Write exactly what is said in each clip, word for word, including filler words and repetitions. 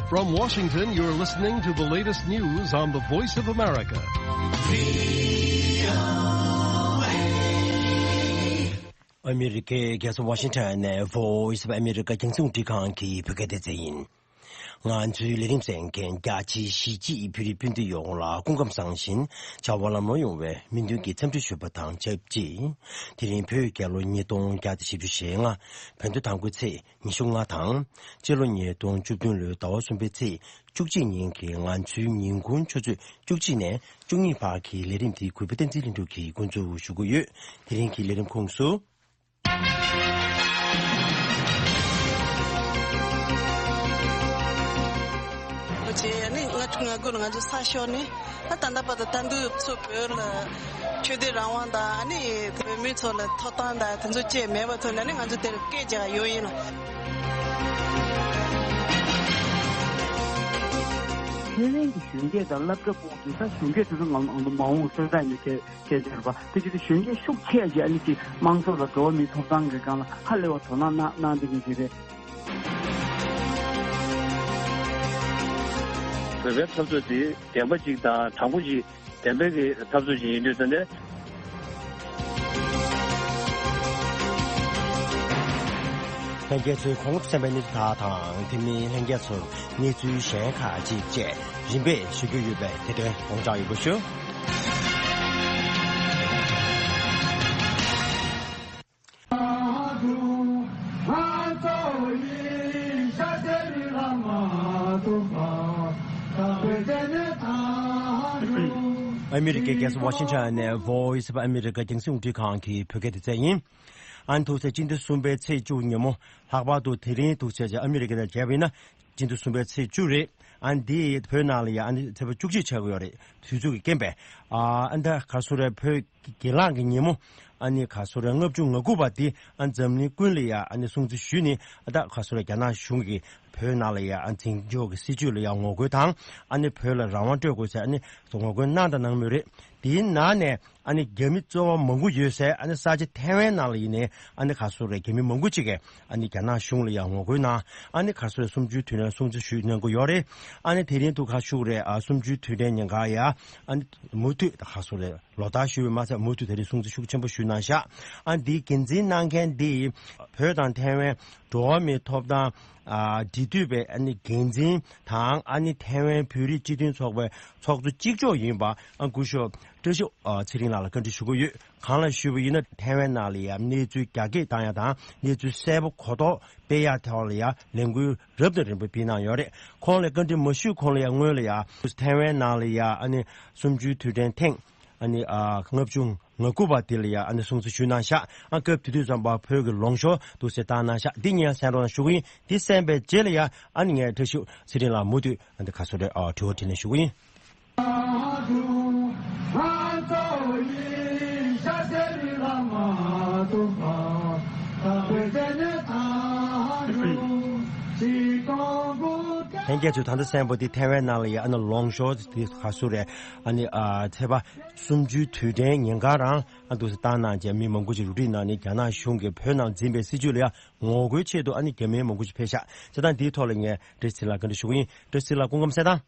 From Washington, you're listening to the latest news on the Voice of America. ཨ་མི་རི་ཀའི་རྒྱལ་ས་ཝ་ཤིང་ཊོན་ནས་Voice of America རྒྱང་སྲིང་རླུང་འཕྲིན་ཁང་གི་བོད་སྐད་སྡེ་ཚན་ཡིན། ང་ཚོའི་ལས་རིམ་གསན་མཁན་རྒྱ་ཆེའི་གཞིས་བྱེས་བོད་རིགས་སྤུན་ཟླ་ཡོངས་ལ་སྐུ་ཁམས་བཟང་ཞིང་བྱ་བ་ལམ་ལྷོང་ཡོང་བའི་སྨོན་འདུན་གྱི་འཚམས་འདྲི་ཞུ་བ་དང་ཆབས་ཅིག་དེ་རིང་བོད་རྒྱལ་ལོ་ཉིས་སྟོང་བརྒྱ་དང་བཞི་བཅུ་ཞེ་ལྔ། བོད་ཟླ་དང་པོའི་ཚེས་ཉི་ཤུ་ལྔ་དང་། སྤྱི་ལོ་ཉིས་སྟོང་བཅུ་བདུན་ལོའི་ཟླ་བ་གསུམ་པའི་ཚེས་བཅུ་གཅིག་ཉིན་གྱི་ང་ཚོའི་ཉིན་གུང་ཆུ་ཚོད་བཅུ་གཅིག་ནས་བཅུ་གཉིས་བར་གྱི་ལས་རིམ་དེ་གུས་པ་བསྟན་འཛིན་ལྷུན་གྲུབ་ཀྱིས་འགོ་འཛུགས་ཞུ་གི་ཡོད། དེ་རིང་གི་ལས་རིམ་ཁོངས་སུ། ཨོ་ཅེ། ཨ་ནི་ང་ང་དགོན་ལ་ང་ཚོ་ས་ཤོར་ནས་ཨ་ད་ལྟ་བར་དུ་ད་འདུག་ཚོ་བོད་ལ་ཆོས་དད་རང་དབང་དང་ཨ་ནི་བོད་མི་ཚོ་ལ་ཐོབ་ཐང་དང་དེ་ཚོ་ཅེས་མེད་པ་ཐོན་ནས་ཨ་ནི་ང་ཚོ་དེར་སྐད་རྒྱག་ཡོང་ཡིན་ལ། ཐའེ་ཝན་གྱི་གཞོན་སྐྱེས་དང་སློབ་གྲྭ་ཕྲུ་གུ་དེ་ད་གཞོན་སྐྱེས་དེ་ཚོ་ང་ང་ཚོ་མ་འོངས་སོན་རྩ་ཡིན་པའི་སྐད་སྐད་ཆ་རེད་པ། དེ་བྱེད་དུས་གཞོན་སྐྱེས་ཤུགས་ཆེ་ཞིག་ཨ་ནི་ཅིག་དམངས་གཙོ་དང་འགྲོ་བ་མིའི་ཐོབ་ཐང་གི་སྒང་ལ་ཧ་ལས་པ་དོ་སྣང་གནང་གནང་བསྡད་མཁན་ཞིག་རེད། བོད་པའི་འཐབ་རྩོད་དེ་བདེན་པ་ཅིག་དང་དྲང་པོ་ཅིག་བདེན་པའི་གི་འཐབ་རྩོད་ཅིག་ཡིན་དུས་ཙང་ནས། ལྷན་རྒྱས་ཚོས་གོང་དུ་གསན་པའི་གནས་ཚུལ་དག་དང་དེ་མིན་ལྷན་རྒྱས་ཚོར་གནས་ཚུལ་གཞན་ཁག་ཅིག་བཅས་རིམ་པས་ཞུ་རྒྱུ་ཡོད་པས་དེ་དོན་དགོངས་འཇགས་ཡོད་པ་ཞུ། ཨ་མི་རི་ཀའི་རྒྱལ་ས་ཝ་ཤིང་ཊོན་ནས་Voice of America རྒྱང་སྲིང་རླུང་འཕྲིན་ཁང་གི་བོད་སྐད་སྡེ་ཚན་ཡིན། ཨ་ནི་ཐུག་ཚེ་སྤྱི་ཟླ་གསུམ་པའི་ཚེས་བཅུ་ཉིན་མོ་ལྷག་པར་དུ་དེ་རིང་ཐུག་ཚེ་ཨ་མི་རི་ཀ་དང་མཇལ་བ་ཡིན་ན། སྤྱི་ཟླ་གསུམ་པའི་ཚེས་བཅུ་རེད། ཨ་ནི་འདི་བོད་ནང་ལ་ཡང་ཨ་ནི་ཚེས་པ་བཅུ་གཅིག་ཆགས་ཀྱི་ཡོད་རེད། དུས་ཚོད་ཀྱི་རྐྱེན་པས། ཨ་ཨ་ནི་ད་ག་སོ་རེད། བོད་ཀྱི་སྒེར་ལངས་ཀྱི་ཉིན་མོ་ཨ་ནི་ག་སོ་རེད། ལྔ་བཅུ་ང་དགུ་པ་འདི་ཨ་ནི་འཛམ་གླིང་ཀུན་ལ་ཡང་ཨ་ནི་སྲུང་བརྩི་ཞུས་ནས་ཨ་ད་ག་སོ་རེད། རྒྱ་ནག་གཞུང་གིས་བོད་ནང་ལ་ཡང་ཨ་འཛིན་སྐྱོང་གི་སྲིད་བྱུས་ལ་ཡང་ངོ་རྒོལ་དང་ཨ་ནི་བོད་ལ་རང་དབང་སྤྲོད་དགོས་ཟེར་ཨ་ནི་ངོ་རྒོལ་གནང་དང་གནང་མུས་རེད། དེའི་ནང་ནས། ཨ་ནི་རྒྱ་མི་གཙོ་བོ་མང་པོ་ཡོད་སའི་ཨ་ནི་ས་ཆ་ཐའེ་ཝན་ནང་ལ་ཡིན་ནའི་ཨ་ནི་ག་སོ་རེད། རྒྱ་མི་མང་པོ་ཅིག་གིས་ཨ་ནི་རྒྱ་ནག་གཞུང་ལ་ཡང་ངོ་རྒོལ་གནང་། ཨ་ནི་ག་སོ་རེད། གསུམ་བཅུའི་དུས་དྲན་སྲུང་བརྩི་ཞུས་གནང་གི་ཡོད་རེད། ཨ་ནི་དེ་རིང་དུ་ཁ་ཤུགས་རེད། ཨ་གསུམ་བཅུའི་དུས་དྲན་ཉིན་ཀ་ཡ་ཨ་ནི་མུ་མཐུད་ག་སོ་རེད། ལོ་ལྟར་ཞུ་བའི་མ་ཚད་མུ་མཐུད་དེ་རིང་སྲུང་བརྩི་ཤུགས་ཆེན་པོ་ཞུས་གནང་ཤག་ཨ་ནི་འདིའི་འགན་འཛིན་གནང་མཁན་འདི་བོད་དང་ཐའེ་ཝན་འགྲོ་བ་མིའི་ཐོབ་ཐང་ཨ་འབྲེལ་མཐུད་པའི་ཨ་ནི་འགན་འཛིན་དང་ཨ་ནི་ཐའེ་ཝན་བོད་རིགས་སྤྱི་མཐུན་ཚོགས་པའི་ཚོགས་གཙོ་གཅིག་ལྕོགས་ཡིན་པ་ཨ་སྐུ་ཞབས་བཀྲ་ཤིས་ཨ་ཚེ་རིང་ལགས་ལ་བཀའ་འདྲི་ཞུ་གི་ཡོད། གང་ལ་ཞུས་པ་ཡིན་ན་ཐའེ་ཝན་ནང་ལ་ཡང་གནས་ཚུལ་རྒྱ་སྐྱེད་བཏང་ཡ་དང་གནས་ཚུལ་གསལ་པོ་གོ་རྟོགས་སྤེལ་ཡ་ཐོག་ལ་ཡང་ལས་འགུལ་རབ་དང་རིམ་པ་སྤེལ་གནང་ཡོད་རེད། ཁོང་ལ་བཀའ་འདྲི་མ་ཞུས་གོང་ལ་ཡང་སྔོན་ལ་ཡང་ཐའེ་ཝན་ནང་ལ་ཡང་ཨ་ནི་གསུམ་བཅུའི་དུས་དྲན་ཐེངས་ཨ་ནི་ཨ་ལྔ་བཅུ་ང་དགུ་པ་དེ་ལ་ཡང་ཨ་ནི་སྲུང་བརྩི་ཞུས་གནང་ཤག་ཨ་སྐབས་དེ་དུས་ཙམ་པ་བོད་ཀྱི་ལངས་ཕྱོགས་འདུག་སེ་བཏང་གནང་ཤག་འདི་ངས་གསན་རོགས་གནང་ཞུ་གི་ཡིན། འདི་གསན་པའི་རྗེས་ལ་ཡང་ཨ་ནི་ངས་བཀྲ་ཤིས་ཚེ་རིང་ལགས་མུ་མཐུད་ཨ་འདི་ག་སོ་རེད། ཨ་དྲི་བ་དྲིས་ལན་ཞུ་གི་ཡིན། ལྷན་རྒྱས་ཚོས་ད་ལྟ་གསན་པ་འདི་ཐའེ་ཝན་ནང་ལ་ཡང་ཨ་ནི་ལངས་ཕྱོགས་འདི་ག་སོ་རེད། ཨ་ནི་ཨ་ཚེས་པ་གསུམ་བཅུའི་དུས་དྲན་ཉིན་ཀ་རང་ཨ་འདུག་སེ་བཏང་གནང་བྱས་མི་མང་པོ་ཞིག་རུ་སྒྲིག་གནང་ནས་རྒྱ་ནག་གཞུང་གིས་བོད་ནང་འཛིན་པའི་སྲིད་བྱུས་ལ་ཡང་ངོ་རྒོལ་ཆེད་དུ་ཨ་ནི་རྒྱ་མི་མང་པོ་ཞིག་ཕེབས་ཤག་བྱས་ཙང་འདིའི་ཐོག་ལ་ངས་བཀྲ་ཤིས་ཚེ་རིང་ལགས་བཀའ་འདྲི་ཞུ་གི་ཡིན། བཀྲ་ཤིས་ཚེ་རིང་ལགས་སྐུ་ཁམས་གསལ་ཐང་།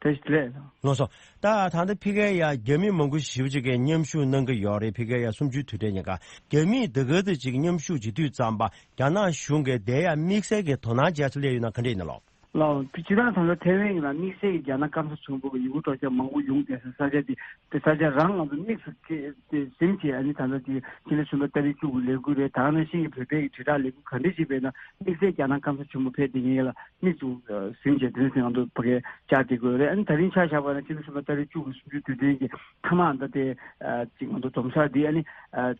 བཀྲ་ཤིས་བདེ་ལེགས། ལགས་སོ། ད་ད་ལྟ་ཕ་གིར་ཡང་རྒྱ་མི་མང་པོ་ཞེ་པོ་ཅིག་གིས་མཉམ་ཞུགས་གནང་གི་ཡོད་རེད། ཕ་གིར་ཡང་གསུམ་བཅུའི་དུས་དྲན་ཉིན་ཀ་རྒྱ་མིས་འདི་ག་ཚོད་ཅིག་མཉམ་ཞུགས་བྱེད་དུས་ཙམ་པ་རྒྱ་ནག་གཞུང་གིས་དེ་ཡང་དམིགས་བསལ་གྱི་དོ་སྣང་བྱས་ཚུལ་སླེབས་ཡོད་ན་ག་འདྲ་ཡིན་ན་ལགས། ལགས། སྤྱིར་བཏང་ད་ལྟ་ཐའེ་ཝན་གྱི་ནང་དམིགས་བསལ་གྱི་རྒྱ་ནག་སྐམ་ས་ཆེན་པོ་གི་ཡུལ་གྲུ་ཆ་མང་པོ་ཡོང་བསྡད་ས་ས་ཆ་དེ་དེ་ས་ཆ་རང་ང་ཚོ་དམིགས་སུ་བཀར་ཏེ་ཟིན་བྱས་ཨ་ནི་ད་ལྟ་དེ་ཕྱི་ལོ་ཆུ་ཚོད་ཏ་རིག་བཅུ་དགུ་ལས་འགུལ་རེད། ད་ག་ནང་བཞིན་གྱི་བོད་པའི་གི་དྲིལ་བསྒྲགས་ལས་འགུལ་ག་འདྲ་ཞིག་སྤེལ་ན་དམིགས་བསལ་རྒྱ་ནག་སྐམ་ས་ཆེན་པོ་ཕེབས་བསྡད་མཁན་ལ་དམིགས་སུ་ཟིན་བྱས་དེ་ནས་ང་ཚོ་ཕ་གིར་བཅར་བསྡད་དགོས་རེད། ཨ་ནི་ད་རིང་ཆ་བཞག་པ་ན་ཕྱི་ལོ་ཆུ་ཚོད་ཏ་རིག་བཅུ་དགུ་གསུམ་བཅུའི་དུས་དྲན་གྱི་མཐའ་མ་ད་ལྟ་དེ་ཅིག་ང་ཚོ་འཛོམས་ས་འདི་ཨ་ནི་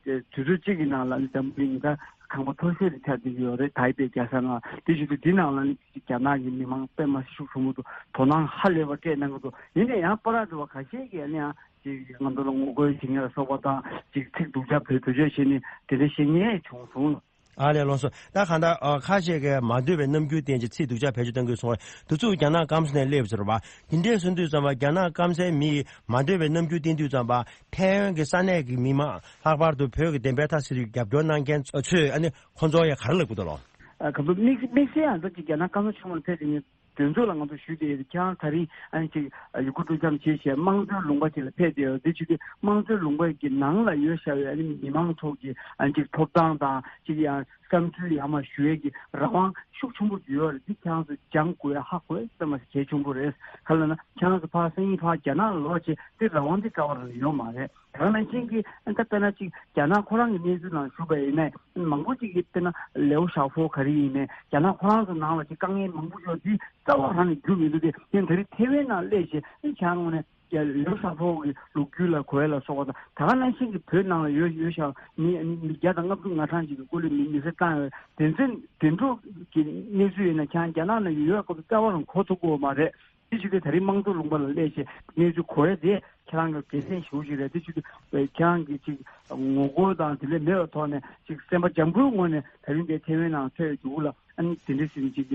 དུས་ཚོད་གཅིག་གི་ནང་ལ་ཨ་ནི་འཛམ་བུ་གླིང་ཉེན་ཁ་ཁང་པ་མཐོ་ཤོས་དེ་ཆགས་བསྡད་ཀྱི་ཡོད་རེད། ཐའི་པེ་རྒྱལ་ས་ནང་དེ་བཞིན་དུ་འདི་ནང་ལ་ནི་རྒྱ་ནག་གི་མི་མང་དཔེ་མ་སྲིད་ཤུགས་ཆེན་པོ་འདུག་དོ་སྣང་ཧ་ལས་པ་སྤྲད་གནང་གི་འདུག་ཡིན་ན་ཡང་བར་དུ་བ་ཁ་ཤས་ཀྱིས་ཨ་ནི་ཡང་ཅིག་ང་ཚོ་ལ་ངོ་རྒོལ་བྱེད་མཁན་ལ་སོགས་པ་དང་ཅིག་ཚིག་སྡུག་ཅག་བེད་སྤྱོད་བྱས་ནས་དེ་འདྲ་བཤད་མཁན་བྱུང་སོང་། ཨ་ལས། ལགས་སོ། ད་གང་ལྟར་ཨ་ཁ་ཤས་ཀྱིས་མ་འདོད་པའི་རྣམ་འགྱུར་བསྟན་ཅིང་ཚིག་སྡུག་ཅག་བེད་སྤྱོད་གཏང་གི་སོང་བས་དུས་ཚོད་རྒྱ་ནག་སྐམ་ས་ནས་སླེབས་ཟེར་བ། དེ་འདྲའི་གསུང་དུས་ཙམ་པ་རྒྱ་ནག་སྐམ་སའི་མི་ཡིས་མ་འདོད་པའི་རྣམ་འགྱུར་བསྟན་དུས་ཙམ་པ་ཐའེ་ཝན་གྱི་ས་གནས་ཀྱི་མི་མང་ལྷག་པར་དུ་བོད་ཀྱི་བདེན་པའི་མཐའ་གསལ་རྒྱུའི་རྒྱབ་སྐྱོར་གནང་མཁན་ཚོས་ཨ་ནི་ཁོང་ཚོར་ཡང་ག་རེ་ལབ་ཀྱི་འདུག་ལགས། ཨ་ག་ཚོད་དམིགས་དམིགས་བསལ་ཡང་ད་ཅིག་རྒྱ་ནག་སྐམ་ས་ཆུང་མར་ཕེབས་དེ་ནི། དོན་ཚོགས་ལ་ང་ཚོ་ཞུས་ཏེ་ཡོད། ཁྱེད་རང་ད་རིང་ཨ་ནི་ཅིག་ཡི་གུ་དཀྲོལ་རྐྱང་བྱས་བྱས་དམངས་གཙོའི་ལུང་པ་ཅིག་ལ་ཕེབས་བསྡད་ཡོད། དེ་བྱེད་དུས་དམངས་གཙོའི་ལུང་པ་གི་ནང་ལ་ཡོད་བཞག་པའི་ཨ་ནི་མི་མང་ཚོ་གི་ཨ་ནི་ཅིག་ཐོབ་ཐང་དང་ཅིག་ཡང་བསམ་ཚུལ་ཡར་མར་ཞུ་ཡས་ཀྱི་རང་དབང་ཤུགས་ཆེན་པོ་ཡོད་རེད། འདི་ཁྱེད་རང་ཚོ་སྦྱང་དགོས་ཧ་གོ་ཡས་དཔེ་མ་སྲིད་གལ་ཆེན་པོ་རེད། ག་ལ་ན་ཁྱེད་རང་ཚོ་ཕར་སང་ཉིན་ཕར་རྒྱ་ནག་ལ་ལོག་བྱས་དེ་རང་དབང་དེ་རྩ་བ་རང་ཡོད་མ་རེད། དེ་ནང་བཞིན་གྱི་ད་དཔེར་ན་ཅིག་རྒྱ་ནག་ཁོ་རང་གི་གནས་ཚུལ་ནང་ཞུས་པ་ཡིན་ནའི་མང་པོ་ཅིག་གིས་དཔེར་ན་ལེའོ་ཞའོ་ཧྥོ་ག་རེ་ཡིན་ནའི་རྒྱ་ནག་ཁོ་རང་ཚོ་ནང་ལ་ཅིག་དཀའ་ངལ་མང་པོ་ཡོད་དུས་རྩ་བ་རང་ནས་རྒྱུ་མི་འདུག་སྟེ། དེ་ད་རེས་ཐེ་ཝན་ནང་སླེབས་བྱས་ཨ་ནི་ཁྱེད་རང་ངོས་ནས་ལེའོ་ཞའོ་ཧྥོ་གི་ལོ་རྒྱུས་ལ་གོ་ཡ་ལ་སོགས་པ་དང་། ད་ག་ནང་བཞིན་གྱི་བོད་ནང་ལ་ཡོད་ཡོད་ཤག་མི་མི་བརྒྱ་དང་ལྔ་བཅུ་ང་གྲངས་ཅིག་གི་སྐོར་ལ་མི་མི་སེར་བཏང་ཡོད། དེ་ཚོ་དེ་འདྲ་གི་གནས་ཚུལ་ཡིན་ན་ཁྱེད་རང་རྒྱ་ནག་ནང་ཡོད་ཡ་སྐོར་དུ་རྩ་བ་རང་གོ་ཐུབ་ཀྱི་ཡོད་མ་རེད། དེ་བྱེད་དུས་ད་རིང་དམངས་གཙོ་ལུང་པ་ལ་སླེབས་བྱས་གནས་ཚུལ་གོ་ཡ་དེ་ཁྱེད་རང་གི་དགེ་མཚན་ཞེ་པོ་ཅིག་རེད། དེ་བྱེད་དུས་ཁྱེད་རང་གི་ཅིག་ངོ་རྒོལ་དང་དེ་འདྲ་མེད་པའི་ཐོག་ནས་ཅིག་སེམས་པ་འཇམ་པོའི་ངོས་ནས་ད་རིང་འདིར་ཐེ་ཝན་ནང་ཐོན་ཡོང་རྒྱུ་ལ་ཨ་ནི་དེ་འདྲ་ཞིག་ཅིག་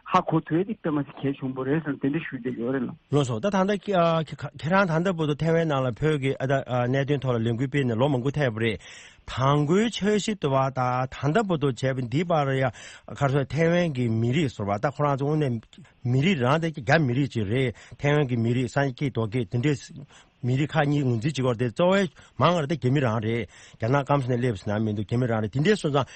ཧ་གོ་ཐུབ་ཡ་དེ་དཔེ་མ་སྲིད་གལ་ཆེན་པོ་རེད་ཟེར་དེ་འདྲ་ཞུ་བསྡད་ཡོད་རེད་ལགས། ལགས་སོ། ད་ད་ལྟ་ཁྱེད་ཁྱེད་རང་ད་ལྟ་བར་དུ་ཐེ་ཝན་ནང་ལ་བོད་ཀྱི་ཨ་ད་ཨ་གནད་དོན་ཐོག་ལ་ལས་འགུལ་སྤེལ་ནས་ལོ་མང་པོ་ཐལ་བ་རེད། དང་པོའི་འཆར་གཞི་དུ་བ་ད་ད་ལྟ་བར་དུ་བྱས་པ་འདི་བར་ཡ་ག་རེ་ཟེར། ཐེ་ཝན་གྱི་མི་རིགས་ཟེར་བ་ད་ཁོ་རང་ཚོ་དངོས་གནས་མི་རིགས་རང་དེ་རྒྱ་མི་རིགས་ཅིག་རེད། ཐེ་ཝན་གྱི་མི་རིགས་སངས་རྒྱས་རྡོ་རྗེ་དེ་འདྲས་མི་རིགས་ཁག་གཉིས་ངོས་འཛིན་བྱེད་ཀྱི་ཡོད་རེད་དེ། གཙོ་བོའི་མང་བ་རེད་དེ་རྒྱ་མི་རང་རེད། རྒྱ་ནག་སྐམ་ས་ནས་སླེབས་ཟིན་ན་མི་འདུག་རྒྱ་མི་རང་རེད། དེ་འདྲས་སོང་ཙང་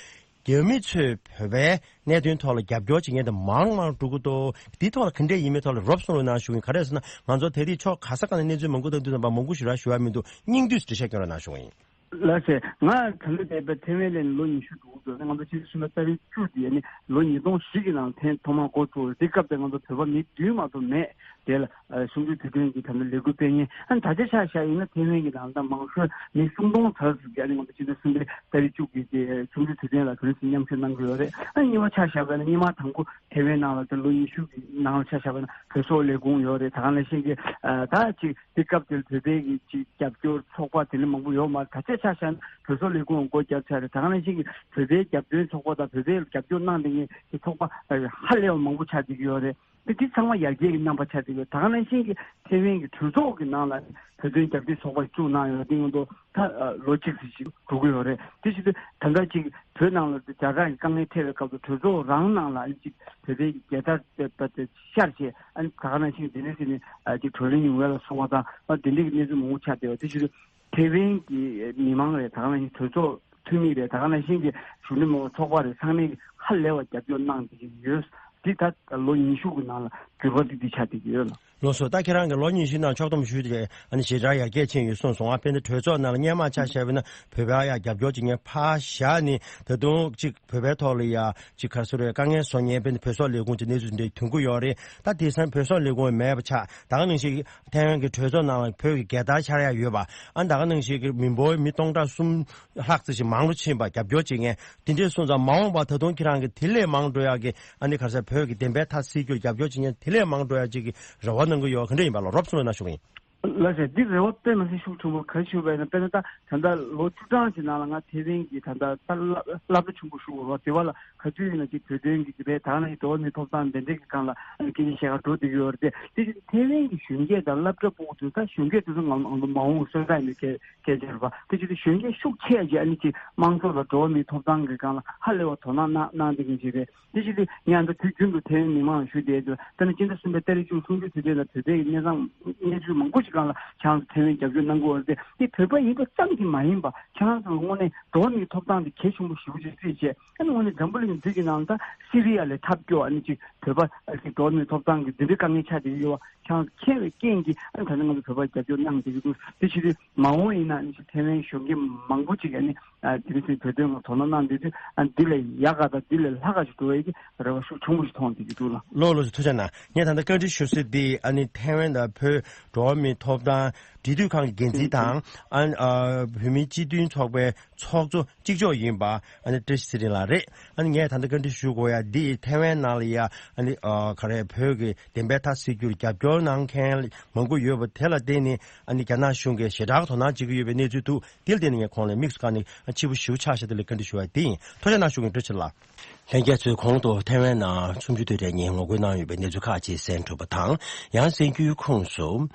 རྒྱ་མི་ཚོས་བོད་པའི་གནད་དོན་ཐོག་ལ་རྒྱབ་སྐྱོར་བྱེད་མཁན་དེ་མང་མང་འགྲོ་གི་འདུག་དེའི་ཐོག་ལ་ག་འདྲས་ཡིན་མིན་ཐོག་ལ་རོབ་ཙམ་རོགས་གནང་ཞུ་གི་ཡིན། ག་རེ་ཟེར་ན་ང་ཚོ་དེ་དུས་ཕྱོགས་ག་ས་ག་ནས་གནས་ཚུལ་མང་པོ་བཏང་དུས་ཙམ་པ་མང་པོ་ཞིག་ར་ཞུ་བ་མི་འདུག་སྙིང་བསྡུས་འགྲེལ་བཤད་སྐྱོན་རོགས་གནང་ཞུ་གི་ཡིན། ལགས་སེ། ང་ད་ལོ་འདས་པའི་ཐེ་ཝན་ལ་ལོ་ཉི་ཤུ་འགྲོ་གི་འདུག་ང་ཚོ་ཕྱི་ཟླ་གསུམ་པའི་ཏ་རིག་བཅུ་དེ་ནི་ལོ་ཉིས་སྟོང་བཞི་གི་ནང་ཐེངས་ཐོག་མར་འགོ་བཙུགས། དེ་སྐབས་དེ་ང་ཚོ་བོད་པ་མི་བདུན་མ་གཏོགས་མེད། དེ་ལ་ཨ་གསུམ་བཅུའི་དུས་དྲན་གྱི་ད་ལྟ་ལས་འགུལ་སྤེལ་མཁན་ཨ་ད་ཆ་ཆ་བཞག་ཡིན་ན་ཐེ་ཝན་གྱི་ནང་ད་མང་ཤོས་མི་སུམ་སྟོང་ཙམ་ཞིག་གིས་ཨ་ནི་ང་ཚོ་ཕྱི་ཟླ་གསུམ་པའི་ཏ་རིག་བཅུ་གི་དེ་གསུམ་བཅུའི་དུས་དྲན་ལ་ག་རེ་ཟེར་མཉམ་ཞུགས་གནང་གི་ཡོད་རེད། ཨ་གཉིས་པ་ཆ་བཞག་པ་ཡིན་ན་སྔོན་མ་དང་པོ་ཐེ་ཝན་ནང་ལ་ད་ལོ་ཉི་ཤུ་གི་ནང་ལ་ཆ་བཞག་པ་ཡིན་ན་བོད་སོག་ལས་ཁུངས་ཡོད་རེད། ད་ག་ནང་བཞིན་གྱི་ཨ་ད་ཅིག་དེ་སྐབས་དེར་བོད་པའི་གི་ཅིག་རྒྱབ་སྐྱོར་ཚོགས་པ་དེ་འདྲ་མང་པོ་ཡོད་མ་རེད། ད་ཆ་ཆ་བཞག་ན་བོད་སོག་ལས་ཁུངས་སྒོ་བརྒྱབ་ཚར་རེད། ད་ག་ནང་བཞིན་གྱི་བོད་པའི་རྒྱབ་སྐྱོར་ཚོགས་པ་དང་བོད་པའི་རྒྱབ་སྐྱོར་གནང་བསྡད་མཁན་གྱི་ཚོགས་པ་ཧ་ལས་པ་མང་པོ་ཆགས་བསྡད་ཀྱི་ཡོད་རེད། དེ་དེ་ཚང་མ་ཡར་རྒྱས་ཀྱི་རྣམ་པ་ཆགས་བསྡད་ཀྱི་ཡོད། ད་ག་ནང་བཞིན་གྱི་ཐེ་ཝན་གྱི་གྲོས་ཚོགས་ཀྱི་ནང་ལ་བོད་དོན་རྒྱབ་སྐྱོར་ཚོགས་པ་ཞིག་བཙུགས་གནང་ཡོད། དེ་ཡིན་དུས་ད་ལོ་གཅིག་ཙམ་ཞིག་འགྲོ་གི་ཡོད་རེད། དེ་བྱེད་དུས་ད་ལྟ་ཅིག་བོད་ནང་ལ་རྒྱ་གར་གྱི་དཀའ་ངལ་འཕྲད་པའི་སྐབས་སུ་གྲོས་ཚོགས་རང་ནང་ལ་ཨ་ནི་ཅིག་བོད་པའི་རྒྱལ་དར་དེ་ཤར་བྱས། ཨ་ནི་ད་ག་ནང་བཞིན་དེ་འདྲ་ཟེར་ནས་ཨ་ཅིག་བགྲོ་གླེང་ཡོང་བ་ལ་སོགས་པ་དང་ཨ་དེ་འདྲའི་གནས་ཚུལ་མང་པོ་ཆགས་བསྡད་པ་དེ་བྱེད་དུས། ཐེ་ཝན་གྱི་མི་མང་རེད། ད་ག་ནང་བཞིན་གྲོས་ཚོགས་འཐུས་མི་རེད། ད་ག་ནང་བཞིན་གྱི་གཞོན་ནུ་མི་མང་ཚོགས་པ་རེད། ཚང་མས་ཧ་ལས་པ་རྒྱབ་སྐྱོར་གནང་བསྡད་ཀྱི་ཡོད། འདི་ད་ལོ་ཉི་ཤུ་གི་ནང་ལ་འགྱུར་བ་འདི་འདི་ཆགས་བསྡད་ཀྱི་ཡོད་ལ། ལགས་སོ། ད་ཁྱེད་རང་གི་ལོ་ཉི་ཤུའི་ནང་ཕྱོགས་བསྡོམས་ཞུས་ཏེ་ཨ་ནི་ཞེ་དྲག་ཡར་རྒྱས་ཕྱིན་ཡོད་གསུངས་སོང་ང་། དཔེར་ན་གྲོས་ཚོགས་ནང་ལ་སྔོན་མ་ཆ་བཞག་པ་ཡིན་ན་བོད་པ་ཡ་རྒྱབ་སྐྱོར་བྱེད་མཁན་ཕར་བཞག་ནས་ད་དུང་གཅིག་བོད་པའི་ཐོག་ལ་ཡ་གཅིག་ག་རེ་ཟེར་རེད། དཀའ་ངལ་བཟོ་མཁན་དཔེར་ན་བོད་སོག་ལས་ཁུངས་ཀྱི་གནས་ཚུལ་འདི་ཐོན་གྱི་ཡོད་རེད། ད་དེང་སང་བོད་སོག་ལས་ཁུངས་མེད་པ་ཆགས། ད་ག་ནང་བཞིན་ཐའེ་ཝན་གྱི་གྲོས་ཚོགས་ནང་ལ་བོད་ཀྱི་རྒྱལ་དར་འཕྱར་ཡ་ཡོད་པ། ཨ་ད་ག་ནང་བཞིན་གྱི་མི་འབོར་མི་སྟོང་ཕྲག་གསུམ་ལྷག་ཙམ་ཞིག་མང་རུ་ཕྱིན་པ་རྒྱབ་སྐྱོར་བྱེད་མཁན་དེ་འདྲས་སོང་ཙང་། མ་འོངས་པ་ད་དུང་ཁྱེད་རང་གིས་དེ་ལས་མང་འགྲོ་ཡ་གི་ཨ་ནི་ག་རེ་ཟེར། བོད་ཀྱི་བདེན་པའི་མཐའ་གསལ་རྒྱུར་རྒྱབ་སྐྱོར་བྱེད་མཁན་དེ་ལས་མང་འགྲོ་ཡ་ཅིག་གི་རེ་བ་གནང་གི་ཡོད། ག་འདྲ་ཡིན་པ་ལ་རོབ་ཙམ་རོགས་གནང་ཞུ་གི་ཡིན། ལགས་སེ། འདི་རེ་བ་དཔེ་མ་སྲིད་ཤུགས་ཆེན་པོ། ག་རེ་ཞུ་བས་ན། དཔེར་ན་ད་ད་ལྟ་ལོ་བཅུ་གྲངས་ཀྱི་ནང་ལ་ང་ཐེ་ཝན་གྱི་ད་ལྟ་ད་སློབ་སློབ་གྲྭ་ཆུང་ཀུ་ཞུགས་ཡོད་རེད། དེ་བ་ལ་ག་དུས་ཡིན་ན་ཅིག་བོད་དོན་གྱི་དེ་བས་ད་ག་ནང་བཞིན་འགྲོ་བ་མིའི་ཐོབ་ཐང་དེ་འདྲའི་གི་སྒང་ལ་སྐད་ཆ་བཤད་ག་འགྲོ་བསྡད་ཀྱི་ཡོད་རེད་དེ། དེ་བཞིན་ཐེ་ཝན་གྱི་གཞོན་སྐྱེས་དང་སློབ་གྲྭ་ཕྲུ་གུ་དེ་ད་གཞོན་སྐྱེས་དེ་ཚོ་ང་ང་ཚོ་མ་འོངས་གསོན་རྟགས་ཡིན་པའི་སྐད་སྐད་ཆ་རེད་པ། དེ་བྱེད་དུས་གཞོན་སྐྱེས་ཤུགས་ཆེ་ཡ་ཅིག་ཨ་ནི་ཅིག་དམངས་གཙོ་དང་འགྲོ་བ་མིའི་ཐོབ་ཐང་གི་སྒང་ལ་ཧ་ལས་པ་དོ་སྣང་གནང་གནང་བསྡད་མཁན་ཅིག་རེད། དེ་བྱེད་དུས་ངས་ད་དུས་རྒྱུན་དུ་ཐེ་ཝན་མི་མང་ལ་ཞུ་བསྡད་ཡོད། ད་ནི་སྤྱི་ཟླ་གསུམ་པའི་ཏ་རིག་བཅུ་གསུམ་བཅུ་དེ་དུས་ལ་བོད་པའི་གནས་སྟངས་གནས་ཚུལ་མང་པོ་ཞིག་སྒང་ལ་ཁྱེད་རང་ཚོ་ཐེ་ཝན་རྒྱབ་སྐྱོར་གནང་གི་ཡོད་རེད་དེ། དེ་བོད་པ་ཡིན་པ་ཙམ་གྱིས་མ་ཡིན་པ། ཁྱེད་རང་ཚོ་དངོས་གནས་འགྲོ་བ་མིའི་ཐོབ་ཐང་དེ་གལ་ཆེན་པོ་ཞེ་པོ་ཅིག་བརྩིས་བྱས། ཨ་ནི་དངོས་གནས་འཛམ་བུ་གླིང་འདི་གི་ནང་ད་སི་རི་ཡ་ལས་ཐབས་སྐྱོ་ཨ་ནི་ཅིག་བོད་པ་ཨ་ཅིག་འགྲོ་བ་མིའི་ཐོབ་ཐང་གི་འདི་འདྲའི་དཀའ་ངལ་ཆགས་བསྡད་ཀྱི་ཡོད་པ། ཁྱེད་རང་ཚོ་མཁྱེན་པའི་རྐྱེན་གྱིས་ཨ་ནི་ད་ནི་ང་ཚོ་བོད་པ་རྒྱབ་སྐྱོར་གནང་བསྡད་ཀྱི་འདུག་དེ་བྱེད་དུས་མ་འོངས་ཡིན་ན་ཨ་ནི་ཅིག་ཐེ་ཝན་གཞོན་སྐྱེས་མང་པོ་ཅིག་ཨ་ནི་ཨ་དེ་རིང་ཚེ་བོད་དོན་ལ་དོ་སྣང་གནང་བསྡད་དུས་ཨ་ནི་འདི་ལས་ཡག་ག་དང་འདི་ལས་ལྷག་ག་ཞིག་འགྲོ་བའི་གི་རེ་བ་ཤུགས་ཆེན་པོ་ཞིག་མཐོང་བསྡད་ཀྱི་འདུག་ལགས། ལགས་ལགས་སོ། ཐུགས་རྗེ་གནང་། ངས་ད་ལྟ་བཀའ་འདྲི་ཞུ་ས་འདི་ཨ་ནི་ཐེ་ཝན་དང་བོད་འགྲོ་བ་མིའི་ཐོབ་ཐང་འབྲེལ་མཐུད་ཁང་གི་འགན་འཛིན་དང་ཨ་ཨ་བོད་མིའི་སྤྱི་མཐུན་ཚོགས་པའི་ཚོགས་གཙོ་གཅིག་ལྕོགས་ཡིན་པ་ཨ་ནི་བཀྲ་ཤིས་ཚེ་རིང་ལགས་རེད། ཨ་ནི་ངས་ད་ལྟ་བཀའ་འདྲི་ཞུ་དགོས་ཡ་འདི་ཐེ་ཝན་ནང་ལ་ཡ་ཨ་ནི་ཨ་ག་རེ་བོད་ཀྱི་བདེན་པའི་མཐའ་གསལ་རྒྱུར་རྒྱབ་སྐྱོར་གནང་མཁན་མང་པོ་ཡོད་པ་དེ་ལ་བརྟེན་ནས་ཨ་ནི་རྒྱ་ནག་གཞུང་གིས་ཞེ་དྲག་དོ་སྣང་བྱེད་ཀྱི་ཡོད་པའི་གནས་ཚུལ་འདུག་དེ་ལ་བརྟེན་ནས་ངས་ཁོང་ལ་དམིགས་སུ་བཀར་ནས་ཕྱི་པོ་ཞེ་པོ་ཆགས་ཤག་དེ་ལ་བཀའ་འདྲི་ཞུ་བ་དེ་ཡིན། ཐུགས་རྗེ་གནང་ཞུ་གི་ཡིན། བཀྲ་ཤིས་ལགས། ལྷན་རྒྱས་ཚོས་གོང་དུ་ཐེ་ཝན་ནང་གསུམ་བཅུ་དུས་དྲན་ཉིན་ངོ་རྒོལ་གནང་ཡོད་པའི་གནས་ཚུལ་ཁག་ཅིག་གསན་གྲུབ་པ་དང་། ཡང་གསན་རྒྱུའི་ཁོངས་སུ།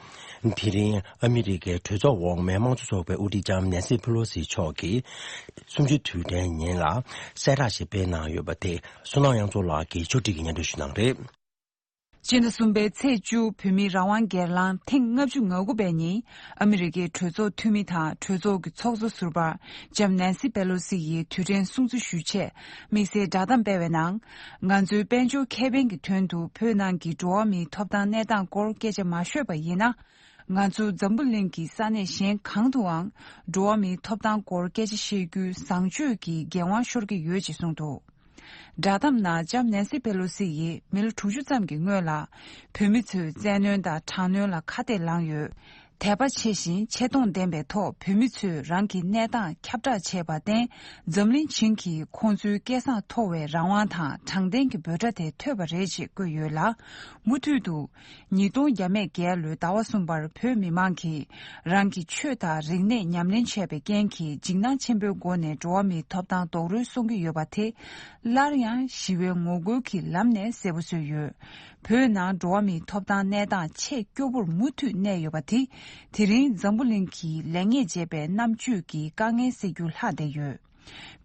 དེ་རིང་ཨ་མི་རི་ཀའི་གྲོས་ཚོགས་འོག་མའི་དམངས་གཙོ་ཚོགས་པའི་དབུ་ཁྲིད་ལྕམ་ནེན་སི་ཕེ་ལོ་སི་མཆོག་གིས་གསུམ་བཅུ་དུས་དྲན་ཉིན་ལ་གསལ་བསྒྲགས་ཤིག་སྤེལ་གནང་ཡོད་པ་དེ་བསོད་ནམས་དབྱངས་མཚོ་ལགས་ཀྱིས་ཕྱོགས་སྒྲིག་གིས་སྙན་སྒྲོན་ཞུས་གནང་རེད། སྤྱི་ཟླ་གསུམ་པའི་ཚེས་བཅུ། བོད་མིའི་རང་དབང་སྒེར་ལངས་ཐེངས་ལྔ་བཅུ་ང་དགུ་པའི་ཉིན། ཨ་མི་རི་ཀའི་གྲོས་ཚོགས་འཐུས་མི་དང་གྲོས་ཚོགས་ཀྱི་ཚོགས་གཙོ་ཟུར་པ་ལྕམ་ནན་སི་པེ་ལོ་སི་ཡིས་དུས་དྲན་སྲུང་བརྩི་ཞུ་ཆེད་དམིགས་བསལ་བསྒྲགས་གཏམ་སྤེལ་བའི་ནང་། ང་ཚོའི་དཔལ་འབྱོར་ཁེ་ཕན་གྱི་དོན་དུ་བོད་ནང་གི་འགྲོ་བ་མིའི་ཐོབ་ཐང་གནས་སྟངས་སྐོར་སྐད་ཆ་མ་ཤོད་པ་ཡིན་ན། ང་ཚོ་འཛམ་བུ་གླིང་གི་ས་གནས་གཞན་གང་དུའང་འགྲོ་བ་མིའི་ཐོབ་ཐང་སྐོར་སྐད་ཆ་བཤད་རྒྱུའི་བཟང་སྤྱོད་ཀྱི་འགན་དབང་ཤོར་གྱི་ཡོད་ཅེས་གསུངས་འདུག། བསྒྲགས་གཏམ་ནང་ལྕམ་ནན་སི་པེ་ལོ་སི་ཡིས་མི་ལོ་དྲུག་ཅུ་ཙམ་གྱི་སྔོན་ལ། བོད་མི་ཚོས་བཙན་གནོན་དང་དྲག་གནོན་ལ་ཁ་གཏད་ལངས་ཡོད། དད་པ་ཆེ་ཞིང་ཆེ་མཐོང་ལྡན་པའི་ཐོག་བོད་མི་ཚོས་རང་གི་གནས་སྟངས་ཁྱབ་བསྒྲགས་བྱས་པར་བརྟེན། འཛམ་གླིང་བྱིངས་ཀྱིས་ཁོང་ཚོའི་སྐལ་བཟང་མཐོ་བའི་རང་དབང་དང་དྲང་བདེན་གྱི་འབོད་སྒྲ་དེ་ཐོས་པ་རེད་ཅེས་བཀོད་ཡོད་ལ། མུ་མཐུད་དུ། ཉིས་སྟོང་བརྒྱ་མེད་བརྒྱད་ལོའི་ཟླ་བ་གསུམ་པར་བོད་མི་མང་གིས་རང་གི་ཆོས་དང་རིག་གནས་ཉམས་ལེན་བྱས་པའི་རྐྱེན་གྱིས་འཇིགས་སྣང་ཆེན་པོའི་སྒོ་ནས་འགྲོ་བ་མིའི་ཐོབ་ཐང་རྡོག་རོལ་སོང་གི་ཡོད་པ་དེ། སླར་ཡང་ཞི་བའི་ངོ་རྒོལ་གྱི་ལམ་ནས་གསལ་པོ་བཟོས་ཡོད། བོད་ནང་འགྲོ་བ་མིའི་ཐོབ་ཐང་གནས་སྟངས་ཆེས་སྐྱོ་པོར་མུ་མཐུད་གནས་ཡོད་པ་དེ། དེ་རིང་འཛམ་བུ་གླིང་གིས་ལེགས་ཉེས་འབྱེད་པའི་རྣམ་དཔྱོད་ཀྱི་དཀའ་ངལ་སེལ་རྒྱུ་ལྷག་བསྡད་ཡོད།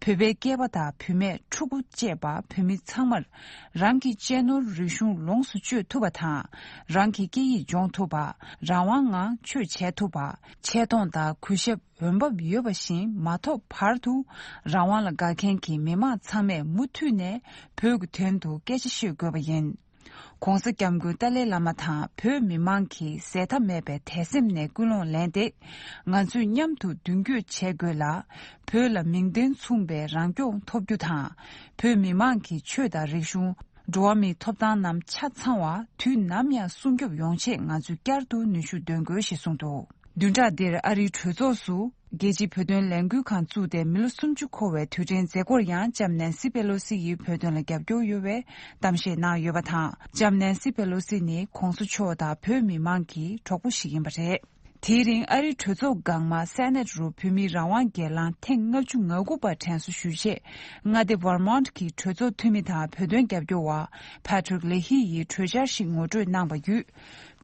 བོད་པའི་སྐྱེས་པ་དང་བུད་མེད་ཕྲུ་གུ་བཅས་པ་བོད་མི་ཚང་མར་རང་གི་གཅེས་ནོར་རིག་གཞུང་ལོངས་སུ་སྤྱོད་ཐུབ་པ་དང་། རང་གི་སྐད་ཡིག་སྦྱོང་ཐུབ་པ། རང་དབང་ངང་ཆོས་བྱེད་ཐུབ་པ། ཆེ་མཐོང་དང་གུས་ཞབས་འོས་འབབ་ཡོད་པ་བཞིན་མ་ཐོབ་བར་དུ། རང་དབང་ལ་དགའ་མཁན་གྱི་མི་མང་ཚང་མས་མུ་མཐུད་ནས་བོད་ཀྱི་དོན་དུ་སྐད་ཆ་བཤད་དགོས་པ་ཡིན། ྋགོང་ས་ྋསྐྱབས་མགོན་ཏཱ་ལའི་བླ་མ་དང་བོད་མི་མང་གིས་ཟད་མཐའ་མེད་པའི་དད་སེམས་ནས་ཀུན་སློང་ལེན་ཏེ། ང་ཚོས་མཉམ་དུ་མདུན་སྐྱོད་བྱེད་དགོས་ལ། བོད་ལ་མིང་དོན་མཚུངས་པའི་རང་སྐྱོང་ཐོབ་རྒྱུ་དང་། བོད་མི་མང་གི་ཆོས་དང་རིག་གཞུང་། འགྲོ་བ་མིའི་ཐོབ་ཐང་རྣམས་ཆ་ཚང་བ་དུས་ནམ་ཡང་སྲུང་སྐྱོབ་ཡོང་ཆེད་ང་ཚོས་བསྐྱར་དུ་ནུས་ཤུགས་འདོན་དགོས་ཞེས་གསུངས་འདུག། བདུན་ཕྲག་འདིར་ཨ་རིའི་གྲོས་ཚོགས་སུ། རྒྱལ་སྤྱིའི་བོད་དོན་ལས་འགུལ་ཁང་བཙུགས་ཏེ་མི་ལོ་སུམ་ཅུ་འཁོར་བའི་དུས་དྲན་མཛད་སྒོར་ཡང་ལྕམ་ནན་སི་པེ་ལོ་སི་ཡིས་བོད་དོན་ལ་རྒྱབ་སྐྱོར་ཡོད་པའི་གཏམ་བཤད་གནང་ཡོད་པ་དང་། ལྕམ་ནན་སི་པེ་ལོ་སི་ནི་ྋགོང་ས་མཆོག་དང་བོད་མི་མང་གི་གྲོགས་པོ་ཞིག་ཡིན་པ་རེད། དེའི་རིང་ཨ་རིའི་གྲོས་ཚོགས་འགག་དམག་སེ་ནེ་ཊི་རུ་བོད་མིའི་རང་དབང་སྒེར་ལངས་ཐེངས་ལྔ་བཅུ་ང་དགུ་པ་དྲན་གསོ་ཞུ་ཆེད་མངའ་སྡེ་ཝར་མོན་ཊི་གི་གྲོས་ཚོགས་འཐུས་མི་དང་བོད་དོན་རྒྱབ་སྐྱོར་བ་ཕ་ཊི་རིག་ལེ་ཧི་ཡིས་གྲོས་འཆར་ཞིག་ངོ་སྤྲོད་གནང་བ་བརྒྱུད།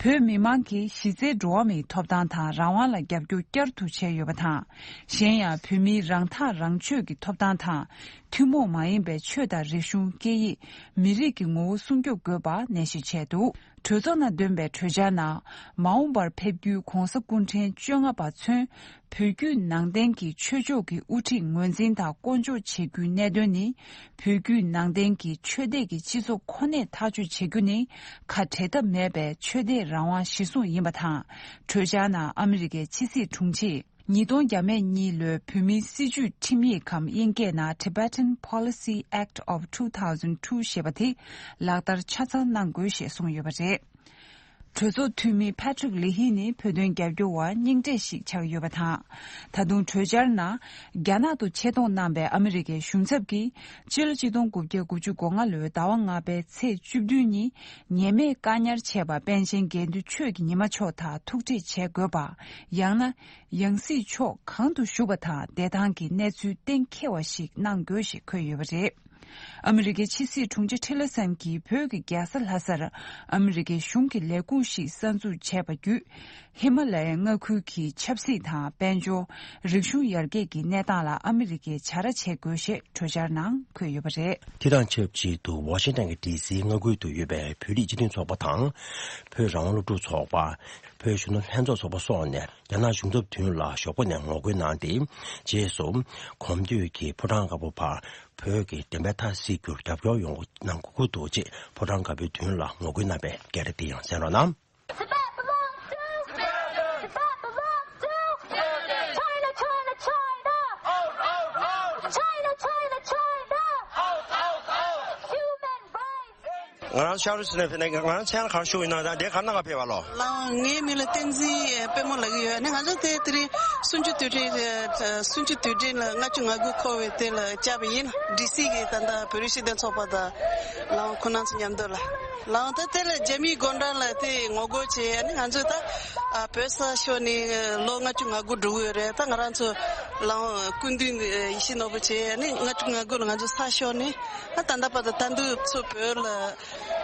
བོད་མི་མང་གིས་གཞི་རྩའི་འགྲོ་བ་མིའི་ཐོབ་ཐང་དང་རང་དབང་ལ་རྒྱབ་སྐྱོར་བསྐྱར་དུ་བྱས་ཡོད་པ་དང་། གཞན་ཡང་བོད་མིའི་རང་ཐག་རང་གཅོད་ཀྱི་ཐོབ་ཐང་དང་། ཐུན་མོང་མ་ཡིན་པའི་ཆོས་དང་རིག་གཞུང་། སྐད་ཡིག་མི་རིགས་ཀྱི་ངོ་བོ་སྲུང་སྐྱོབ་དགོས་པ་ནན་བཤད་བྱས་འདུག། གྲོས་ཚོགས་ནང་བཏོན་པའི་གྲོས་འཆར་ནང་། མ་འོངས་པར་ཕེབས་རྒྱུའི་༧གོང་ས་སྐུ་ཕྲེང་བཅོ་ལྔ་པ་མཚོན། བོད་བརྒྱུད་ནང་བསྟན་གྱི་ཆོས་ཕྱོགས་ཀྱི་དབུ་ཁྲིད་ངོས་འཛིན་དང་བསྐོ་འཇོག་བྱེད་རྒྱུའི་གནད་དོན་ནི། བོད་བརྒྱུད་ནང་བསྟན་གྱི་ཆོས་དད་ཀྱི་སྤྱི་ཚོགས་ཁོ་ནས་ཐག་གཅོད་བྱེད་རྒྱུ་ནི། ཁ་བྲལ་ཐབས་མེད་པའི་ཆོས་དད་རང་དབང་གཞིར་བཟུང་ཡིན་པ་དང་། གྲོས་འཆར་ནང་ཨ་མི་རི་ཀའི་ཕྱི་སྲིད་དྲུང་ཆེས། ཉིས་སྟོང་བརྒྱ་མེད་གཉིས་ལོའི་བོད་མིའི་སྲིད་བྱུས་ཁྲིམས་ཡིག་གམ་དབྱིན་སྐད་ནང་Tibetan Policy Act of two thousand two ཞེས་པ་དེ་ལག་བསྟར་ཆ་ཚང་གནང་དགོས་ཞེས་གསུངས་ཡོད་པ་རེད། གྲོས་ཚོགས་འཐུས་མི་ཕ་ཊི་རིག་ལི་ཧི་ནི་བོད་དོན་རྒྱབ་སྐྱོར་བ་རྙིང་གྲས་ཤིག་ཆགས་ཡོད་པ་དང་། ད་དུང་གྲོས་འཆར་ནང་རྒྱ་ནག་ཏུ་ཆེད་གཏོང་གནང་པའི་ཨ་མི་རི་ཀའི་གཞུང་ཚབ་ཀྱིས་སྤྱི་ལོ་ཆིག་སྟོང་དགུ་བརྒྱ་དགུ་བཅུ་གོ་ལྔ་ལོའི་ཟླ་བ་ལྔ་པའི་ཚེས་བཅུ་བདུན་ཉིན་ཉེས་མེད་བཀག་ཉར་བྱས་པ་པཎ་ཆེན་དགེ་འདུན་ཆོས་ཀྱི་ཉི་མ་མཆོག་དང་ཐུག་འཕྲད་བྱེད་དགོས་པ། ཡང་ན། ཡང་སྲིད་ཕྱོགས་གང་དུ་བཞུགས་པ་དང་བསྡད་སྟངས་ཀྱི་གནས་ཚུལ་གཏན་འཁེལ་བ་ཞིག་གནང་དགོས་ཞེས་འཁོད་ཡོད་པ་རེད། ཨ་མི་རི་ཀའི་ཕྱི་སྲིད་དྲུང་ཆེ་ཊི་ལར་སན་གྱིས་བོད་ཀྱི་རྒྱལ་ས་ལྷ་སར་ཨ་མི་རི་ཀའི་གཞུང་གི་ལས་ཁུངས་ཤིག་གསར་འཛུགས་བྱས་པ་བརྒྱུད། ཧི་མ་ལ་ཡའི་མངའ་ཁུལ་གྱི་ཆབ་སྲིད་དང་དཔལ་འབྱོར། རིག་གཞུང་ཡར་རྒྱས་ཀྱི་གནས་སྟངས་ལ་ཨ་མི་རི་ཀས་བྱ་ར་བྱེད་དགོས་ཞེས་གྲོས་འཆར་ནང་འཁོད་ཡོད་པ་རེད། དེ་དང་ཆབས་ཅིག་ཏུ་ཝ་ཤིང་ཊོན་གྱི་ཌི་སིའི་མངའ་ཁུལ་དུ་ཡོད་པའི་བོད་རིགས་སྤྱི་མཐུན་ཚོགས་པ་དང་། བོད་རང་དབང་སློབ་ཕྲུག་ཚོགས་པ། བོད་གཞོན་ནུ་ལྷན་ཚོགས་ཚོགས་པ་སོགས་ནས། རྒྱ་ནག་གཞུང་ཚབ་མདུན་ལ་ཞོགས་པ་ནས་ངོ་རྒོལ་གནང་སྟེ། རྗེས་སུ། གོམ་བསྟུན་གྱིས་ཕོ་བྲང་དཀར་པོ་བར་བོད་ཀྱི་བདེན་པའི་མཐའ་གསལ་རྒྱུར་རྒྱབ་སྐྱོར་ཡོང་གནང་དགོས་ཀྱི་འདུག་ཅེས་ཕོ་བྲང་དཀར་པོའི་མདུན་ལ་ངོ་རྒོལ་གནང་བའི་སྐད་སྒྲ་དེ་ཡང་གསན་རོགས་གནང་། Tibet belongs to Tibet belongs to China, China, China. Out, out, out. China, China, China. Out, out, out. Human rights. ང་རང་ཤར་རུ་སི་ནས་ཕེབས་ནས་ང་རང་མཚན་ག་རེ་ཞུ་ཡིན་ན་ད་འདི་ག་ན་ག་ཕེབས་པ་ལོ། ལགས་ངའི་མིང་ལ་བསྟན་འཛིན་དཔལ་མོ་ལབ་ཀྱི་ཡོད། ཨ་ནི་ང་ཚོ་དེ་དེ་རིང་གསུམ་བཅུ་དུས་དྲན་གསུམ་བཅུ་དུས་དྲན་ལ་ལྔ་བཅུ་ང་དགུ་འཁོར་བའི་དེ་ལ་བཅར་བ་ཡིན། ཌི་སི་གི་ད་ལྟ་བོད་རིགས་སྤྱི་མཐུན་ཚོགས་པ་དང་ལགས་ཁོང་རྣམ་ཚོ་མཉམ་དུ་ལ་ལགས་ད་དེ་ལ་རྒྱ་མིའི་སྒོ་འགྲམ་ལ་དེ་ངོ་རྒོལ་བྱས། ཨ་ནི་ང་ཚོ་ད་བོད་ས་ཤོར་ནས་ལོ་ལྔ་བཅུ་ང་དགུ་འགྲོ་གི་ཡོད་རེད། ད་ང་རང་ཚོ་ལགས་སྐུ་མདུན་ཡིད་བཞིན་ནོར་བུ་བྱས། ཨ་ནི་ལྔ་བཅུ་ང་དགུ་ལ་ང་ཚོ་ས་ཤོར་ནས་ད་ད་ལྟ་བར་དུ་ད་དུང་ཚུར་བོད་ལ།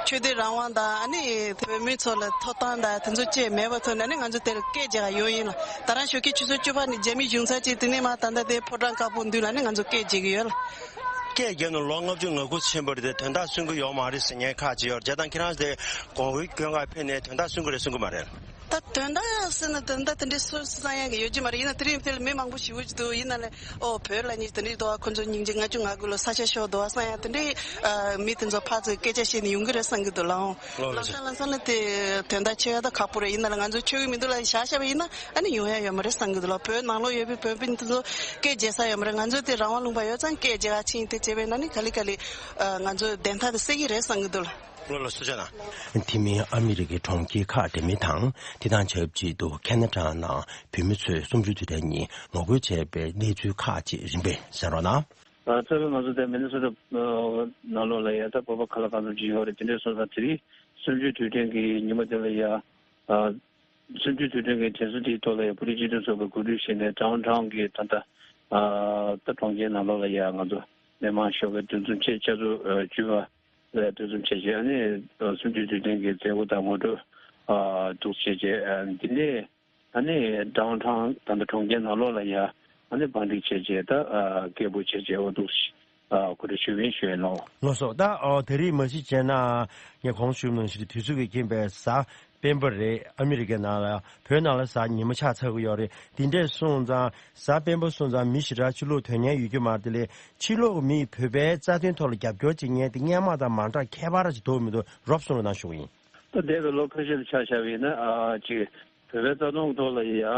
ཆོས་དད་རང་དབང་དང་ཨ་ནི་བོད་མི་ཚོ་ལ་ཐོབ་ཐང་དང་དེ་ཚོ་བཅས་མེད་པ་ཐོག་ནས་ཨ་ནི་ང་ཚོ་དེར་སྐད་རྒྱག་ཡོང་ཡིན་ལ། ད་རང་ཞོགས་ཀས་ཆུ་ཚོད་བཅུ་པ་ནས་རྒྱ་མི་གཞུང་ཚབ་ཅིག་དེ་ནས་མར་ད་ལྟ་དེ་ཕོ་བྲང་དཀར་པོ་མདུན་ལ་ཨ་ནི་ང་ཚོ་སྐད་རྒྱག་གི་ཡོད་ལ། སྐད་རྒྱབ་ནས་ལོ་ལྔ་བཅུ་ང་དགུ་ཕྱིན་པ་རེད་དེ། དོན་དག་སུན་གྱི་ཡོད་མ་རེད་ཟེར་མཁན་ཁག་ཅིག་ཡོད་རེད། བྱས་ཙང་ཁྱེད་རང་དེ་གོང་བུའི་སྐྱོན་ཁ་ཕེབས་ནས་དོན་དག་སུན་གྱི་རེད་སུན་གྱི་མ་རེད། ད་དོན་དག་ཟེར་ན་དོན་དག་དེ་འདྲའི་སུན་སུན་ཡག་གི་ཡོད་ཀྱི་མ་རེད། ཡིན་ན་དེ་རིང་དེ་ལ་མི་མང་པོ་ཞེ་པོ་ཅིག་འདུག་ཡིན་ན་ལས་ཨོ་བོད་ལ་ནི་དེ་འདྲའི་འདུག་ཁོ་ཚོ་སྙིང་རྗེ། ལྔ་བཅུ་ང་དགུ་ལོ་ས་ཆ་ཤོར་འདུག་བསམ་ཡག་དེ་འདྲའི་མི་དེ་ཚོ་ཕར་ཚུར་སྐད་ཆ་བཤད་ནས་ཡོང་གི་རེད་བསམ་གྱི་འདུག་ལགས། ལམ་སང་ལམ་སང་ལ་དེ་དོན་དག་ཆེ་ཡག་ད་ཁག་པོ་རེད། ཡིན་ན་ལ་ང་ཚོ་ཆོས་ཀྱི་མི་འདུག་ལ་བཞག་བཞག་པ་ཡིན་ན་ཨ་ནི་ཡོང་ཡག་ཡོད་མ་རེད་བསམ་གྱི་འདུག་ལགས། བོད་ནང་ལོགས་ཡོད་པའི་བོད་པ་དེ་ཚོ་སྐད་རྒྱག་ས་ཡོད་མ་རེད། ང་ཚོ་དེ་རང་དབང་ལུང་པ་ཡོད་ཙང་སྐད་རྒྱག་ག་ཕྱིན་དེ་བྱས་པས་ན་ནི་ག་ལེ་ག་ལེ་ང་ཚོ་བདེན་མཐའ་དེ་གསལ་གྱི་རེད་བསམ་གྱི་འདུག་ལགས། ལོ་ལ་སུ་ཆ་ན། དེ་མིན་ཨ་མི་རི་ཀའི་གྲོང་ཁྱེར་ཁག་འདྲ་མིན་དང་དེ་དང་ཆབས་ཅིག་ཏུ་ཁེ་ན་ཌ་ནང་བོད་མི་ཚོས་གསུམ་བཅུའི་དུས་དྲན་ཉིན་ངོ་རྒོལ་བྱས་པའི་གནས་ཚུལ་ཁག་ཅིག་རིམ་པས་གསན་རོགས་གནང་། ཨ་རྩ་བའི་ང་ཚོ་དེ་མི་ནི་སོ་ཊ་ནང་ལོགས་ལ་ཡ་ད་བོད་པ་ཁ་ལག་གང་འཚམ་ཅིག་ཡོད་རེད། དེ་འདྲའི་སོང་ཙང་དེ་རིང་གསུམ་བཅུའི་དུས་དྲན་གྱི་ཉིན་མོ་དེ་ལ་ཡ་ཨ་གསུམ་བཅུའི་དུས་དྲན་གྱི་དྲན་གསོ་དེའི་ཐོག་ལ་ཡ་བོད་རིགས་སྤྱི་མཐུན་ཚོགས་པའི་གོ་སྒྲིག་བྱས་ནས་ཌའོན་ཊའོན་གྱི་ད་ལྟ་ཨ་ད་གྲོང་ཁྱེར་ནང་ལོགས་ལ་ཡ་ང་ཚོ་མི་མང་ཞོགས་པའི་འདུ་འཛོམས་བྱས་ཆ་ཚོད་བཅུ་པ། ལ་འདུ་འཛོམས་བྱས་རྗེས་ཨ་ནི་གསུམ་བཅུའི་དུས་དྲན་གྱི་མཛད་སྒོ་དང་ངོ་སྤྲོད་ཨ་འདུག་བྱས་རྗེས་ཨ་འདི་ནས་ཨ་ནི་ཌའོན་ཊའོན་ད་ལྟ་གྲོང་ཁྱེར་ནང་ལོགས་ལ་ཡ་ཨ་ནི་བང་སྒྲིག་བྱས་རྗེས་ད་ཨ་སྐད་འབོད་བྱས་རྗེས་འོ་འདུག་ཨ་གོ་སྒྲིག་ཞུས་པ་ཡིན་ཞུ་ཡིན་ལོ། ལགས་སོ། ད་ཨ་དེ་རིང་མ་གཞི་བྱས་ན་ངས་གོང་ཞུས་ནང་བཞིན་དུས་ཚོད་ཀྱི་རྐྱེན་པས་གཟའ་སྤེན་པ་རེད། ཨ་མི་རི་ཀའི་ནང་ལ་བོད་ནང་ལ་གཟའ་ཉི་མ་ཆགས་ཚར་གི་ཡོད་རེད། དེ་འདྲས་སོང་ཙང་གཟའ་སྤེན་པ་སོང་ཙང་མི་ཞེ་དྲག་ཕྱི་ལོགས་ཐོན་མཁན་ཡོད་ཀྱི་མ་རེད། དེ་ལས་ཕྱི་ལོགས་ཀྱི་མིས་བོད་པའི་རྩ་དོན་ཐོག་ལ་རྒྱབ་སྐྱོར་བྱེད་མཁན་དེ་སྔོན་མ་དང་མ་འདྲ་ཁྱད་པར་ཅིག་འདུག་མི་འདུག་རོབ་གསུང་རོགས་གནང་ཞུ་གི་ཡིན། ད་འདས་པའི་ལོ་ཁ་ཤས་ལ་ཆ་བཞག་པ་ཡིན་ན་ཨ་ཅིག་བོད་པའི་རྩ་དོན་ཐོག་ལ་ཡ་ཨ་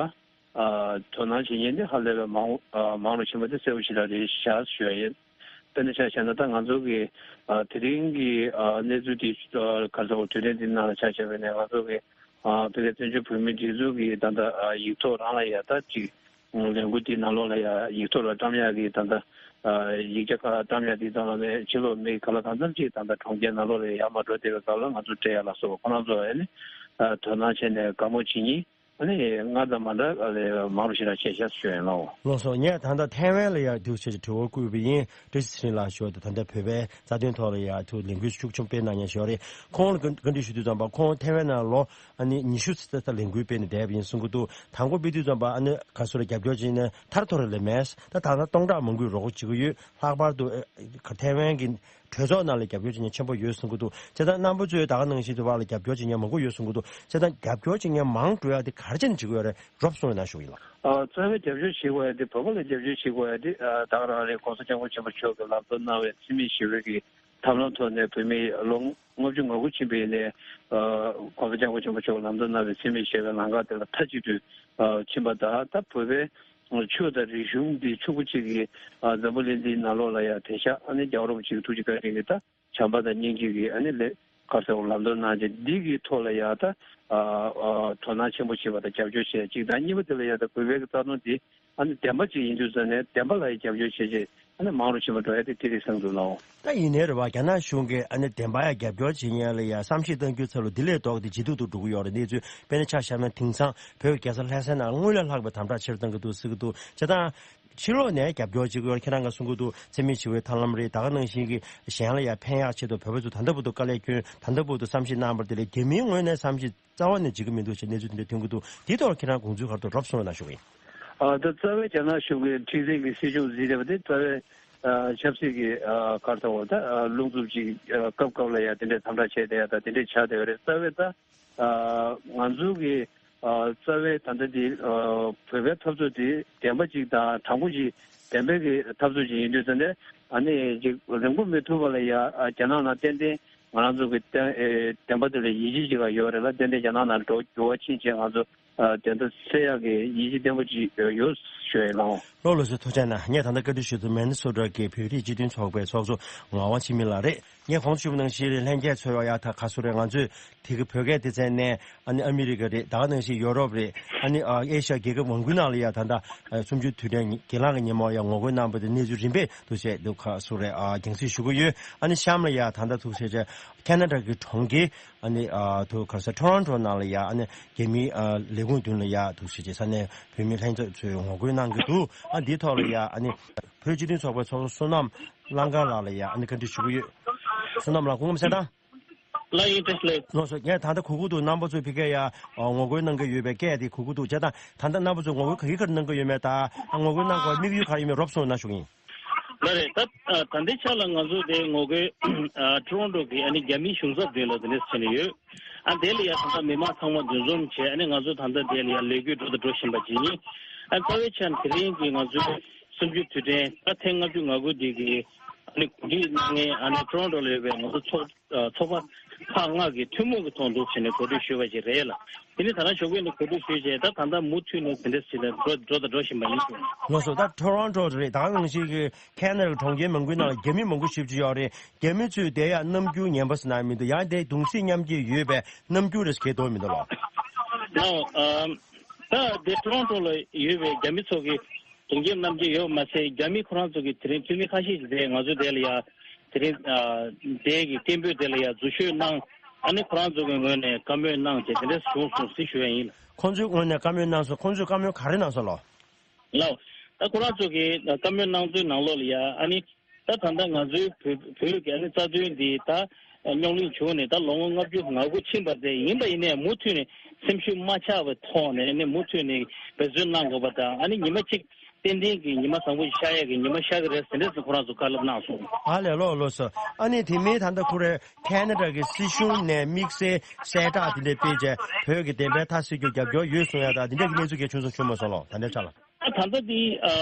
དོ་སྣང་བྱེད་མཁན་དེ་ཧ་ལས་པའི་མང་ཨ་མང་རུ་ཕྱིན་པ་དེ་གསལ་པོ་ཞེ་དྲག་རེད་ཤག་ཞུ་ཡ་ཡིན། དཔེར་ན་ཆ་བཞག་ན་ད་ང་ཚོ་གི་ཨ་དེ་རིང་གི་ཨ་གནས་ཚུལ་དེ་ཨ་ག་རེ་ཟེར་དགོས། དུས་དྲན་འདི་ནང་ལ་ཆ་བཞག་པ་ཡིན་ན་ང་ཚོ་གི་ཨ་བོད་སྐད་བཙན་བྱོལ་བོད་མིའི་སྒྲིག་འཛུགས་ཀྱི་ད་ལྟ་ཨ་ཡིག་ཐོག་རང་ལ་ཡ་ད་ཅིག་ལས་འགུལ་དེའི་ནང་ལོགས་ལ་ཡ་ཡིག་ཐོག་ལ་བཀྲམ་ཡག་གི་ད་ལྟ་ཨ་ཡིག་ཆ་ཁག་བཀྲམ་ཡག་དེའི་ཐོག་ལ་ནས་ཕྱི་ལོགས་མི་ག་ལ་གང་འཚམ་ཅིག་ད་ལྟ་གྲོང་ཁྱེར་ནང་ལོགས་ལ་ཡར་མར་འགྲོ་བསྡད་པའི་སྐབས་ལ་ང་ཚོ་སྤྲད་ཡག་ལ་སོགས་པ་ཁོ་རང་ཚོ་ཨ་ནི་ཨ་དོ་སྣང་བྱས་ནས་དགའ་མོ་བྱེད་མཁན། ཨ་ནི་སྔར་དང་མ་འདྲ་ལས་མང་རུ་ཞེ་དྲག་བྱས་ཤག་ཞུ་ཡིན་ལགས། ལགས་སོ། ངས་ད་ལྟ་ཐའེ་ཝན་ལ་ཡ་འདུག་བྱས་ཀྱི་དྲི་བ་བསྐུར་བ་ཡིན། བཀྲ་ཤིས་ཚེ་རིང་ལགས་ཞུ་བ་དང་ད་ལྟ་བོད་པའི་རྩ་དོན་ཐོག་ལ་ཡ་ཐུགས་ལས་འགུལ་ཤུགས་ཆེན་པོ་སྤེལ་གནང་མཁན་ཞིག་ཡོད་རེད། ཁོང་ལ་བཀའ་བཀའ་འདྲི་ཞུ་དུས་ཙམ་པ་ཁོང་ཐའེ་ཝན་ནང་ལོ་ཨ་ནི་ཉི་ཤུ་ཙམ་ད་ལས་འགུལ་སྤེལ་ནས་བསྡད་པ་ཡིན་གསུང་གི་འདུག་དང་པོ་སྤེལ་དུས་ཙམ་པ་ཨ་ནི་ག་སུ་ལ་རྒྱབ་སྐྱོར་བྱེད་ན་ཐར་ཐོར་ལས་མེད། ད་ད་ལྟ་སྟོང་ཕྲག་མང་པོས་རོགས་པ་བྱེད་ཀྱི་ཡོད། ལྷག་པར་དུ་ཨ་ཐའེ་ཝན་གྱི་གྲོས་ཚོགས་ནང་ལ་རྒྱབ་སྐྱོར་བྱེད་མཁན་ཆེན་པོ་ཡོད་གསུང་གི་འདུག་བྱས་ཙང་རྣམ་པ་ཚོས་ད་ག་ནང་བཞིན་དུ་བར་ལ་རྒྱབ་སྐྱོར་བྱེད་མཁན་མང་པོ་ཡོད་གསུང་གི་འདུག་བྱས་ཙང་རྒྱབ་སྐྱོར་བྱེད་མཁན་མང་འགྲོ་ཡག་དེ་ག་རེ་བྱས་ནས་བྱེད་ཀྱི་ཡོད་རེད། རོབ་གསུང་རོགས་གནང་ཞུ་གི་ཡིན་ལགས། ཨ་རྩ་བའི་རྒྱབ་སྐྱོར་བྱེད་དགོས་ཡག་དེ་བོད་པ་ལ་རྒྱབ་སྐྱོར་བྱེད་དགོས་ཡག་དེ་ཨ་ད་ག་རང་རེད། ༸གོང་ས་༸སྐྱབས་མགོན་ཆེན་པོ་མཆོག་གིས་ལམ་སྟོན་གནང་བའི་འཚེ་མེད་ཞི་བའི་གི་ཐབས་ལམ་ཐོག་ནས་བོད་མི་ལོ་ལྔ་བཅུ་ང་དགུ་ཕྱིན་པ་ཡིན་ནའི་ཨ་༸གོང་ས་༸སྐྱབས་མགོན་ཆེན་པོ་མཆོག་གིས་ལམ་སྟོན་གནང་བའི་འཚེ་མེད་ཞི་བའི་ལམ་ཁ་དེ་ལ་མཐའ་གཅིག་ཏུ་ཨ་ཕྱིན་པ་དང་། ད་བོད་པའི་ཆོས་དང་རིག་གཞུང་འདི་ཕྱུག་པོ་གཅིག་གིས་ཨ་འཛམ་བུ་གླིང་འདིའི་ནང་ལོགས་ལ་ཡང་དེང་སང་ཨ་ནི་རྒྱལ་བ་རིན་པོ་ཆེ་གི་ཐུགས་རྗེ་བཀའ་དྲིན་གྱིས་ད་བྱམས་པ་དང་སྙིང་རྗེ་གིས་ཨ་ནི་ལས་ཁ་གསལ་བོ་ལམ་སྟོན་གནང་རྗེས་འདི་གི་ཐོག་ལ་ཡང་ད་ཨ་ཨ་དོ་སྣང་ཆེན་པོ་བྱེད་པ་དང་རྒྱབ་སྐྱོར་བྱེད་ཡ་གཅིག་དང་། གཉིས་པ་དེ་ལ་ཡང་ད་བོད་པའི་གི་རྩ་དོན་འདི་ཨ་ནི་བདེན་པ་གཅིག་ཡིན་དུས་ཙང་ནས་བདེན་པ་ལ་ཡང་རྒྱབ་སྐྱོར་བྱེད་ཆེད་ཨ་ནི་མང་རུ་ཕྱིན་པ་འགྲོ་ཡ་དེ་དེ་རེད་བསམ་འདུག་ལགས། ད་ཡིན་ནའི་རེད་བ། རྒྱ་ནག་གཞུང་གིས་ཨ་ནི་བདེན་པ་ཡ་རྒྱབ་སྐྱོར་བྱེད་མཁན་ལ་ཡ་བསམ་ཤེས་གཏང་རྒྱུའི་ཚབ་ལ་འདི་ལས་ལྡོག་སྟེ་ཇེ་སྡུག་ཏུ་འགྲོ་གི་ཡོད་རེད། གནས་ཚུལ་དཔེར་ན་ཆ་བཞག་ན་དེང་སང་བོད་ཀྱི་རྒྱལ་ས་ལྷ་སའི་ནང་ལ་སྔོན་ལས་ལྷག་པའི་དམ་དྲག་ཆེ་རུ་གཏང་གི་འདུག་ཟེར་གི་འདུག་བྱས་ཙང་ཕྱི་ལོགས་ནས་རྒྱབ་སྐྱོར་བྱེད་ཀྱི་ཡོད་རེད། ཁྱེད་རང་གིས་གསུང་གི་འདུག་འཚེ་མེད་ཞི་བའི་ཐབས་ལམ་རེད། ད་ག་ནང་བཞིན་གྱི་གཞན་ལ་ཡ་ཕན་ཡག་ཆེད་དུ་བོད་པ་ཚོས་ད་ལྟ་བར་དུ་དཀའ་ལས་བསྐྱོན། ད་ལྟ་བར་དུ་བསམ་ཤེས་གནང་བ་དེ་ལས་རྒྱ་མིའི་ངོས་ནས་བསམ་ཤེས་རྩ་བ་ནས་བྱེད་ཀྱི་མི་འདུག་ཅེས་གནས་ཚུལ་དེ་འདྲ་ཐོན་གྱི་འདུག་དེའི་ཐོག་ལ་ཁྱེད་རང་དགོངས་ཚུལ་ག་རེ་འདུག་རོབ་གསུང་རོགས་གནང་ཞུ་གི་ཡིན། ཨ་ད་རྩ་བའི་རྒྱ་ནག་གཞུང་གི་ཁྲིམས་འཛིན་གྱི་སྲིད་སྐྱོང་འཛིན་བསྡད་པ་དེ་རྩ་བའི་ཨ་ཆབ་སྲིད་ཀྱི་ཨ་ག་རེ་ཟེར་དགོས་རེད། ད་ཨ་རླུང་འཚུབ་ཅིག་ཨ་སྐབས་སྐབས་ལ་ཡ་དེ་འདྲའི་དམ་དྲག་བྱས་བསྡད་ཡ་ད་དེ་འདྲའི་ཆགས་བསྡད་ཡོད་རེད། རྩ་བའི་ད་ཨ་ང་ཚོ་གི་ཨ་རྩ་བའི་ད་ལྟ་འདི་ཨ་བོད་པའི་འཐབ་རྩོད་འདི་བདེན་པ་ཅིག་དང་དྲང་པོ་ཅིག་བདེན་པའི་གི་འཐབ་རྩོད་ཅིག་ཡིན་དུས་ཙང་ནས་ཨ་ནི་ཅིག་རིང་པོ་མི་ཐུབ་པ་ལ་ཡ་ཨ་རྒྱ་ནག་ནང་ཏན་ཏན་ང་རང་ཚོ་གི་བདེན་ཨེ་བདེན་པ་དེ་ལ་ཡིད་ཆེས་ཅིག་ཡོད་རེད་ལ། ཏན་ཏན་རྒྱ་ནག་ནང་འགྲོ་འགྱུར་བ་ཕྱིན་བྱས་ང་ཚོ་ཨ་བདེན་མཐའ་གསལ་ཡག་གི་ཡིད་ཆེས་བརྟན་པོ་ཅིག་ཡོད་ཞུ་ཡ་ཡིན་ལགས། ལགས་ལགས་སོ། ཐུགས་རྗེ་གནང་། ངས་ད་ལྟ་བཀའ་འདྲི་ཞུ་དུས་མེ་ནི་སོ་ཊ་གི་བོད་རིགས་སྤྱི་མཐུན་ཚོགས་པའི་ཚོགས་གཙོ་ངག་དབང་འཆི་མེད་ལགས་རེད། ངས་གོང་དུ་ཞུས་པ་ནང་བཞིན་ལྷན་རྒྱས་ཚོས་ཡ་ད་ག་ཚོད་རེད། ང་ཚོས་དེ་གི་བོད་སྐད་སྡེ་ཚན་ནས་ཨ་ནི་ཨ་མི་རི་ཀ་རེད། ད་ག་ནང་བཞིན་ཡོ་རོབ་རེད། ཨ་ནི་ཨ་ཨེ་ཤ་ཡ་རྒྱལ་ཁབ་མང་པོའི་ནང་ལ་ཡ་ད་ལྟ་ཨ་གསུམ་བཅུའི་དུས་དྲན་གྱེན་ལངས་ཀྱི་ཉིན་མོ་ཡ་ངོ་རྒོལ་གནང་བ་དེ་གནས་ཚུལ་རིམ་པས་འདུག་བཤད་འདུག་ག་ཚོད་རེད། ཨ་རྒྱང་སྲིང་ཞུ་གི་ཡོད། ཨ་ནི་གཤམ་ལ་ཡ་ད་ལྟ་ཐུག་བཤད་བྱས་ཁེ་ན་ཌ་གི་གྲོང་ཁྱེར་ཨ་ནི་ཨ་ཐུག་ག་ས་ཊོ་རོན་ཊོ་ནང་ལ་ཡ་ཨ་ནི་རྒྱ་མིའི་ཨ་ལས་ཁུངས་མདུན་ལ་ཡ་ཐུག་བཤད་བྱས་ས་གནས་བོད་མི་ལྷན་ཚོགས་ཚོས་ངོ་རྒོལ་གནང་གི་འདུག་ཨ་འདིའི་ཐོག་ལ་ཡ་ཨ་ནི་བོད་སྤྱི་མཐུན་ཚོགས་པའི་ཚོགས་གཙོ་བསོད་ནམས་གླང་དཀར་ལགས་ལ་ཡ་ཨ་ནི་བཀའ་འདྲི་ཞུ་གི་ཡོད། བསོད་ནམས་ལགས་སྐུ་ཁམས་བཟང་དང་། ལགས་ཡིན། བཀྲ་ཤིས་བདེ་ལེགས། ལགས་སོ། ངས་ད་ལྟ་གོ་གི་འདུག་རྣམ་པ་ཚོས་ཕ་གིར་ཡ་ཨ་ངོ་རྒོལ་གནང་གི་ཡོད་པའི་སྐད་དེ་གོ་གི་འདུག་བྱས་ཙང་ད་ལྟ་རྣམ་པ་ཚོས་ངོ་རྒོལ་ག་གི་ག་རེ་གནང་གི་ཡོད་མེད་དང་ཨ་ངོ་རྒོལ་གནང་དགོས་དམིགས་ཡུལ་ག་རེ་ཡོད་མེད་རོབ་གསུང་རོགས་གནང་ཞུ་གི་ཡིན། ལགས་རེད། ད་ད་ལྟའི་ཆ་ལ་ང་ཚོ་དེ་ངོ་རྒོལ་ཊོ་རོན་ཊོ་གི་ཨ་ནི་རྒྱ་མིའི་གཞུང་ཚབ་མདུན་ལ་དེ་འདྲས་བྱས་ནས་ཡོད། ཨ་དེ་ལ་ཡ་ད་ལྟ་མི་མང་ཚང་མ་འདུ་འཛོམས་བྱས། ཨ་ནི་ང་ཚོ་ད་ལྟ་དེ་ལ་ཡ་ལས་འགུལ་འགྲོ་དང་འགྲོ་བཞིན་པ་ཅིག་ཡིན། ཨ་རྩ་བའི་ཆ་ནས་དེ་རིང་གི་ང་ཚོའི་གསུམ་བཅུའི་དུས་དྲན་ད་ཐེངས་ལྔ་བཅུ་ང་དགུ་དེ་གི་ཨ་ནི་གོ་སྒྲིག་གནང་མཁན་ཨ་ནི་ཊོ་རོན་ཊོ་ལ་ཡོད་པའི་ང་ཚོ་ཚོགས་ཚོགས་པ་ཁག་ལྔ་གི་ཐུན་མོང་གི་ཐོག་ནས་བྱས་ནས་གོ་སྒྲིག་ཞུས་པ་ཅིག་རེད་ལ། དེ་ནི་ད་ལྟ་ཞོགས་པ་ནས་གོ་སྒྲིག་ཞུས་བྱས། ད་ད་ལྟ་མུ་མཐུད་ནས་དེ་འདྲ་ཞིག་ལ་འགྲོ་འགྲོ་དང་འགྲོ་བཞིན་པ་ཡིན་ཞུ། ལགས་སོ། ད་ཊོ་རོན་ཊོ་རེད། ད་ག་ནང་བཞིན་གྱི་ཁེ་ན་ཌ་གི་གྲོང་ཁྱེར་མང་པོའི་ནང་ལ་རྒྱ་མི་མང་པོ་ཞེ་པོ་ཅིག་ཡོད་རེད། རྒྱ་མི་ཚོས་དེ་ཡང་རྣམ་འགྱུར་ངན་པ་ཟེར་ན་མི་འདུག་ཡང་དེ་གདུང་སེམས་མཉམ་སྐྱེད་ཡོད་པའི་རྣམ་འགྱུར་རེ་ཞིག་སྐྱེ་དོན་མི་འདུག་ལགས། ལགས། ཨམ། ད་དེ་ཊོ་རོན་ཊོ་ལ་ཡོད་པའི་རྒྱ་མི་ཚོ་གི་གདུང་སེམས་མཉམ་སྐྱེད་ཡོད་མ་ཟད། རྒྱ་མི་ཁོ་རང་ཚོ་གི་དེ་རིང་འཐུས་མི་ཁ་ཤས་ཤིག་དེ་ང་ཚོ་དེ་ལ་ཡ་དེ་རིང་ཨ་དེ་གི་སྐད་འབོད་དེ་ལ་ཡ་འཛུལ་ཞུགས་གནང་། ཨ་ནི་ཁོ་རང་ཚོ་གི་ངོས་ནས་བཀའ་མོལ་གནང་བྱས་དེ་འདྲ་བྱུང་སོང་ཟེར་ཞུ་ཡ་ཡིན། ཁོང་ཚོའི་ངོས་ནས་བཀའ་མོལ་གནང་སོང་། ཁོང་ཚོས་བཀའ་མོལ་ག་རེ་གནང་སོང་ལགས། ལགས། ད་ཁོ་རང་ཚོ་གི་བཀའ་མོལ་གནང་ཚུལ་ནང་ལོགས་ལ་ཡ་ཨ་ནི། ད་ད་ལྟ་ང་ཚོའི་བོད་བོད་ཀྱི་ཨ་ནི་རྩ་དོན་འདི་ད་རྙོག་གླེང་བྱུང་ནས་ད་ལོ་ངོ་ལྔ་བཅུ་ང་དགུ་ཕྱིན་པ་དེ་ཡིན་པ་ཡིན་ནའི་མུ་མཐུད་ནས་སེམས་ཤུགས་མ་ཆག་པའི་ཐོག་ནས་ཨ་ནི་མུ་མཐུད་ནས་འབད་བརྩོན་གནང་དགོས་པ་དང་། ཨ་ནི་ཉི་མ་གཅིག་ཏན་ཏན་གྱི་ཉི་མ་བཟང་པོ་ཤར་ཡས་ཀྱི་ཉི་མ་ཤར་གྱི་རེད་ཟེར་འདྲ་ཟེར་ཁོ་རང་ཚོ་བཀའ་སློབ་གནང་སོང་། ཨ་ལས། ལགས་ལགས་སོ། ཨ་ནི་དེ་མིན་ད་ལྟ་ཁོ་རེ་ཁེ་ན་ཌ་གི་སྲིད་གཞུང་ནས་དམིགས་བསལ་གསལ་བསྒྲགས་དེ་འདྲ་སྤེལ་བྱས་བོད་ཀྱི་བདེན་པའི་མཐའ་གསལ་རྒྱུར་རྒྱབ་སྐྱོར་ཡོད་གསུང་ཡ་ད་དེ་འདྲ་གི་གནས་ཚུལ་གལ་ཆུང་ཙམ་བྱུང་མ་སོང་ལགས། ད་ལྟའི་ཆ་ལ། ད་ད་ལྟ་འདི་ཨ་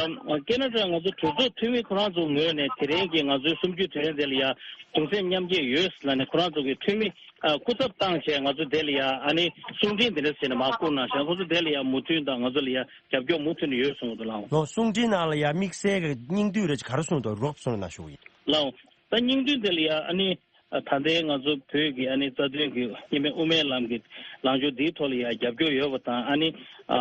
ཁེ་ན་ཌ་ང་ཚོ་གྲོས་ཚོགས་འཐུས་མི་ཁོ་རང་ཚོ་ངོས་ནས་དེ་རིང་གི་ང་ཚོའི་གསུམ་བཅུའི་དུས་དྲན་དེ་ལ་ཡ་གདུང་སེམས་མཉམ་སྐྱེད་ཡོད་ལབ་ནས་ཁོ་རང་ཚོ་གི་འཐུས་མི་ཨ་སྐུ་ཚབ་བཏང་བྱས་ང་ཚོ་དེ་ལ་ཡ་ཨ་ནི་གསུང་འཕྲིན་དེ་འདྲ་ཟེར་ནས་མར་བསྐུར་གནང་བྱས། ཁོ་ཚོ་དེ་ལ་ཡ་མོས་མཐུན་དང་ང་ཚོ་ལ་ཡ་རྒྱབ་སྐྱོར་མུ་མཐུད་ནས་ཡོད་གསུངས་འདུག་ལགས། ལགས། གསུང་འཕྲིན་ནང་ལ་ཡ་དམིགས་བསལ་གྱི་སྙིང་བསྡུས་རེ་ག་རེ་གསུངས་འདུག་རོབ་གསུངས་ན་ཞུ་གི་ཡིན། ལགས། ད་སྙིང་བསྡུས་དེ་ལ་ཡ་ཨ་ནི། ད་ལྟའི་ང་ཚོ་བོད་ཀྱི་ཨ་ནི་རྩ་དོན་གྱི་སྐྱེ་དམན་དབུ་མའི་ལམ་གྱི་ལངས་ཕྱོགས་འདིའི་ཐོག་ལ་ཡང་རྒྱབ་སྐྱོར་ཡོད་པ་དང་། ཨ་ནི་ཨ་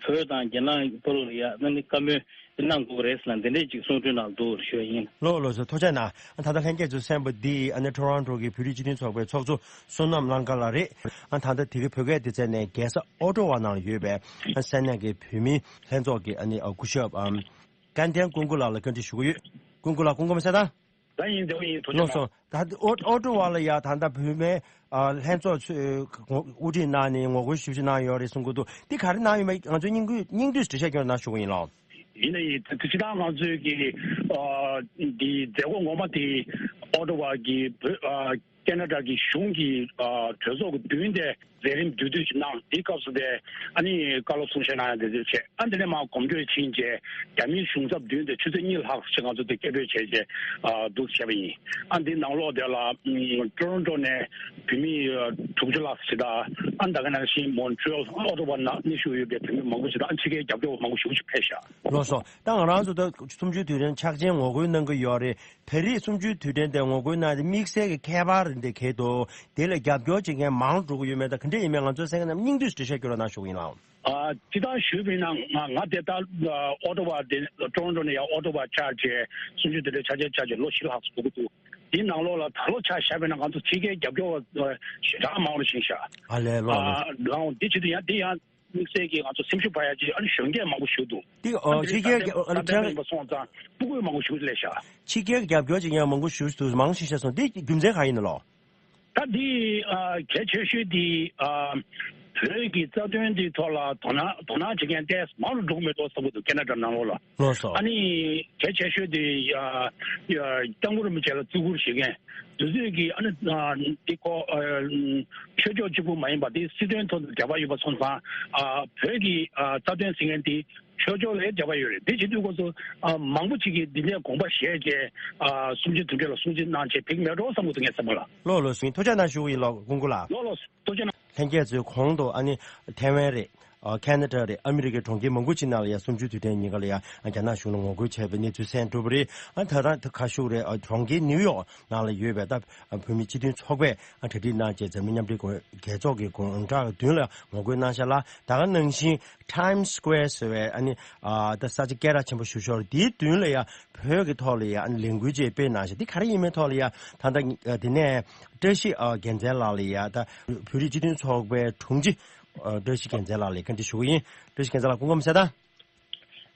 བོད་དང་རྒྱ་ནག་བར་ལ་ཡང་ཨ་ནི་བཀའ་མོལ་གནང་དགོས་རེད་ཟེར་ན་འདི་འདྲས་ཅིག་གསུང་གྲོས་ནང་འདུག་ཞུ་ཡ་ཡིན། ལགས་ལགས་སོ། ཐུགས་རྗེ་གནང་། ཨ་ད་ལྟ་ལྷན་རྒྱས་ཚོས་གསན་པ་འདི་ཨ་ནི་ཊོ་རོན་ཊོ་གི་བོད་རིགས་སྤྱི་མཐུན་ཚོགས་པའི་ཚོགས་གཙོ་བསོད་ནམས་གླང་དཀར་ལགས་རེད། ཨ་ད་ལྟ་དེ་གའི་བོད་སྐད་སྡེ་ཚན་ནས་རྒྱལ་ས་ཨོ་ཊོ་ཝ་ནང་ལ་ཡོད་པའི་ཨ་ས་གནས་ཀྱི་བོད་མིའི་ལྷན་ཚོགས་ཀྱི་ཨ་ནི་ཨ་སྐུ་ཞབས་ཨམ་སྐལ་ལྡན་ཀུན་མཁྱེན་ལགས་ལ་བཀའ་འདྲི་ཞུ་གི་ཡོད། ཀུན་མཁྱེན་ལགས་སྐུ་ཁམས་བཟང་། ད་ཡིན་འདྲ་བོ་ཡིན། ཐུགས་རྗེ་ལགས་སོ། གནང་། ད་ཨོ་ཨོ་ཊོ་ཝ་ལ་ཡ་ད་ལྟ་བོད་མིའི་ཨ་ལྷན་ཚོགས་ཚོས་དབུ་ཁྲིད་གནང་ནས་ངོ་རྒོལ་ཞེ་པོ་ཅིག་གནང་ཡོད་རེད་གསུང་གི་འདུག་འདི་ག་རེ་གནང་ཡོད་མེད་ང་ཚོས་སྙིང་བསྡུས་སྙིང་བསྡུས་འགྲེལ་བཤད་སྐྱོན་གནང་ཞུ་གི་ཡིན་ལགས། ཡིན་ན་ཡིན། ད་སྤྱིར་བཏང་ང་ཚོས་ཀྱི་ཨ་འདི་མཛད་སྒོ་ངོ་མ་དེ་ཨོ་ཊོ་ཝ་གི་བོད་ཨ་ཁེ་ན་ཌ་གི་གཞུང་གི་ཨ་གྲོས་ཚོགས་ཀྱི་མདུན་དེ་མཛད་རིམ་བསྡུས་བསྡུས་ཤིག་གནང་། དེའི་སྐབས་སུ་དེ་ཨ་ནི་བཀའ་སློབ་གསུང་བཤད་གནང་ཡ་དེ་ཚོ་བྱས། ཨ་འདི་ནས་མར་གོམ་བགྲོད་ཕྱིན་རྗེས་རྒྱ་མིའི་གཞུང་ཚབ་མདུན་དུ་ཆུ་ཚོད་གཉིས་ལྷག་ཅིག་ང་ཚོ་དེ་སྐད་འབོད་བྱས་རྗེས་ཨ་འདུག་བྱས་པ་ཡིན། ཨ་འདི་ནང་ལོགས་དེ་ལ་ཨམ་ཊོ་རོན་ཊོ་ནས་བོད་མི་ཨ་དྲུག་ཅུ་ལྷག་ཅིག་དང་། ཨ་ད་ག་ནང་བཞིན་མོན་ཊི་རི་ཡལ་ཨོ་ཊོ་ཝ་ནང་གནས་བཞུགས་ཡོད་པའི་བོད་མི་མང་པོ་ཅིག་དང་། ཨ་ཕྱི་རྒྱལ་རྒྱབ་སྐྱོར་བ་མང་པོ་ཞེ་པོ་ཅིག་ཕེབས་ཤག་ལགས་སོ། ད་ང་རང་ཚོ་ད་གསུམ་བཅུའི་དུས་དྲན་ཕྱག་ཆེན་ངོ་རྒོལ་གནང་གི་ཡོད་རེད། ད་རེས་གསུམ་བཅུའི་དུས་དྲན་དེ་ངོ་རྒོལ་གནང་སྟེ་དམིགས་བསལ་གྱི་ཁྱད་པར་འདི་གལ་འདུག་དེ་ལ་རྒྱབ་སྐྱོར་བྱེད་མཁན་མང་དུ་འགྲོ་གི་ཡོད་མེད་དང་ག་འདྲ་ཡིན་མིན་ང་ཚོའི་གསན་མཁན་རྣམས་སྙིང་བསྡུས་སུ་འགྲེལ་བཤད་སྐྱོན་རོགས་གནང་ཞུ་གི་ཡིན་ལགས། ཨ་སྤྱིར་བཏང་ཞུས་པ་ཡིན་ན་ང་ང་དེ་ལྟར་ཨ་ཨོ་ཊོ་ཝ་དེ་ཊོ་རོན་ཊོ་ནས་ཡར་ཨོ་ཊོ་ཝ་བཅར་བྱས་གསུམ་བཅུའི་དུས་དྲན་ཕྱག་ཆེན་བཅར་བྱས་ལོ་བཞི་ལྷག་ཙམ་འགྲོ་གི་འདུག་དེའི་ནང་ལོགས་ལ་ད་ལོ་ཆ་བཞག་པ་ཡིན་ན་ང་ཚོ་ཕྱི་རྒྱལ་རྒྱབ་སྐྱོར་བ་ཞེ་དྲག་མང་རུ་ཕྱིན་ཤག་ཨ་ལས། ལགས་ལགས། ཨ་ལའང་འདི་བྱེད་དུས་ཡང་འདི་ཡང་དམིགས་བསལ་གྱིས་ང་ཚོ་སེམས་ཤུགས་འཕར་ཡ་ཅིག་ཨ་ནི་གཞོན་སྐྱེས་མང་པོ་ཞིག་འདུག་འདི་ཨ་ཨ་ཕྱི་རྒྱལ་གྱི་ཨ་ནི་ད་ལྟ་ཡིན་པ་སོང་ཙང་སྤུ་གུ་མང་པོ་ཞིག་སླེབས་ཤག་ཕྱི་རྒྱལ་གྱི་རྒྱབ་སྐྱོར་བྱེད་མཁན་མང་པོ་ཞིག་འདུག་མང་ཞིག་ཤར་སོང་། འདི་རྒྱུ་མཚན་ག་ཡིན་ནམ་ལགས། ད་འདི་ཨ་གལ་ཆེ་ཤོས་འདི་ཨ་བོད་ཀྱི་རྩ་དོན་འདི་ཐོག་ལ་དོ་སྣང་དོ་སྣང་བྱེད་མཁན་ཏོག་ཙམ་མང་རུ་འགྲོ་གི་མེད་འགྲོ་བསམ་གྱི་འདུག་ཁེ་ན་ཌ་ནང་ལོགས་ལ། ལགས་སོ། ཨ་ནི་གལ་ཆེ་ཤོས་དེ་ཨ་ཨ་སྐྱབས་མགོན་རིན་པོ་ཆེ་ལ་བརྩི་བཀུར་བྱེད་མཁན་དེ་ཚོས་ཀྱིས་ཨ་ནི་ཨ་འདི་ཁོ་ཨ་ཆོས་ཕྱོགས་གཅིག་པུ་མ་ཡིན་པ་དེ་སྲིད་དོན་ཐོག་ཏུ་འབྲེལ་བ་ཡོད་པ་སོང་ཙང་ཨ་བོད་ཀྱི་ཨ་རྩ་དོན་ཟེར་མཁན་དེ་ཆོས་ཕྱོགས་ལ་འབྲེལ་བ་ཡོད་རེད། དེ་བྱེད་དུས་སྐབས་སུ་ཨ་མང་པོ་ཅིག་གིས་འདི་ནས་དགོངས་པ་བཞེས་བྱས་ཨ་གསུམ་བཅུའི་དུས་དྲན་ལ་སྲུང་བརྩི་གནང་བྱས་ཕེབས་ཀྱི་མེད་འགྲོ་བསམ་གྱི་འདུག་ངས་བསམ་པ་ལ། ལགས་ལགས་སོ། ཐུགས་རྗེ་གནང་ཞུ་གི་ཡིན་ལགས། སྐུ་མགོན་ལགས། ལགས་ལགས་སོ། ཐུགས་རྗེ་གནང་། ལྷན་རྒྱས་ཚོས་གོང་དུ་ཨ་ནི་ཐའེ་ཝན་རེད། ཨ་ཁེ་ན་ཌ་རེད། ཨ་མི་རི་ཀའི་གྲོང་ཁྱེར་མང་པོ་ཅིག་ནང་ལ་ཡང་གསུམ་བཅུའི་དུས་དྲན་ཉིན་ཀ་ལ་ཡང་རྒྱ་ནག་གཞུང་ལ་ངོ་རྒོལ་བྱས་པའི་གནས་ཚུལ་གསན་གྲུབ་པ་རེད། ཨ་ད་ལྟ་ཁ་ཤུག་རེད། ཨ་གྲོང་ཁྱེར་ནིའུ་ཡོག་ནང་ལ་ཡོད་པའི་ད་བོད་མི་སྤྱི་མཐུན་ཚོགས་པས་ཨ་གྲ་སྒྲིག་གནང་བྱས་འཛམ་གླིང་མཉམ་འབྲེལ་རྒྱལ་ཚོགས་ཀྱི་དགོང་དག་གི་མདུན་ལ་ངོ་རྒོལ་གནང་ཤག་ལ། ད་ག་ནང་བཞིན་Times Square་ཟེར་བའི་ཨ་ནི་ཨ་ད་ས་ཆ་སྐད་གྲགས་ཆེན་པོ་ཞིག་ཤོར་དེའི་མདུན་ལ་ཡང་བོད་ཀྱི་ཐོག་ལ་ཡང་ཨ་ནི་ལས་འགུལ་ཅིག་སྤེལ་གནང་ཤག་འདི་ག་རེ་ཡིན་མིན་ཐོག་ལ་ཡང་ད་ལྟ་ཨ་དེ་ནས་བཀྲ་ཤིས་ཨ་རྒྱལ་མཚན་ལགས་ལ་ཡང་ད་བོད་རིགས་སྤྱི་མཐུན་ཚོགས་པའི་དྲུང་ཆེ་ཨ་བཀྲ་ཤིས་རྒྱལ་མཚན་ལགས་ལ་བཀའ་འདྲི་ཞུ་གི་ཡིན། བཀྲ་ཤིས་རྒྱལ་མཚན་ལགས་སྐུ་ཁམས་བཟང་།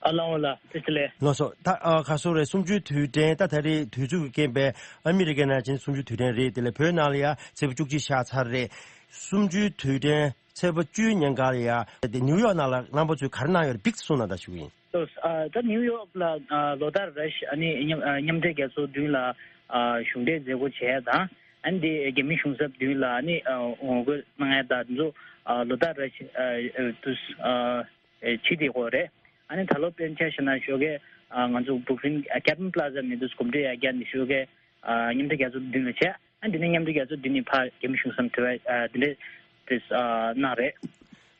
ཨ་ལའོ་ལགས་བཀྲ་ཤིས་བདེ་ལེགས། ལགས་སོ། ད་ཨ་ག་སོ་རེད། གསུམ་བཅུའི་དུས་དྲན་ད་ད་རེས་དུས་ཚོད་ཀྱི་རྐྱེན་པས་ཨ་མི་རི་ཀའི་ནང་བཞིན་གསུམ་བཅུའི་དུས་དྲན་རེད། དེ་ལས་བོད་ནང་ལ་ཡང་ཚེས་པ་བཅུ་གཅིག་ཤར་ཚར་རེད། གསུམ་བཅུའི་དུས་དྲན་ཚེས་པ་བཅུའི་ཉིན་ཀ་ལ་ཡང་དེ་ནིའུ་ཡོག་ནང་ལ་རྣམ་པ་ཚོས་ག་རེ་གནང་ཡོད་རེད། ཕིག་ཙམ་གསུང་གནང་དང་ཞུ་གི་ཡིན། ལགས་སོ། ཨ་ད་ནིའུ་ཡོག་ལ་ཨ་ལོ་ལྟར་རེ་བཞིན་ཨ་ནི་མཉམ་ཨ་མཉམ་འབྲེལ་རྒྱལ་ཚོགས་མདུན་ལ་ཨ་གཞུང་འབྲེལ་མཛད་སྒོ་བྱས་དང་། ཨ་ནི་དེ་རྒྱ་མི་གཞུང་ཚབ་མདུན་ལ་ཨ་ནི་ཨ་ངོ་རྒོལ་གནང་ཡ་དང་དེ་ཚོ་ཨ་ལོ་ལྟར་རེ་བཞིན་ཨ་ཨ་དུས་ཨ་ཨ་བྱེད་བསྡད་ཡོད་རེད། ཨ་ནི་ད་ལོ་དཔེར་ན་ཆ་བཞག་ན་ཞོགས་ཀས་ཨ་ང་ཚོ་Brooklyn Capitol Plaza ནས་དུས་གོམ་བགྲོད་ཡར་རྒྱས་ནས་ཞོགས་ཀས་ཨ་མཉམ་འབྲེལ་རྒྱལ་ཚོགས་མདུན་ལ་བྱས། ཨ་འདི་ནས་མཉམ་འབྲེལ་རྒྱལ་ཚོགས་འདི་ནས་ཕར་རྒྱ་མི་གཞུང་ཚབ་དེ་བས་ཨ་འདི་འདྲས་དེ་ཨ་གནང་རེད།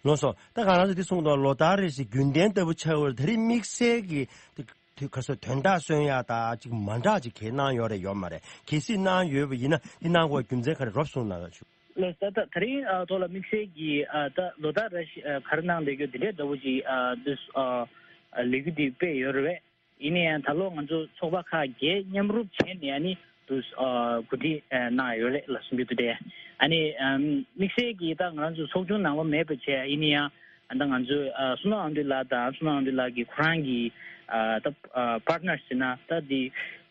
ལགས་སོ། ད་ག་རང་ཚོ་འདི་གསུངས་དང་ལོ་ལྟར་རེ་ཞིག་རྒྱུན་ལྡན་ལྟ་བུ་ཆགས་ཡོད་རེད། དེ་རིང་དམིགས་བསལ་གྱི་དེ་དེ་ག་ཚོད་དོན་དག་སོན་ཡ་ད་ཅིག་མ་འདྲ་ཅིག་གས་གནང་ཡོད་རེད་ཡོད་མ་རེད། གལ་སྲིད་གནང་ཡོད་པ་ཡིན་ན་འདི་གནང་དགོས་རྒྱུ་མཚན་ག་རེ་རོབ་གསུངས་གནང་རོགས་ཞུ། ལགས་སོ། ད་ད་རིང་ཨ་ཐོག་ལ་དམིགས་བསལ་གྱི་ཨ་ད་ལོ་ལྟར་རེ་ཞིག་ཨ་ག་རེ་གནང་བསྡད་རྒྱུ་འདི་འདྲས་འདྲ་བོ་ཞིག་ཨ་འདི་ཨ་ལས་འགུལ་འདི་སྤེལ་ཡོད་རེད་པས། ཡིན་ན་ཡང་ད་ལོ་ང་ཚོ་ཚོགས་པ་ཁག་བརྒྱད་མཉམ་རུབ་བྱས་ནས་ཨ་ནི་དུ་ཨ་གོ་སྒྲིག་ཨ་གནང་ཡོད་རེད་ལ་གསུང་རྒྱུ་དེ་རེད། ཨ་ནི་ཨམ་དམིགས་བསལ་གྱིས་ད་ང་རང་ཚོ་ཚོགས་ཆུང་ནང་ལོགས་མེད་པ་བྱས། ཡིན་ན་ཡང་ཨ་ད་ང་ཚོའི་ཨ་བསོད་ནམས་དབང་འདུས་ལགས་དང་བསོད་ནམས་དབང་འདུས་ལགས་ཀྱིས་ཁོ་རང་གི་ཨ་ད་ཨ་partners་ཟེར་ན་ད་དེ་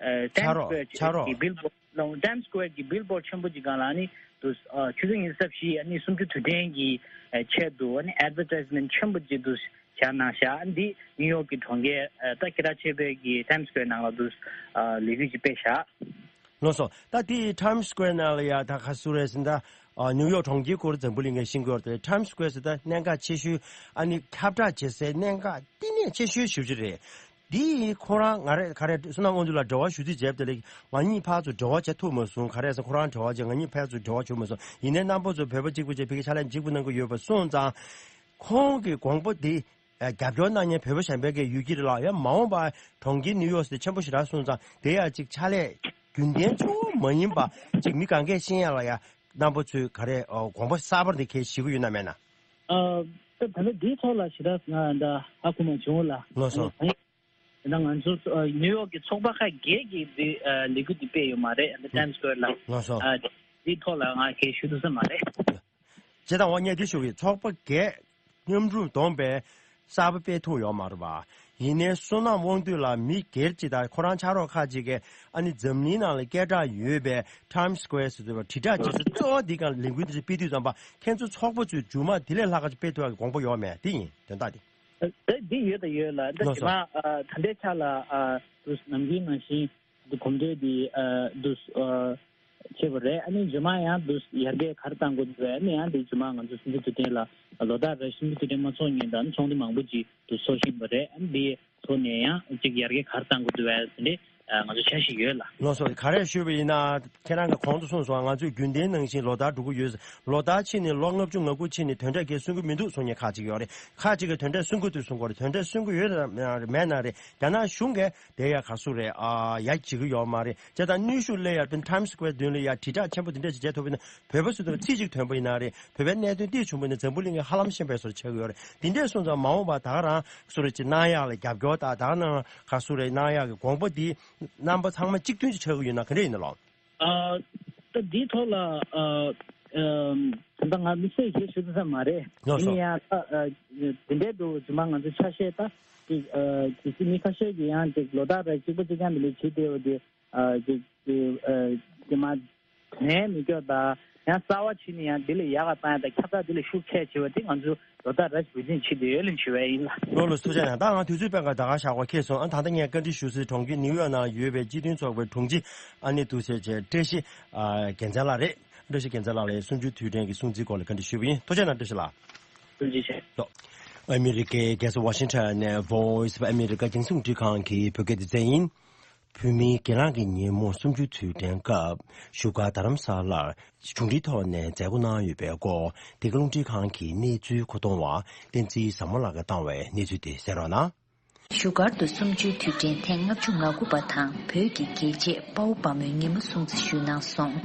ཨ་ཕྱག་Times རོགས་Square་ཕྱག་རོགས་གི་billboard་ལ་Times Square་གི་billboard་ཆེན་པོ་ཅིག་སྒང་ལ་ཨ་ནི་དུ་ཨ་ཆུ་ཚོད་ཉི་ཤུ་རྩ་བཞི་ཨ་ནི་སུམ་ཅུ་དུས་དྲན་གྱི་ཨ་ཆེད་དུ་ཨ་ནི་advertisement་ཆེན་པོ་ཅིག་དུ་བཞག་གནང་བཞག་འདི་ནིའུ་ཡོག་གི་གྲོང་ཁྱེར་ཨ་ད་སྐད་གྲགས་ཆེ་བའི་གི་Times Square་ནང་ལ་དུ་ཨ་ལས་འགུལ་ཅིག་སྤེལ་བཞག་ལགས་སོ། ད་དེ་Times Square་ནང་ལ་ཡ་ད་ག་ཟེར་རེད་ཟེར་ན་ད་ཨ་ནིའུ་ཡོག་གྲོང་ཁྱེར་སྐོར་འཛམ་བུ་གླིང་གིས་ཤེས་ཀྱི་ཡོད་རེད། Times Square་ཟེར་ད་གནད་འགག་ཆེ་ཤོས་ཨ་ནི་ཁྱབ་བསྒྲགས་བྱེད་སའི་གནད་འགག་བསྟི་གནས་ཆེ་ཤོས་ཞེ་པོ་ཅིག་རེད། འདི་ཁོ་རང་ང་རེ་ག་རེ་བསོད་ནམས་དབང་འདུས་ལགས་འབྲེལ་བ་ཞུ་རྩིས་བྱས་པ་དེ་ལས་ང་གཉིས་ཕར་ཚུར་འབྲེལ་བ་བྱེད་ཐུབ་མ་སོང་། ག་རེ་ཟེར་ཁོ་རང་འབྲེལ་བ་བྱས་ང་གཉིས་ཕར་ཚུར་འབྲེལ་བ་བྱུང་མ་སོང་། ཡིན་ནའི་རྣམ་པ་ཚོ་བོད་པ་གཅིག་པུ་བྱས་ཕ་གི་ཕྱག་ལས་གཅིག་པུ་གནང་གི་ཡོད་པ་སོང་ཙང་། ཁོང་གི་དགོངས་པ་འདི་རྒྱབ་སྐྱོར་གནང་མཁན་བོད་པ་གཞན་པའི་གི་ཡོད་ཀྱི་རེད་ལ་ཡང་མ་འོངས་པ་གྲོང་ཁྱེར་ནིའུ་ཡོག་སི་ཆེན་པོ་ཞེ་དྲག་སོང་ཙང་དེ་ཡང་གཅིག་ཕྱག་ལས་རྒྱུན་ལྡན་གཙོ་བོ་མ་ཡིན་པ་གཅིག་མི་གང་གས་ཤེས་ཡ་ལ་ཡ་རྣམ་པ་ཚོས་ག་རེ་དགོངས་པ་གསར་པ་འདི་གས་ཞིག་ཡོད་ན་མེད་ན། ཨ་ད་ད་ལྟ་འདིའི་ཐོག་ལ་ཞེ་དྲག་ང་འདྲ་ཧ་གོ་མ་བྱུང་ལ། ལགས་སོ། ད་ང་ཚོ་ཨ་ནིའུ་ཡོག་གི་ཚོགས་པ་ཁག་བརྒྱད་ཀྱིས་འདི་ཨ་ལས་འགུལ་འདི་སྤེལ་ཡོད་མ་རེད། ཨ་ནི་Times Square་ལ། ལགས་སོ། ཨ་འདིའི་ཐོག་ལ་ང་གས་ཞུ་ཐུབ་ས་མ་རེད། བྱས་ཙང་འོ་ངས་འདི་ཞུ་གི་ཚོགས་པ་བརྒྱད་མཉམ་རུབ་བསྡོམས་པས་གསར་པ་སྤེལ་ཐུབ་ཡོད་མ་རེད་པ། ཡིན་ནའི་བསོད་ནམས་དབང་འདུས་ལགས་མི་སྒེར་གཅིག་དང་ཁོ་རང་ཕྱག་རོགས་ཁག་ཅིག་གིས་ཨ་ནི་འཛམ་གླིང་ནང་ལ་སྐད་གྲགས་ཡོད་པའི་Times Square་ཟེར་དུས་དྲིལ་བསྒྲགས་བྱེད་ས་གཙོ་བོ་འདི་གང་ལས་འགུལ་འདི་སྤེལ་དུས་ཙམ་པ་ཁྱེད་ཚོ་ཚོགས་པ་ཚོས་མཇུག་མ་དེ་ལས་ལྷག་ག་ཅིག་སྤེལ་ཐུབ་ཡག་གི་དགོངས་པ་ཡོད་མེད་དེ་ཡིན་དོན་དག་དེ། ཨ་ད་འདི་ཡོད་དང་ཡོད་ལ་ད་ལགས་རྗེས་སོ། མ་ཨ་ད་ལྟའི་ཆ་ལ་ཨ་དུ་ནམ་རྒྱུན་ནང་བཞིན་དུ་གོམ་བགྲོད་འདི་ཨ་དུ་ཨ་བྱེད་པ་རེད། ཨ་ནི་རྗེས་མ་ཡང་དུ་ཡར་རྒྱས་ག་རེ་གཏང་དགོས་འདུག་ཨ་ནི་ཡང་དེ་རྗེས་མ་ང་ཚོ་སུམ་ཅུ་དུས་དྲན་ལ་ལོ་ལྟར་རེ་སུམ་ཅུ་དུས་དྲན་མ་ཚོགས་སྔོན་དུ་ཨ་ནི་ཚོགས་འདུ་མང་པོ་ཅིག་དུ་ཚོགས་བཞིན་པ་རེད། ཨ་ནི་དེ་ཚོགས་ནས་ཡང་ཅིག་ཡར་རྒྱས་ག་རེ་གཏང་དགོས་འདུག་ཨ་དེ་འདྲའི་ཨ་ང་ཚོ་འཆར་གཞི་ཡོད་ལ། ལགས་སོ། ག་རེ་ཞུས་པ་ཡིན་ན་ཁྱེད་རང་གིས་གོང་དུ་གསུངས་སོང་། ང་ཚོས་རྒྱུན་ལྡན་ནང་བཞིན་ལོ་ལྟར་འགྲོ་གི་ཡོད། ལོ་ལྟར་ཕྱིན་ནས་ལོ་ལྔ་བཅུ་ང་དགུ་ཕྱིན་ནས་དོན་འབྲས་གལ་གསུང་གི་མི་འདུག་གསུང་མཁན་ཁག་ཅིག་ཡོད་རེད། ཁག་ཅིག་གིས་དོན་འབྲས་གསུང་གི་འདུག་གསུང་གི་ཡོད་རེད། དོན་འབྲས་གསུང་གི་ཡོད་རེད་མེད་ན་རེད། རྒྱ་ནག་གཞུང་གིས་དེ་ཡ་ག་ཚོད་རེད་ཨ་ཡ་བྱེད་ཀྱི་ཡོད་མ་རེད། བྱས་ཙང་གནོན་ཤུགས་སླེབས་ཡ་དེ་Times Square་མདུན་ལ་ཡ་དྲིལ་བསྒྲགས་ཆེན་པོ་དེ་འདྲ་ཞིག་བྱས་ཐུབ་པ་ཡིན་ན་བོད་པ་ཚོ་དང་ཚིག་གཅིག་ཐོན་པ་ཡིན་ན་རེད། བོད་པའི་གནད་དོན་འདི་བྱུང་པ་ཡིན་ན་འཛམ་བུ་གླིང་གི་ཧ་ལམ་ཤེས་པའི་བཟོ་འདྲ་ཆགས་ཀྱི་ཡོད་རེད། དེ་འདྲས་སོང་ཙང་མ་འོངས་པ་ད་ག་རང་སུ་རེད་ཅིག་གནང་ཡག་ལ་རྒྱབ་སྐྱོར་དང་ད་ག་ནང་ག་སུ་རེད་གནང་ཡག་གི་དགོངས་པ་འདི་རྣམ་པ་ཚང་མ་གཅིག་མཐུན་ཅིག་ཆགས་ཀྱི་ཡོད་ན་ག་འདྲས་ཡིན་ན་ལོ། ཨ་ད་འདིའི་ཐོག་ལ་ཨ་ཨམ་ད་ང་དམིགས་བསལ་ཞེས་ཞུ་ཐུབ་ས་མ་རེད། ལགས་སོ། ཡིན་ན་ཡང་ད་ཨ་དེ་འདྲའི་འདུག་རྗེས་མ་ང་ཚོ་ཆ་ཤས་ད་ཅིག་ཨ་ཅིག་མི་ཁ་ཤས་ཀྱིས་ཡང་ཅིག་ལོ་ལྟར་རེ་གཅིག་པ་གཅིག་རྐྱང་དེ་འདྲ་བྱེད་བསྡད་པ་དེ་ཨ་ཅིག་ཅིག་ཨ་རྗེས་མ་དོན་མི་སྐྱོ་ད་ཡང་རྩ་བ་བྱས་ནས་ཡང་འདི་ལས་ཡག་ག་བཏང་ཡ་ད་ཁྱབ་བསྒྲགས་འདི་ལས་ཤུགས་ཆེ་བྱེད་པ་དེ་ང་ཚོ་ལོ་ལྟར་རེ་བཞིན་བྱེད་བསྡད་ཡོད་ལ་བྱེད་པ་ཡིན་ལ། ལོ་ལ་ཐུགས་རྗེ་གནང་། ད་ང་དུས་ཚོད་སྤེལ་ག་ད་ག་ཞག་པ་ཁེལ་སོང་། ཨ་ད་ལྟ་ངས་བཀའ་འདྲི་ཞུ་སའི་གྲོང་ཁྱེར་ནིའུ་ཡོག་ནང་ཡོད་པའི་སྤྱི་མཐུན་ཚོགས་པའི་དྲུང་ཆེ་ཨ་ནི་དུ་ཟེར་བྱས་བཀྲ་ཤིས་ཨ་རྒྱལ་མཚན་ལགས་རེད། བཀྲ་ཤིས་རྒྱལ་མཚན་ལགས་ལ་སུམ་ཅུ་དུས་དྲན་གྱི་སྲུང་བརྩིའི་སྐོར་ལ་བཀའ་འདྲི་ཞུས་པ་ཡིན། ཐུགས་རྗེ་གནང་བཀྲ་ཤིས་ལགས། ཐུགས་རྗེ་ཆེ། ཨ་མི་རི་ཀའི་རྒྱལ་ས་ཝ་ཤིང་ཊོན་ནས་Voice of America་རྒྱང་སྲིང་རླུང་འཕྲིན་ཁང་གི་བོད་སྐད་སྡེ་ཚན་ཡིན། བོད་མིའི་སྒེར་ལངས་ཀྱི་ཉིན་མོ་སུམ་ཅུ་དུས་དྲན་སྐབས་བཞུགས་སྒར་རྡ་རམ་ས་ལར་བྱུང་འཕྲིན་ཐོག་ནས་མཛད་སྒོ་གནང་ཡོད་པའི་སྐོར་འདི་ག་རླུང་འཕྲིན་ཁང་གི་གནས་ཚུལ་མཁོ་གཏོང་བ་བསྟན་འཛིན་བཟང་མོ་ལགས་ཀྱིས་བཏང་བའི་གནས་ཚུལ་དེ་གསན་རོགས་གནང་། བཞུགས་སྒར་དུ་སུམ་ཅུའི་དུས་དྲན་ཐེངས་ལྔ་བཅུ་ང་དགུ་པ་དང་བོད་ཀྱི་རྒྱལ་གཅེས་དཔའ་བོ་དཔའ་མོའི་ཉིན་མོ་སྲུང་བརྩི་ཞུས་གནང་སོང་།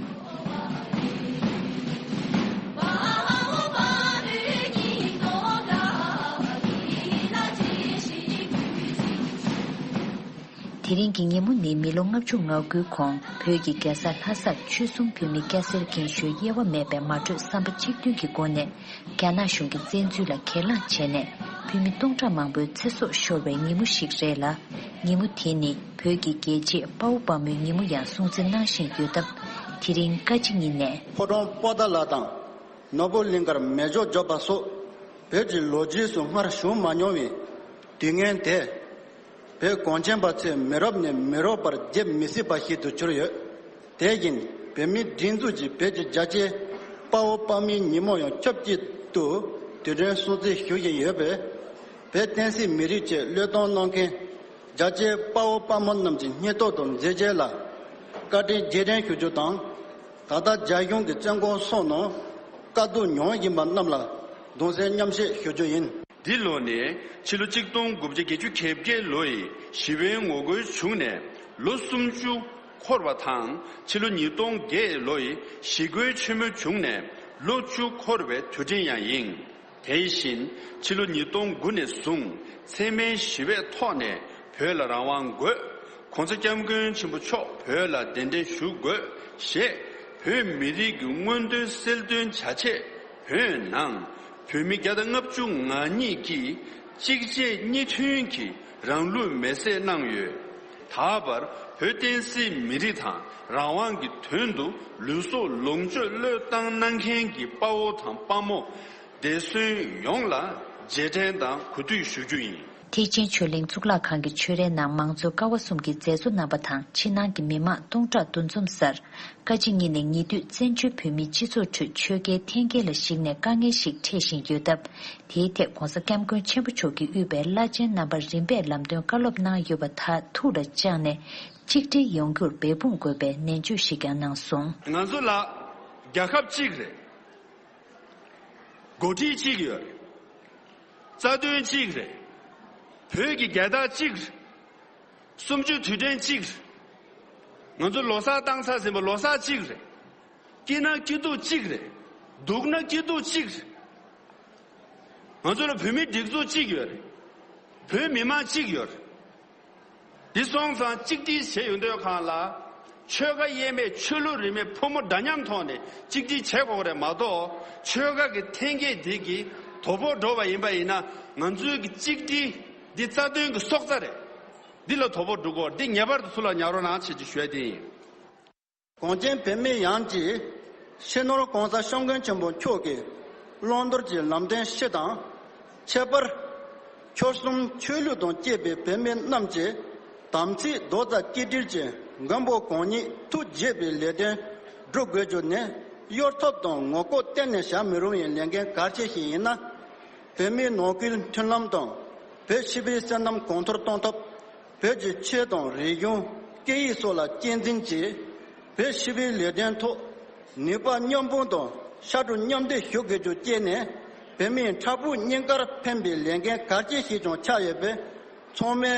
དེ་རིང་གི་ཉིན་མོ་ནི་མི་ལོ་ལྔ་བཅུ་ང་དགུའི་གོང་བོད་ཀྱི་རྒྱལ་ས་ལྷ་སར་ཆོལ་གསུམ་བོད་མི་སྐྱ་སེར་རྒན་གཞོན་དབྱེ་བ་མེད་པའི་མ་གྲོས་བསམ་པ་གཅིག་མཐུན་གྱི་སྒོ་ནས་རྒྱ་ནག་གཞུང་གི་བཙན་འཛུལ་ལ་གྱེན་ལངས་བྱས་ནས་བོད་མི་སྟོང་ཕྲག་མང་པོའི་ཚེ་སྲོག་ཤོར་བའི་ཉིན་མོ་ཞིག་རེད་ལ། ཉིན་མོ་དེ་ནི་བོད་ཀྱི་རྒྱལ་གཅེས་དཔའ་བོ་དཔའ་མོའི་ཉིན་མོ་ཡང་སྲུང་བརྩི་གནང་བཞིན་ཡོད་སྟབས། དེ་རིང་བཀའ་སྤྱི་ཉིན་ནས། ཕོ་བྲང་པོ་ཏཱ་ལ་དང་ནོར་བུ་གླིང་ཁར་མེ་སྒྱོགས་འཇོག་པ་སོགས་བོད་ཀྱི་ལོ་རྒྱུས་སུ་སྔར་བྱུང་མ་མྱོང་བའི་དུས་ངན་དེ་ བོད་གངས་ཅན་པ་ཚོས་མི་རབས་ནས་མི་རབས་བར་བརྗེད་མི་སྲིད་པ་ཞིག་ཏུ་གྱུར་ཡོད། དེ་བཞིན་བོད་མིའི་སྒྲིག་འཛུགས་ཀྱིས་བོད་ཀྱི་རྒྱ་ཆེའི་དཔའ་བོ་དཔའ་མོའི་ཉིན་མོ་ཡང་ཆབས་ཅིག་ཏུ་དུས་དྲན་སྲུང་བརྩི་ཞུ་བཞིན་ཡོད་པས། བོད་བསྟན་སྲིད་མི་རིགས་ཆེད་བློས་གཏོང་གནང་མཁན་རྒྱ་ཆེའི་དཔའ་བོ་དཔའ་མོ་རྣམས་ཀྱི་སྙིང་སྟོབས་དང་མཛད་རྗེས་ལ་བཀའ་དྲིན་རྗེས་དྲན་ཞུ་རྒྱུ་དང་། ད་ལྟ་རྒྱ་གཞུང་གི་བཙོན་ཁང་སོགས་ནང་དཀའ་སྡུག་མྱོང་བཞིན་པ་རྣམས་ལ་གདུང་སེམས་མཉམ་བསྐྱེད་ཞུ་རྒྱུ་ཡིན། འདི་ལོ་ནི་ཕྱི་ལོ་ཆིག་སྟོང་དགུ་བརྒྱ་བརྒྱད་ཅུ་གྱ་བརྒྱད་ལོ་ཡི་ཞི་བའི་ངོ་རྒོལ་བྱུང་ནས་ལོ་སུམ་ཅུ་འཁོར་བ་དང་། ཕྱི་ལོ་ཉིས་སྟོང་བརྒྱད་ལོ་ཡི་ཞི་རྒོལ་ཆེན་མོ་བྱུང་ནས་ལོ་བཅུ་འཁོར་བའི་དུས་དྲན་ཡང་ཡིན། དེ་བཞིན་ཕྱི་ལོ་ཉིས་སྟོང་དགུ་ནས་བཟུང་འཚེ་མེད་ཞི་བའི་ཐོག་ནས་བོད་ལ་རང་དབང་དགོས། ༸གོང་ས་༸སྐྱབས་མགོན་ཆེན་པོ་མཆོག་བོད་ལ་གདན་འདྲེན་ཞུ་དགོས་ཞེས་བོད་མི་རིགས་ཀྱི་མངོན་འདོད་གསལ་སྟོན་བྱ་ཆེད་བོད་ནང་བོད་མི་བརྒྱ་དང་ལྔ་བཅུ་ང་གཉིས་ཀྱིས་གཅིག་རྗེས་གཉིས་མཐུན་གྱིས་རང་ལུས་མེར་སྲེག་གནང་ཡོད། ད་བར་བོད་བསྟན་སྲིད་མི་རིགས་དང་རང་དབང་གི་དོན་དུ་ལུས་སྲོག་ལོངས་སྤྱོད་བློས་བཏང་གནང་མཁན་གྱི་དཔའ་བོ་དང་དཔའ་མོ་འདས་གསོན་ཡོངས་ལ་རྗེས་དྲན་དང་གུས་འདུད་ཞུ་རྒྱུ་ཡིན། ཐེག་ཆེན་ཆོས་གླིང་གཙུག་ལག་ཁང་གི་ཆོས་རའི་ནང་མང་གཙོའི་ཀ་བ་གསུམ་གྱི་མཛད་གཙོ་རྣམ་པ་དང་ཕྱི་ནང་གི་མི་མང་སྟོང་ཕྲག་འདུ་འཛོམས་སར། བཀའ་སྤྱི་གཉིས་ནས་ཉེ་དུས་བཙན་བྱོལ་བོད་མིའི་སྤྱི་ཚོགས་ཁྲོད་ཆོལ་ཁའི་འཐེན་འཁྱེར་ལ་གཞིགས་ནས་དཀའ་ངལ་ཞིག་འཕྲད་བཞིན་ཡོད་སྟབས། དེའི་ཐད་༸གོང་ས་༸སྐྱབས་མགོན་ཆེན་པོ་མཆོག་གིས་དབུས་པའི་བླ་ཆེན་རྣམ་པར་རིམ་པས་ལམ་སྟོན་བཀའ་སློབ་གནང་ཡོད་པ་དག་ཐུགས་ལ་བཅངས་ནས་གཅིག་སྒྲིལ་ཡོང་རྒྱུར་འབད་འབུངས་དགོས་པའི་ནན་བརྗོད་ཞིག་ཀྱང་གནང་སོང་། ང་ཚོ་ལ་རྒྱལ་ཁབ་གཅིག་རེད། འགོ་ཁྲིད་གཅིག་ཡོད་རེད། རྩ་དོན་གཅིག་རེད། བོད་ཀྱི་རྒྱལ་དར་གཅིག་རེད། གསུམ་བཅུའི་དུས་དྲན་གཅིག་རེད། ང་ཚོ་ལོ་གསར་བཏང་ཚར་ཟིན་པ་ལོ་གསར་གཅིག་རེད། སྐྱིད་ན་སྐྱིད་སྡུག་གཅིག་རེད། སྡུག་ན་སྐྱིད་སྡུག་གཅིག་རེད། ང་ཚོ་ལ་བོད་མིའི་སྒྲིག་འཛུགས་གཅིག་ཡོད་རེད། བོད་མི་མང་གཅིག་ཡོད་རེད། འདི་སོང་ཙང་གཅིག་སྒྲིལ་བྱས་ཡོང་དུས་སྒང་ལ། ཆོལ་ཁ་དབྱེ་མེད་ཆོས་ལུགས་རིས་མེད་ཕོ་མོ་འདྲ་མཉམ་ཐོག་ནས་གཅིག་སྒྲིལ་བྱེད་དགོས་རེད་མ་གཏོགས། ཆོལ་ཁ་གི་འཐེན་འཁྱེར་འདི་གིས་དོ་ཕོག་འགྲོ་བ་ཡིན་པ་ཡིན་ན། ང་ཚོའི་གི་གཅིག་སྒྲིལ་འདི་རྩ་དོན་གི་སྲོག་རྩ་རེད། འདི་ལ་དོ་ཕོག་འགྲོ་གི་རེད། འདི་ངེས་པར་དུ་ཚུར་ལ་ཉར་རོགས་གནང་བྱེད་ཀྱི་ཞུ་ཡ་དེ་ཡིན། གངས་ཅན་བོད་མི་ཡོངས་ཀྱིས་སྤྱི་ནོར་༸གོང་ས་༸སྐྱབས་མགོན་ཆེན་པོ་མཆོག་གི་བླང་དོར་གྱི་ལམ་སྟོན་སྤྱི་དང་། ཁྱད་པར་ཆོལ་གསུམ་ཆོས་ལུགས་དང་བཅས་པའི་བོད་མི་རྣམས་ཀྱིས་དམ་ཚིག་རྡོག་རྩ་གཅིག་སྒྲིལ་གྱིས་མགོན་པོ་གང་ཉིད་ཐུགས་དགྱེས་པའི་ལས་དོན་སྒྲུབ་དགོས་རྒྱུ་ནི་གཡོལ་ཐབས་དང་ངོ་ལྐོག་གཏན་ནས་བྱ་མི་རུང་བའི་ལས་འགན་གལ་ཆེ་ཞིག་ཡིན་ན། བོད་མིའི་ནང་ཁུལ་མཐུན་ལམ་དང་། བོད་སྤྱི་པའི་བསོད་ནམས་གོང་མཐོར་གཏོང་ཐབས། བོད་ཀྱི་ཆོས་དང་རིག་གཞུང་སྐད་ཡིག་སོགས་ལ་གཅེས་འཛིན་གྱིས། བོད་སྤྱི་པའི་ལས་དོན་ཐོག་ནུས་པ་མཉམ་སྤུངས་དང་ཕྱར་གྲུ་མཉམ་འདེགས་ཞུ་དགོས་རྒྱུ་བཅས་ནི་བོད་མིའི་མཁྲེགས་པོའི་སྙིང་གར་ཕན་པའི་ལས་འགན་གལ་ཆེ་ཞིག་ཀྱང་ཆགས་ཡོད་པས། ཚང་མས་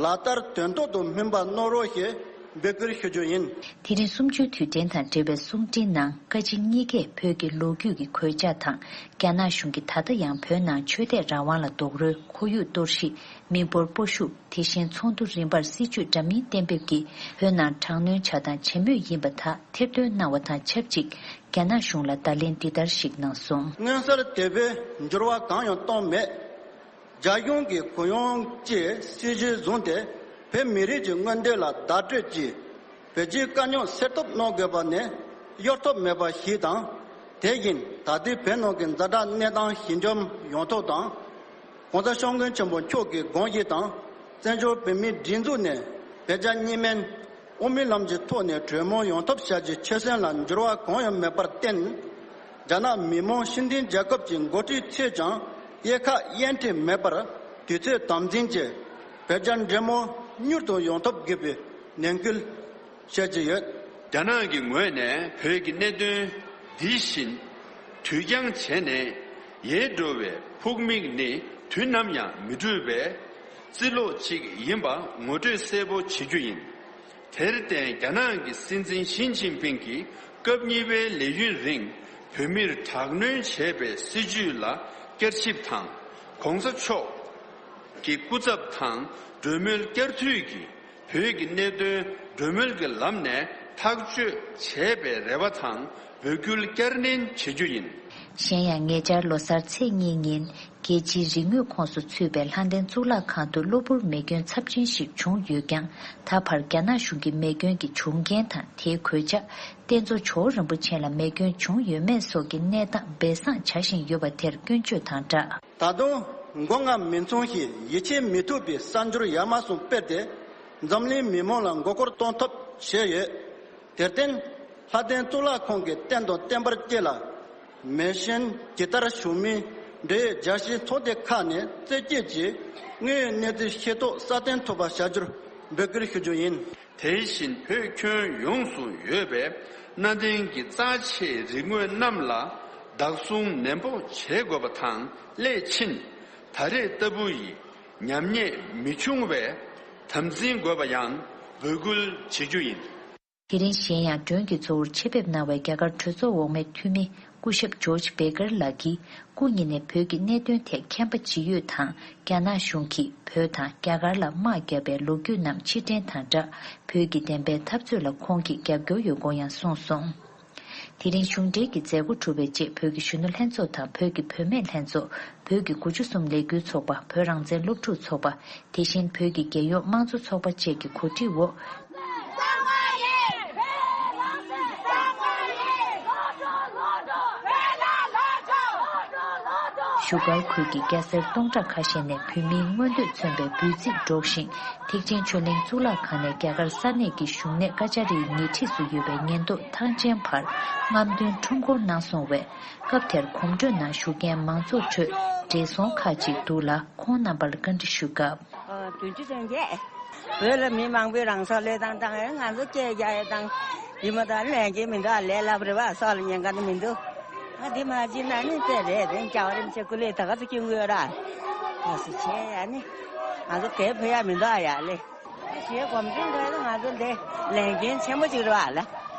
ལག་བསྟར་དོན་ཐོག་ཏུ་སྨིན་པ་གནང་རོགས་ཞེས་འབོད་སྐུལ་ཞུ་རྒྱུ་ཡིན། དེ་རིང་གསུམ་བཅུའི་དུས་དྲན་དང་འབྲེལ་བའི་གསུང་འཕྲིན་ནང་བཀའ་སྤྱི་གཉིས་ཀས་བོད་ཀྱི་ལོ་རྒྱུས་ཀྱི་གོད་ཆག་དང་། རྒྱ་ནག་གཞུང་གིས་ད་ལྟ་ཡང་བོད་ནང་ཆོས་དད་རང་དབང་ལ་རྡོག་རོལ། ཁོར་ཡུག་གཏོར་བཤིག་མི་འབོར་སྤོ་བཤུག་དེ་བཞིན་ཚོགས་འདུ་རིམ་པར་སྲིད་བྱུས་འདྲ་མིན་གཏན་འབེབས་ཀྱིས་བོད་ནང་དྲག་གནོན་བྱ་དང་བྱེད་མུས་ཡིན་པ་དག་ཐེར་འདོན་གནང་བ་དང་ཆབས་ཅིག་རྒྱ་ནག་གཞུང་ལ་བརྡ་ལན་འདི་ལྟར་ཞིག་གནང་སོང་། མངོན་གསལ་དོད་པོའི་འགྱུར་བ་གང་ཡང་བཏང་མེད། རྒྱ་གཞུང་གིས་གུ་ཡངས་ཀྱི་སྲིད་བྱུས་བཟུང་སྟེ་བོད་མི་རིགས་ཀྱི་མངོན་འདོད་ལ་བརྡ་སྤྲོད་ཀྱིས་བོད་རྒྱའི་དཀའ་རྙོག་སེལ་ཐབས་གནང་དགོས་པ་ནི་གཡོལ་ཐབས་མེད་པ་ཞིག་དང་། དེ་བཞིན་ད་ལྟའི་བོད་ནང་གི་ཛ་དྲག་གནས་སྟངས་ཞི་འཇམ་ཡོང་ཐབས་དང་། ༸གོང་ས་༸སྐྱབས་མགོན་ཆེན་པོ་མཆོག་གི་དགོངས་གཞི་དང་བཙན་བྱོལ་བོད་མིའི་སྒྲིག་འཛུགས་ནས་བོད་རྒྱ་གཉིས་སྨན་དབུ་མའི་ལམ་གྱི་ཐོག་ནས་གྲོས་མོལ་ཡོང་ཐབས་བྱ་རྒྱུའི་ཆོད་སེམས་ལ་འགྱུར་བ་གང་ཡང་མེད་པར་བརྟེན། རྒྱ་ནག་མི་དམངས་སྤྱི་མཐུན་རྒྱལ་ཁབ་ཀྱི་འགོ་ཁྲིད་ཚོས་ཀྱང་གཡས་ཁ་གཡོན་ཁྲིད་མེད་པར་དུས་ཚོད་དམ་འཛིན་གྱིས་བོད་རྒྱ་འབྲེལ་མོལ་མྱུར་དུ་ཡོང་ཐབས་དགོས་པའི་ནན་སྐུལ་བྱེད་ཀྱི་ཡོད། རྒྱ་ནག་གི་ངོས་ནས་བོད་ཀྱི་གནད་དོན་འདི་བཞིན་དུས་འགྱངས་བྱས་ནས་ཡལ་འགྲོ་བའི་ཕུགས་དམིགས་ནི་དུས་ནམ་ཡང་མི་འགྲུབ་པའི་རྩིས་ལོག་ཅིག་ཡིན་པ་ངོ་སྤྲོད་གསལ་པོ་བྱེད་རྒྱུ་ཡིན། དེར་བརྟེན་རྒྱ་ནག་གི་སྲིད་འཛིན་ཞི་ཅིན་ཕིང་གིས་སྐབས་གཉིས་པའི་ལས་ཡུན་རིང་བོད་མིར་དྲག་གནོན་བྱས་པའི་སྲིད་བྱུས་ལ་བསྐྱར་ཞིབ་དང་། ༸གོང་ས་མཆོག་གི་སྐུ་ཚབ་དང་གྲོས་མོལ་བསྐྱར་མཐུད་ཀྱིས་བོད་ཀྱི་གནད་དོན་གྲོས་མོལ་གྱི་ལམ་ནས་ཐག་གཅོད་བྱེད་པའི་རེ་བ་དང་འབོད་སྐུལ་བསྐྱར་ནན་བྱེད་རྒྱུ་ཡིན། གཞན་ཡང་ཉེ་ཆར་ལོ་གསར་ཚེས་གཉིས་ཉིན། རྒྱལ་སྤྱིའི་རིག་དངོས་ཁོངས་སུ་ཚུད་པའི་ལྷ་ལྡན་གཙུག་ལག་ཁང་དུ་གློ་བུར་མེ་སྐྱོན་ཚབས་ཆེན་ཞིག་བྱུང་ཡོད་ཀྱང་། ད་བར་རྒྱ་ནག་གཞུང་གིས་མེ་སྐྱོན་གྱི་བྱུང་རྐྱེན་དང་དེའི་གོད་ཆག། རྟེན་གཙོ་ཇོ་བོ་རིན་པོ་ཆེ་ལ་མེ་སྐྱོན་བྱུང་ཡོད་མེད་སོགས་ཀྱི་གནས་སྟངས་སྦས་གསང་བྱ་བཞིན་ཡོད་པ་དེར་སྐྱོན་བརྗོད་དང་སྦྲགས། ད་དུང་ མགོ་རྔ་མི་མཚུངས་ཤིང་ཡིད་ཆེས་མི་ཐུབ་པའི་གསར་འགྱུར་ཡ་མ་ཟུང་སྤེལ་ཏེ། འཛམ་གླིང་མི་མང་ལ་མགོ་སྐོར་གཏོང་ཐབས་བྱས་ཡོད། དེར་བརྟེན། ལྷ་ལྡན་གཙུག་ལག་ཁང་གི་རྟེན་དང་བརྟེན་པར་བཅས་ལ། མེ་ཤན་ཇི་ལྟར་བྱུང་མིན་འབྲེལ་ཡོད་རྒྱལ་སྤྱིའི་ཚོགས་སྡེ་ཁག་ནས་རྩད་བཅད་ཀྱིས་དངོས་ཡོད་གནས་ཚུལ་ཤེས་རྟོགས་སྲ་བརྟན་ཐུབ་པ་བྱ་རྒྱུར་འབོད་སྐུལ་ཞུ་རྒྱུ་ཡིན། དེ་བཞིན་བོད་ཁྱོན་ཡོངས་སུ་ཡོད་པའི་གནའ་དེང་གི་རྩ་ཆེའི་རིག་དངོས་རྣམས་ལ་བདག་སྲུང་ནན་པོ་བྱེད་དགོས་པ་དང་སླད་ཕྱིན་ད་རེས་ལྟ་བུ་ཡི་ཉམས་ཉེས་མི་འབྱུང་བའི་དམ་འཛིན་དགོས་པ་ཡང་འབོད་སྐུལ་བྱེད་རྒྱུ་ཡིན། དེ་རིང་གཞན་ཡང་མགྲོན་གྱི་གཙོ་བོར་ཆེད་ཕེབས་གནང་བའི་རྒྱ་གར་གྲོས་ཚོགས་འོག་མའི་འཐུས་མི་སྐུ་ཞབས་ཇོརྗ་བྷེ་ཀར་ལགས་ཀྱིས་སྐུ་ཉིད་ནས་བོད་ཀྱི་གནད་དོན་ཐད་མཁྱེན་པ་ཇི་ཡོད་དང་། རྒྱ་ནག་གཞུང་གིས་བོད་དང་རྒྱ་གར་ལ་དམག་བརྒྱབ་པའི་ལོ་རྒྱུས་རྣམས་ཕྱིར་དྲན་དང་སྦྲགས། བོད་ཀྱི་བདེན་པའི་འཐབ་རྩོད་ལ་ཁོང་གིས་རྒྱབ་སྐྱོར་ཡོད་སྐོར་ཡང་གསུངས་སོང་། དེ་རིང་གཞུང་འབྲེལ་གྱི་མཛད་སྒོ་གྲུབ་པའི་རྗེས་བོད་ཀྱི་གཞོན་ནུ་ལྷན་ཚོགས་དང་བོད་ཀྱི་བུད་མེད་ལྷན་ཚོགས། བོད་ཀྱི་དགུ་བཅུ་གསུམ་ལས་འགུལ་ཚོགས་པ། བོད་རང་བཙན་སློབ་ཕྲུག་ཚོགས་པ། དེ་བཞིན་བོད་ཀྱི་རྒྱལ་ཡོངས་དམངས་གཙོ་ཚོགས་པ་བཅས་ཀྱི་གོ་སྒྲིག་འོག་བཞུགས་སྒར་ཁུལ་གྱི་སྐྱ་སེར་སྟོང་ཕྲག་ཁ་ཤས་ནས་བོད་མིའི་མངོན་འདོད་མཚོན་པའི་འབོད་ཚིག་སྒྲོག་བཞིན། ཐེག་ཆེན་ཆོས་གླིང་གཙུག་ལག་ཁང་ནས་རྒྱ་གར་ས་གནས་ཀྱི་བཞུགས་གནས་ཀ་ཅ་རིའི་ཉེ་འཁྲིས་སུ་ཡོད་པའི་ཉེན་རྟོག་ཐང་ཆེན་བར་རྔམ་སྟོན་ཁྲོམ་སྐོར་གནང་སོང་བས། སྐབས་དེར་གོམ་བགྲོད་ནང་ཞུགས་མཁན་མང་ཚོགས་ཁྲོད་བགྲེས་སོང་ཁག་ཅིག་འདུག་ལ། ཁོང་རྣམ་པར་བཀའ་འདྲི་ཞུ་སྐབས། ཨ། བདུན་ཅུ་དོན་བརྒྱད། བོད་ལ་མི་མང་པོས་རང་སྲོག་བློས་བཏང་བཏང་། ང་ཚོ་སྐད་རྒྱག་ཡས་དང་། ཡིན་མ་ད་ལས་འགན་མི་འདུག་ཨ། ལས་སླ་པོ་རེད་བ། སྲོག་ལ་ཉེན་ཁ་ནི་མི་འདུག་ཨ། འདི་མ་བྱིན་ན་ནི་དཔེ་རེད། དེ་རྒྱལ་བ་རིན་པོ་ཆེ་སྐུ་ལས་ད་ག་ཚོད་སྐྱོན་གྱི་ཡོད་ར། ཨ་སི་བྱས་ཡ་ནི། ང་ཚོ་དེ་ཕོད་ཡ་མི་འདུག་ཨ། ཡ་ལེ། ཞེས་གོམ་བགྲོད་འགྲོ་ཡ་ང་ཚོ་འདི་ལས་འགན་ཆེན་པོ་ཅིག་རེད་བ་ལ།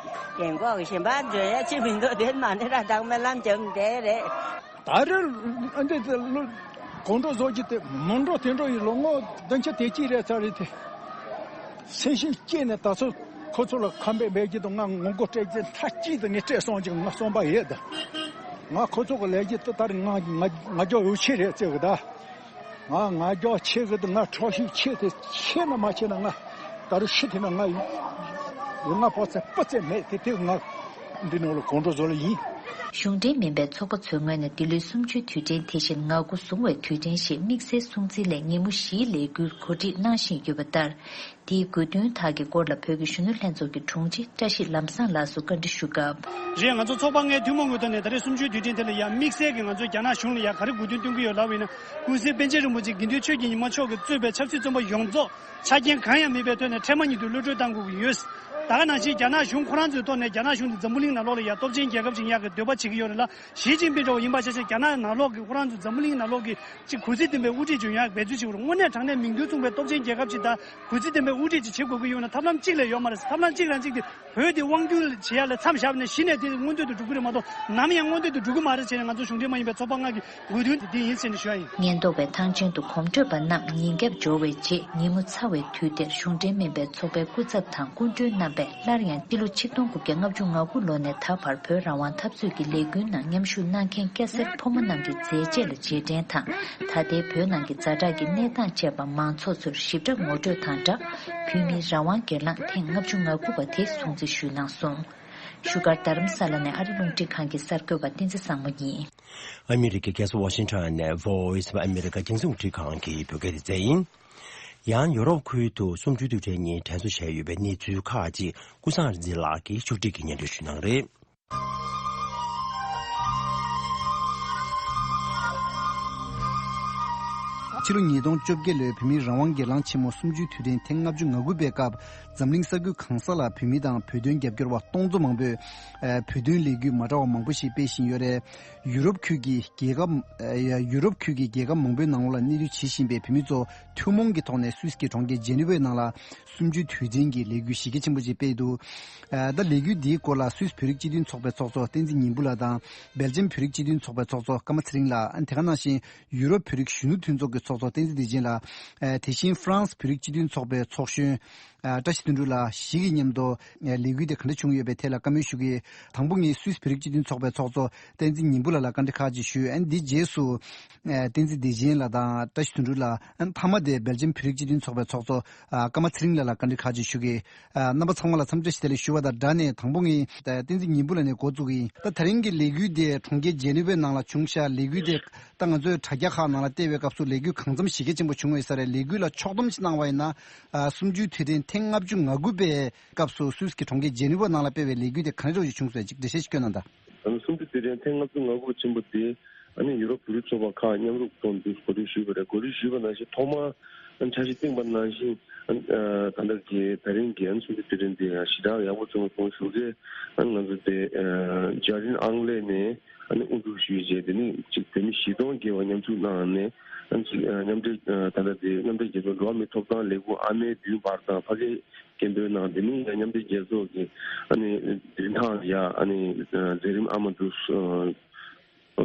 རྒན་གོག་གཞན་པ་འཇོན་ཡ་ཅིག་མི་འདུག་དེ་མ་ནི་ར་བདག་སྨོན་ལམ་བརྒྱབ་བསྡད་རེད། ད་རེས་འདི་ལོ་དགོང་དྲོ་བཟོ་རྒྱུ་དེ་མི་འགྲོ་དེ་འགྲོ་ཡི་ལོ་ངོ་བདུན་ཅུ་དེ་གཅིག་རེད་ཚར་རེད་དེ། སེམས་ཤུགས་སྐྱེས་ནས་ད་ཚོ་ཁོ་ཚོ་ལ་ཁ་འབེབས་འབེབས་རྒྱུ་དང་། ང་ངོ་རྒོལ་སྤྲད་རྒྱུ་མཐའ་གཅིག་ཏུ་ངས་སྤྲད་སོང་ཅིག་ང་བསམ་པ་ཡོད་ད། ང་ཁོ་ཚོ་གི་ལས་རྒྱུ་དེ་ད་རེས་ང་ང་ང་རྒྱལ་ཡོད་ཆེ་རེད་བརྩི་གི་ད། ང་ང་རྒྱལ་ཆེ་གི་འདུག་ང་ཁྲག་ཤུགས་ཆེ་དེ་ཆེ་ན་མ་ཆེ་ན་ང་ད་རུང་ཤི་ཐེ་ན་ང་ཡོང་ང་ཕོག་ཚད་སྤུ་ཚད་མེད་དེ། དེ་ང་འདི་ནང་ལ་དགོང་དྲོ་བཟོ་ལ་ཡིན། གཞུང་འབྲེལ་མིན་པའི་ཚོགས་པ་ཚོའི་ངོས་ནས་འདི་ལོའི་གསུམ་བཅུའི་དུས་དྲན་དེ་བཞིན་ང་དགུ་བཟུང་བའི་དུས་དྲན་ཞེས་དམིགས་བསལ་སྲུང་བརྩིའི་སླད་ཉིན་མོ་བཞིའི་ལས་འགུལ་གོ་སྒྲིག་གནང་བཞིན་ཡོད་པ་ལྟར། དེའི་དགོས་འདུན་དག་གི་སྐོར་ལ་བོད་ཀྱི་གཞོན་ནུ་ལྷན་ཚོགས་ཀྱི་དྲུང་ཆེ་བཀྲ་ཤིས་ལམ་བཟང་ལགས་སུ་བཀའ་འདྲི་ཞུ་སྐབས། རེད། ང་ཚོ་ཚོགས་པ་ལྔའི་ཐུན་མོང་ངོས་ཐོག་ནས་ད་རེས་གསུམ་བཅུའི་དུས་དྲན་དེ་ལ་ཡང་དམིགས་བསལ་གྱིས་ང་ཚོས་རྒྱ་ནག་གཞུང་ལ་ཡང་ག་རེ་དགོས་འདུན་བཏོན་གྱི་ཡོད་ལབ་པ་ཡིན་ན། ཀུན་གཟིགས་པཎ་ཆེན་རིན་པོ་ཆེ་དགེ་འདུན་ཆོས་ཀྱི་ཉི་མ་མཆོག་གིས་གཙོས་པའི་ཆབ་སྲིད་བཙོན་པ་ཡོངས་རྫོགས་ཆ་རྐྱེན་གང་ཡང་མེད་པའི་ཐོག་ནས་འཕྲལ་མ་ཉིད་དུ་གློད་གྲོལ་གཏང་དགོས་ཀྱི་ཡོད། ད་ག་ནང་བཞིན་རྒྱ་ནག་གཞུང་ཁོ་རང་ཚོའི་ཐོག་ནས་རྒྱ་ནག་གཞུང་དེ་འཛམ་བུ་གླིང་ནང་ལོགས་ལ་ཡང་སྟོབས་ཆེན་རྒྱལ་ཁབ་ཅིག་ཡག་གི་འདོད་པ་བྱེད་ཀྱི་ཡོད་རེད་ལ། ཞི་ཅིན་ཕིན་འདྲ་བོ་ཡིན་པ་ཆ་བཞག་རྒྱ་ནག་ནང་ལོགས་ཀྱི་ཁོ་རང་ཚོ་འཛམ་བུ་གླིང་ནང་ལོགས་ཀྱི་ཅིག་གུས་བརྩི་ལྡན་པའི་དབུ་ཁྲིད་ཅིག་ཡོང་ཡག་འབད་བརྩོན་བྱེད་དགོས་རེད། དངོས་གནས་དྲང་གནས་མིང་དོན་མཚུངས་པའི་སྟོབས་ཆེན་རྒྱལ་ཁབ་ཅིག་དང་གུས་བརྩི་ལྡན་པའི་དབུ་ཁྲིད་ཅིག་བྱེད་དགོས་ཀྱི་ཡོད་ན་ཐབས་ལམ་གཅིག་ལས་ཡོད་མ་རེད། ཐབས་ལམ་གཅིག་རང་གཅིག་དེ་བོད་དེ་དབང་བསྒྱུར་བྱེད་ཡ་ལ་མཚམས་བཞག་པ་ན་གཞི་ནས་དེ་མངོན་འདོད་དུ་འགྲོ་གི་རེད་མ་གཏོགས་ནམ་ཡང་མངོན་འདོད་དུ་འགྲོ་གི་མ་རེད་ཟེར་ནས་ང་ཚོ་གཞུང་འབྲེལ་མ་ཡིན་པའི་ཚོགས་པ་ལྔ་གི་དགོས་འདུན་དེ་འདི་ཡིན་ཟེར་ནས་ཞུ་ཡ་ཡིན། ཉེན་རྟོག་པས་ཐང་ཆེན་དུ་གོམ་བགྲོད་པ་རྣམས་ཉིན་རྒྱབ་འབྱོར་བའི་རྗེས་ཉིན་མོ་ཚ་བའི་དུས་དེར་གཞུང་འབྲེལ་མིན་པའི་ཚོགས་པའི་སྐུ་ཚབ་དང་སྐུ་མགྲོན་རྣམ་པས་སླར་ཡང་སྤྱི་ལོ་ཆིག་སྟོང་དགུ་བརྒྱ་ལྔ་བཅུ་ང་དགུ་ལོ་ནས་ད་བར་བོད་རང་དབང་འཐབ་རྩོད་ཀྱི་ལས་འགུལ་ནང་མཉམ་ཞུགས་གནང་མཁན་སྐྱ་སེར་ཕོ་མོ་རྣམས་ཀྱི་མཛད་རྗེས་ལ་རྗེས་དྲན་དང་། ད་ལྟའི་བོད་ནང་གི་ཛ་དྲག་གི་གནས་སྟངས་བཅས་པ་མང་ཚོགས་ཚོར་ཞིབ་ཕྲ་ངོ་སྤྲོད་དང་སྦྲགས། བོད་མིའི་རང་དབང་སྒེར་ལངས་ཐེངས་ལྔ་བཅུ་ང་དགུ་པ་དེ་སྲུང་བརྩི་ཞུས་གནང་སོང་། བཞུགས་སྒར་རྡ་རམ་ས་ལ་ནས་ཨ་རི་རླུང་འཕྲིན་ཁང་གི་གསར་འགོད་པ་བསྟན་འཛིན་བཟང་མོ་ཡིན། ཨ་མི་རི་ཀའི་རྒྱལ་ས་ཝ་ཤིང་ཊོན་ནས་Voice of America་རྒྱང་སྲིང་རླུང་འཕྲིན་ཁང་གི་བོད་སྐད་སྡེ་ཚན་ཡིན། ཡང་ཡོ་རོབ་ཁུལ་དུ་གསུམ་བཅུའི་དུས་དྲན་ཉིན་དྲན་གསོ་བྱས་ཡོད་པའི་གནས་ཚུལ་ཁག་ཅིག་ཀུན་བཟང་རིག་འཛིན་ལགས་ཀྱིས་ཕྱོགས་སྒྲིག་གིས་སྙན་སྒྲོན་ཞུ་གནང་རེད། ཕྱི་ལོ་ཉིས་སྟོང་བཅོ་བརྒྱད་ལོའི་བོད་མིའི་རང་དབང་སྒེར་ལངས་ཆེན་མོ་གསུམ་བཅུའི་དུས་དྲན་ཐེངས་ལྔ་བཅུ་ང་དགུ་པའི་སྐབས། འཛམ་གླིང་ས་ཁུལ་གང་ས་ལ་བོད་མི་དང་བོད་དོན་རྒྱབ་སྐྱོར་བ་སྟོང་ཚོ་མང་པོས། ཨ། བོད་དོན་ལས་འགུལ་མ་འདྲ་བ་མང་པོ་ཞིག་སྤེལ་བཞིན་ཡོད་རེད། ཡུ་རོབ་ཁུལ་གྱི་རྒྱལ་ཁབ། ཨ། ཡུ་རོབ་ཁུལ་གྱི་རྒྱལ་ཁབ་མང་པོའི་ནང་ལོགས་ལ་གནས་སྡོད་བྱེད་བཞིན་པའི་བོད་མི་ཚོ་ཐུན་མོང་གི་ཐོག་ནས་སུད་སི་གི་གྲོང་ཁྱེར་ཇེ་ནི་ཝའི་ནང་ལ་གསུམ་བཅུའི་དུས་ཆེན་གྱི་ལས་འགུལ་གཞི་རྒྱ་ཆེན་པོ་ཅིག་སྤེལ་འདུག་ཨ། ད་ལས་འགུལ་འདིའི་སྐོར་ལ་སུད་སི་བོད་རིགས་སྤྱི་མཐུན་ཚོགས་པའི་ཚོགས་གཙོ་བསྟན་འཛིན་ཉི་འབུ་ལགས་དང་། སྦེལ་ཇམ་བོད་རིགས་སྤྱི་མཐུན་ཚོགས་པའི་ཚོགས་གཙོ་ཀརྨ་ཚེ་རིང་ལགས། ཨ། དེ་ག་ནང་བཞིན་ཡུ་རོབ་བོད་རིགས་གཞོན་ནུ་མཐུན་ཚོགས་ཀྱི་ཚོགས་གཙོ་བསྟན་འཛིན་བདེ་ཆེན་ལགས། ཨ། དེ་བཞིན་ཧྥ་རན་སི་བོད་རིགས་སྤྱི་མཐུན་ཚོགས་པའི་ཚོགས་གཞོན། ཨ་བཀྲ་ཤིས་དོན་གྲུབ་ལགས་ཞིག་གི་མཉམ་དུ་ཨ་ལས་འགུལ་དེ་ག་འདྲ་བྱུང་ཡོད་པའི་ཐད་ལ་བཀའ་མོལ་ཞུ་གི། དང་པོ་ངས་སུད་སི་བོད་རིགས་སྤྱི་མཐུན་ཚོགས་པའི་ཚོགས་གཙོ་བསྟན་འཛིན་ཉི་འབུམ་ལགས་ལ་བཀའ་འདྲི་ཁག་ཅིག་ཞུས། ཨ་ནི་འདིའི་རྗེས་སུ་ཨ་བསྟན་འཛིན་བདེ་ཆེན་ལགས་དང་བཀྲ་ཤིས་དོན་གྲུབ་ལགས། ཨ་ནི་མཐའ་མ་དེ་སྦེལ་ཇམ་བོད་རིགས་སྤྱི་མཐུན་ཚོགས་པའི་ཚོགས་གཙོ་ཨ་ཀརྨ་ཚེ་རིང་ལགས་ལ་བཀའ་འདྲི་ཁག་ཅིག་ཞུ་གི། ཨ་རྣམ་པ་ཚང་མ་ལ་འཚམས་འདྲི་ཞུ་དེ་ལས་ཞུ་བ་དང་སྦྲགས་ནས། དང་པོ་ངས་ཨ་བསྟན་འཛིན་ཉི་འབུམ་ལགས་ནས་འགོ་བཙུགས་ཀྱི་ཡིན། ད་དེ་རིང་གི་ལས་འགུལ་དེ་གྲོང་ཁྱེར་ཇེ་ནི་ཝའི་ནང་ལ་བྱུང་ཤག་ལས་འགུལ་དེ་ད་ང་ཚོས་དྲ་རྒྱ་ཁག་ནང་ལ་བལྟས་པའི་སྐབས་སུ་ལས་འགུལ་གང་འཚམ་གཞི་རྒྱ་ཆེན་པོ་བྱུང་བ་ཡིན་ས་རེད། ལས་འགུལ་ལ་ཕྱོགས་བསྡོམས་ཤིག་གནང་བ་ཡིན་ན། ཨ་གསུམ་བཅུའི་དུས་དྲན་ཐེངས་ལྔ་བཅུ་ང་དགུ་པའི་སྐབས་སུ་སུད་སི་གི་གྲོང་ཁྱེར་ཇེ་ནི་ཝ་ནང་ལ་སྤེལ་བའི་ལས་འགུལ་དེ་ག་འདྲ་ཞིག་བྱུང་སོང་། ཅིག་འགྲེལ་བཤད་ཞིག་སྐྱོན་གནང་དང་། ཨ་ནི་གསུམ་བཅུའི་དུས་དྲན་ཐེངས་ལྔ་བཅུ་ང་དགུ་པ་ཆེན་པོ་དེ་ཨ་ནི་ཡུ་རོབ་བོད་རིགས་ཚོགས་པ་ཁག་མཉམ་རུབ་ཐོག་ནས་གོ་སྒྲིག་ཞུས་པ་རེད། གོ་སྒྲིག་ཞུས་པ་ནང་བཞིན་ཐོག་མར་ཨ་ནི་འཆར་གཞི་བཏིང་པ་ནང་བཞིན་ཨ་ནི་ཨ་ད་ལྟ་གི་ད་རིང་གི་ཨ་ནི་གསུམ་བཅུའི་དུས་དྲན་དེ་ཡང་ཞེ་དྲག་ཡག་པོ་བྱུང་སོང་ཞུ་གི། ཨ་ནི་ང་ཚོ་དེ་ཨ་ཇར་ཇིན་ཨང་ལེ་ནས་ཨ་ནི་དབུ་འཛུགས་ཞུས་རྗེས། དེ་ནས་ཅིག་བོད་མི་བཞི་སྟོང་བརྒལ་བ་མཉམ་ཞུགས་གནང་ནས། ཨ་ནི་ཅིག་ཨ་མཉམ་འབྲེལ་ཨ་ད་ལྟ་དེ་མཉམ་འབྲེལ་རྒྱལ་ཚོགས་འགྲོ་བ་མིའི་ཐོབ་ཐང་ལས་ཁུངས་ཨ་མའི་མདུན་བར་དང་ཕ་གིའི་སྐད་འབོད་གནང་། དེ་ནས་ཡང་མཉམ་འབྲེལ་རྒྱལ་ཚོགས་ཀྱི་ཨ་ནི་མདུན་ཐང་ཡ་ཨ་ནི་ཨ་མཛད་རིམ་ཨ་མ་འདུ་ཨ་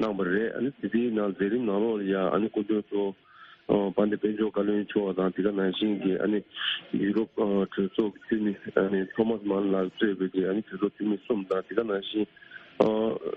གནང་བ་རེད། ཨ་ནི་དེ་དེའི་ནང་མཛད་རིམ་ནང་ལོགས་ལ་ཡ་ཨ་ནི་སྐུ་མགྲོན་གཙོ་བོ་ཨ་དཔལ་ལྡན་དཔལ་འབྱོར་བཀའ་བློན་མཆོག་དང་། དེ་ག་ནང་བཞིན་གྱི་ཨ་ནི་ཡུ་རོབ་ཨ་གྲོས་ཚོགས་ཀྱི་འཐུས་མི་ཨ་ནི་ཐོ་མཱས་མཱན་ལགས་གཙོས་པའི་གི་ཨ་ནི་གྲོས་ཚོགས་འཐུས་མི་གསུམ་དང་། དེ་ག་ནང་བཞིན་ཨ་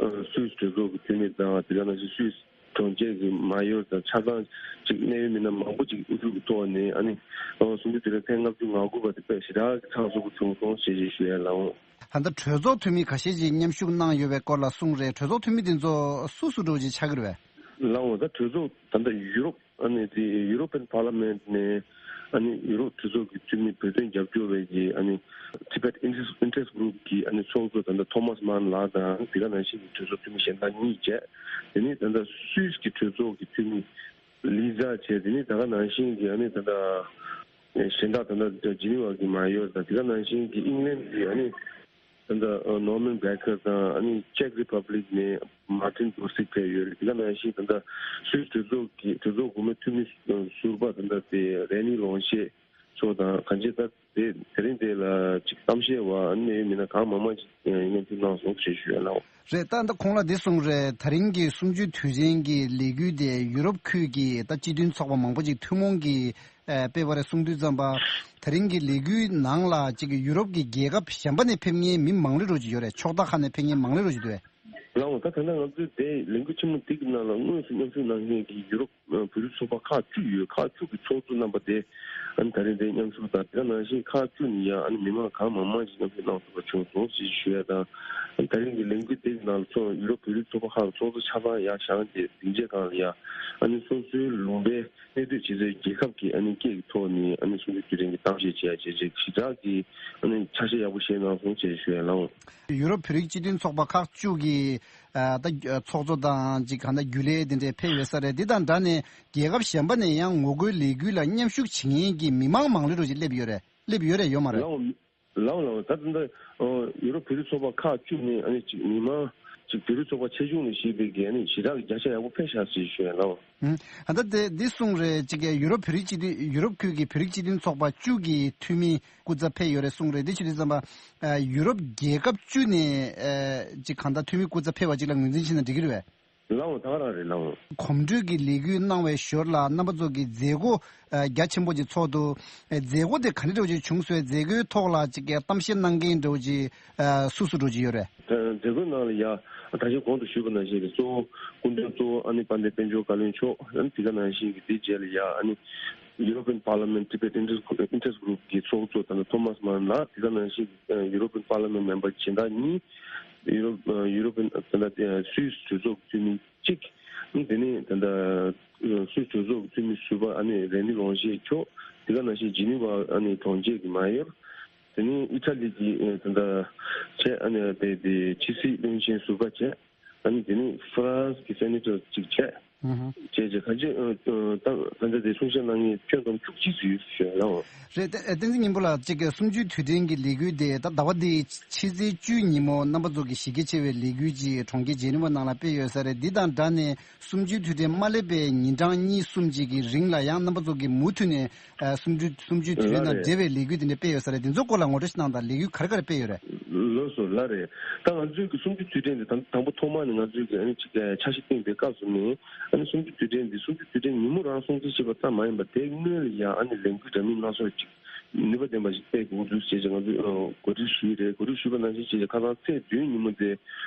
ཨ་སུད་སི་གྲོས་ཚོགས་ཀྱི་འཐུས་མི་དང་། དེ་ག་ནང་བཞིན་སུད་སི་གྲོང་ཁྱེར་གྱི་མ་ཡོར་དང་ཆ་ཚང་ཅིག་གནད་ཡོད་མི་སྣ་མང་པོ་ཅིག་དབུ་བཞུགས་ཀྱི་ཐོག་ནས་ཨ་ནི་ཨ་གསུམ་བཅུའི་དུས་དྲན་ཐེངས་ལྔ་བཅུ་ང་དགུ་པ་དེ་དཔེ་ཞེ་དྲག་གི་ཚགས་ཚུད་པོ་བྱུང་སོང་ཞེས་ཞེས་ཞུ་ཡ་ལགས་འོང་། ད་ལྟ་གྲོས་ཚོགས་འཐུས་མི་ཁ་ཤས་ཅིག་མཉམ་ཞུགས་གནང་ཡོད་པའི་སྐོར་ལ་གསུངས་རེད། གྲོས་ཚོགས་འཐུས་མི་དེ་ཚོ་སུ་སུ་འདྲ་བོ་ཅིག་ཆགས་ཀྱི་རེད་པས། ལགས་འོང་། ད་གྲོས་ཚོགས་ད་ལྟ་ཡུ་རོབ་ཨ་ནི་དེ་ཡུ་རོ་པན་པར་ལ་མེན་ནས་ཨ་ནི་ཡུ་རོབ་གྲོས་ཚོགས་ཀྱི་འཐུས་མི་བོད་དོན་རྒྱབ་སྐྱོར་བའི་གི་ཨ་ནི་Tibet Interest Interest Group གི་ཨ་ནི་ཚོགས་གཙོ་ད་ལྟ་ཐོ་མཱས་མཱན་ལགས་དང་། དེ་ག་ནང་བཞིན་གྱི་གྲོས་ཚོགས་འཐུས་མི་གཞན་དག་གཉིས་བཅས། དེ་ནས་ད་ལྟ་སུད་སི་གི་གྲོས་ཚོགས་ཀྱི་འཐུས་མི་ལི་ཛ་བཅས། དེ་ནས་ད་ག་ནང་བཞིན་གྱི་ཨ་ནི་ད་ལྟ་གཞན་དག་ད་ལྟ་ཇི་ནི་ཝ་གི་མ་ཡོར་དང་། དེ་ག་ནང་བཞིན་གྱི་ཨིང་ལན་གྱི་ཨ་ནི་ད་ལྟ་ནོར་མན་བྷེ་ཁར་དང་། ཨ་ནི་ཅེག་རི་པབ་ལིག་ནས་མར་ཏིན་བོ་སིག་ཕེབས་ཡོད་རེད། དེ་ག་ནང་བཞིན་ད་ལྟ་སུད་སི་གྲོས་ཚོགས་ཀྱི་གྲོས་ཚོགས་འགོ་མའི་འཐུས་མི་ཟུར་པ་ད་ལྟ་དེ་རེ་ནི་ལོང་ཤེ་མཆོག་དང་། གང་ཅི་ད་དེ་དེ་རིང་དེ་ལ་ཅིག་གཏམ་བཤད་པ་ཨ་ནི་མི་སྣ་གང་མང་མང་ཅིག་མཉམ་ཞུགས་གནང་སོང་ཞེས་ཞུ་ཡ་ལགས། རེད། ད་ད་ཁོང་ལ་འདི་གསུངས་རེད། ད་རིང་གི་གསུམ་བཅུའི་དུས་དྲན་གྱི་ལས་འགུལ་དེ་ཡུ་རོབ་ཁུལ་གྱི་ད་སྤྱི་མཐུན་ཚོགས་པ་མང་པོ་ཅིག་ཐུན་མོང་གིས་ཨ་སྤེལ་བ་རེད་གསུངས་དུས་ཙམ་པ། ད་རིང་གི་ལས་འགུལ་ནང་ལ་ཅིག་ཡུ་རོབ་ཀྱི་རྒྱལ་ཁབ་གཞན་པ་ནས་ཕེབས་མཁན་མི་མང་ལོས་འགྲོ་གི་ཡོད་རེད། ཕྱོགས་མཐའ་ཁག་ནས་ཕེབས་མཁན་མང་ལོས་འགྲོ་གི་འདུག་གས། ལགས་འོང་། ད་ད་ལྟ་ང་ཚོའི་དེ་ལས་འགུལ་ཆེན་མོ་འདི་གི་ནང་ལ་དངོས་སུ་མཉམ་ཞུགས་གནང་མཁན་གྱི་ཡུ་རོབ་ཨ་བོད་རིགས་ཚོགས་པ་ཁག་བཅུ་ཡོད། ཁག་བཅུ་གི་ཚོགས་གཙོ་རྣམ་པ་དེ་ཨ་ནི་ད་རིང་དེ་མཉམ་ཞུགས་དང་། དེ་ག་ནང་བཞིན་ཁག་བཅུ་ནས་ཡང་ཨ་ནི་མི་མང་གང་མང་མང་ཞིག་མཉམ་ཞུགས་གནང་ཐུབ་པ་བྱུང་སོང་ཞེས་ཞུ་ཡ་དང་། ཨ་ནི་ད་རིང་གི་ལས་འགུལ་དེ་གི་ནང་ལ་ཚོགས་ཡུ་རོབ་བོད་རིགས་ཚོགས་པ་ཁག་གི་ཚོགས་གཙོ་ཆ་ཚང་ཡར་བཞེངས་ཏེ་སྡིངས་ཆའི་སྒང་ལ་ཡ་ཨ་ནི་སོ་སོའི་ལུང་པའི་གནས་སྡོད་བྱེད་སའི་རྒྱལ་ཁབ་ཀྱི་ཨ་ནི་སྐད་ཀྱི་ཐོག་ནས་ཨ་ནི་གསུམ་བཅུའི་དུས་དྲན་གྱི་གཏམ་བཤད་བྱེད་ཡ་བྱས་རྗེས་ཞེ་དྲག་གི་ཨ་ནི་ཆ་ཤས་ཡག་པོ་བཞེས་གནང་སོང་ཞེས་ཞུ་ཡ་ལགས་འོང་། ཡུ་རོབ་བོད་རིགས་སྤྱི་མཐུན་ཚོགས་པ་ཁག་བཅུ་གི་ཨ་ད་ཚོགས་གཙོ་དང་ཅིག་གང་ལྟར་རྒྱུན་ལས་དེ་འདྲས་ཕེབས་ཡོད་ས་རེད། འདི་དང་སྦྲགས་ནས་རྒྱལ་ཁབ་གཞན་པ་ནས་ཡང་ངོ་རྒོལ་ལས་འགུལ་ལ་མཉམ་ཞུགས་བྱེད་མཁན་གྱི་མི་མང་མང་ལོས་འགྲོ་ཅིག་སླེབས་ཡོད་རེད། སླེབས་ཡོད་རེད་ཡོད་མ་རེད། ལགས་འོང་། ལགས་འོང་། ལགས་འོང་། ད་ད་ལྟ་ཡུ་རོབ་བོད་རིགས་ཚོགས་པ་ཁག་བཅུ་ནས་ཨ་ནི་ཅིག་མི་མང་ཅིག་བོད་རིགས་ཚོགས་པ་ཆེ་ཆུང་ལ་གཞིགས་པའི་གི་ཨ་ནི་ཞེ་དྲག་གི་བརྒྱ་ཆ་ཡག་པོ་ཕེབས་ཤག་ཅེས་ཞུ་ཡ་ལགས་འོང་། ཨ་ད་དེ་འདི་གསུངས་རེད། ཅིག་ཡུ་རོབ་བོད་རིགས་སྤྱི་མཐུན་ཡུ་རོབ་ཁུལ་གྱི་བོད་རིགས་སྤྱི་མཐུན་ཚོགས་པ་བཅུ་གི་འཐུས་མི་སྐུ་ཚབ་ཕེབས་ཡོད་རེད་གསུངས་རེད། འདི་ཞུ་དུས་ཙམ་པ་ཡུ་རོབ་རྒྱལ་ཁབ་བཅུ་ནས་ཅིག་གང་ལྟར་འཐུས་མི་སྐུ་ཚབ་ཕེབས་པ་ཅིག་ལ་ངོས་འཛིན་བྱས་ན་འགྲིག་གི་རེད་པས། ལགས་འོང་། ད་ག་རང་རེད་ལགས་འོང་། གོམ་བགྲོད་ཀྱི་ལས་འགུལ་གནང་བའི་ཞོར་ལ་རྣམ་པ་ཚོ་གི་མཛད་སྒོ་རྒྱ་ཆེན་པོ་ཅིག་ཚོགས་འདུག་མཛད་སྒོ་དེ་ག་འདྲ་འདྲ་བོ་ཅིག་བྱུང་སོང་། མཛད་སྒོའི་ཐོག་ལ་ཅིག་གཏམ་བཤད་གནང་མཁན་འདྲ་བོ་ཅིག་སུ་སུ་འདྲ་བོ་ཅིག་ཡོད་རེད། མཛད་སྒོའི་ནང་ལ་ཡ་ད་ཅི་གོང་དུ་ཞུས་པ་ནང་བཞིན་གྱི་གཙོ་བོ་སྐུ་མགྲོན་གཙོ་བོ་ཨ་ནི་དཔལ་ལྡན་དཔལ་འབྱོར་བཀའ་བློན་མཆོག་ཨ་ནི་དེ་ག་ནང་བཞིན་གྱི་དེའི་རྗེས་ལ་ཡ་ཨ་ནི་European Parliament Tibet Interest Interest Group གི་ཚོགས་གཙོ་ད་ལྟ་ཐོ་མཱས་མཱན་ལགས། དེ་ག་ནང་བཞིན་གྱི་European Parliament member གཞན་དག་གཉིས། ཡུ་རོབ་ཡུ་རོབ་པའི་ད་ལྟ་སུད་སི་གྲོས་ཚོགས་འཐུས་མི་གཅིག་ཨ་ནི་དེ་ནས་ད་ལྟ་སུད་སི་གྲོས་ཚོགས་འཐུས་མི་ཟུར་པ་ཨ་ནི་རེ་ནི་རོང་ཞེ་མཆོག་དེ་ག་ནང་བཞིན་ཇི་ནི་ཝ་ཨ་ནི་གྲོང་ཁྱེར་གྱི་མ་ཡོར། དེ་ནས་ཨི་ཊ་ལི་གི་ད་ལྟ་ཆེ་ཨ་ནི་དེ་དེ་ཕྱི་སྲིད་བློན་ཆེན་ཟུར་པ་བྱས། ཨ་ནི་དེ་ནས་ཧྥ་རན་སི་གི་སེ་ནེ་ཊར་གཅིག་བྱས། ཨུ་ཧུ། བྱས་རྗེས་ག་ཅི་ད་ད་ལྟ་དེ་གསུང་བཤད་གནང་མཁན་ཁྱོན་བསྡོམས་བཅུ་གཅིག་ཙམ་ཡོད་ཞུ་ཡ་ལགས་འོང་། རེད། ད་བསྟན་འཛིན་སྙིང་པོ་ལགས། གཅིག་གི་གསུམ་བཅུའི་དུས་དྲན་གྱི་ལས་འགུལ་དེ་ད་ཟླ་བ་འདིའི་ཕྱི་ཚེས་བཅུའི་ཉིན་མོ་རྣམ་པ་ཚོ་གི་གཞི་རྒྱ་ཆེ་བའི་ལས་འགུལ་ཅིག་གྲོང་ཁྱེར་ཇེ་ནི་ཝ་ནང་ལ་སྤེལ་ཡོད་ས་རེད། འདི་དང་སྦྲགས་ནས་གསུམ་བཅུའི་དུས་དྲན་མ་སླེབས་པའི་ཉིན་གྲངས་གཉིས་གསུམ་ཅིག་གི་རིང་ལ་ཡང་རྣམ་པ་ཚོ་གི་མུ་མཐུད་ནས་ཨ་གསུམ་བཅུ་གསུམ་བཅུའི་དུས་དྲན་དང་འབྲེལ་བའི་ལས་འགུལ་དེ་འདྲ་སྤེལ་ཡོད་ས་རེད། དེ་ཚོའི་སྐོར་ལ་ངོ་སྤྲོད་ཞིག་གནང་དང་། ལས་འགུལ་ག་རེ་ག་རེ་སྤེལ་ཡོད་རེད། ལགས་སོ། ལགས་རེད། ད་ང་ཚོའི་གི་གསུམ་བཅུའི་དུས་དྲན་དེ་དང་དང་པོ་ཐོག་མ་ནས་ང་ཚོའི་གི་ཨ་ནི་ཅིག་འཆར་གཞི་བཏིང་པའི་སྐབས་སུ་ནས་ཨ་ནི་གསུམ་བཅུའི་དུས་དྲན་འདི་གསུམ་བཅུའི་དུས་དྲན་ཉིན་མོ་རང་སྲུང་བརྩི་བྱེད་པ་ཙམ་མ་ཡིན་པར་དེའི་སྔོན་ལ་ཡང་ཨ་ནི་ལས་འགུལ་འདྲ་མིན་སྣ་ཚོགས་ཅིག་ ནུས་པ་ལྡན་པ་ཞིག་སྤེལ་དགོས་འདུག་ཅེས་ང་ཚོས་གོ་སྒྲིག་ཞུས་རེད། གོ་སྒྲིག་ཞུས་པ་ནང་བཞིན་བྱས་ཁ་སང་ཚེས་བདུན་ཉིན་མོ་དེ་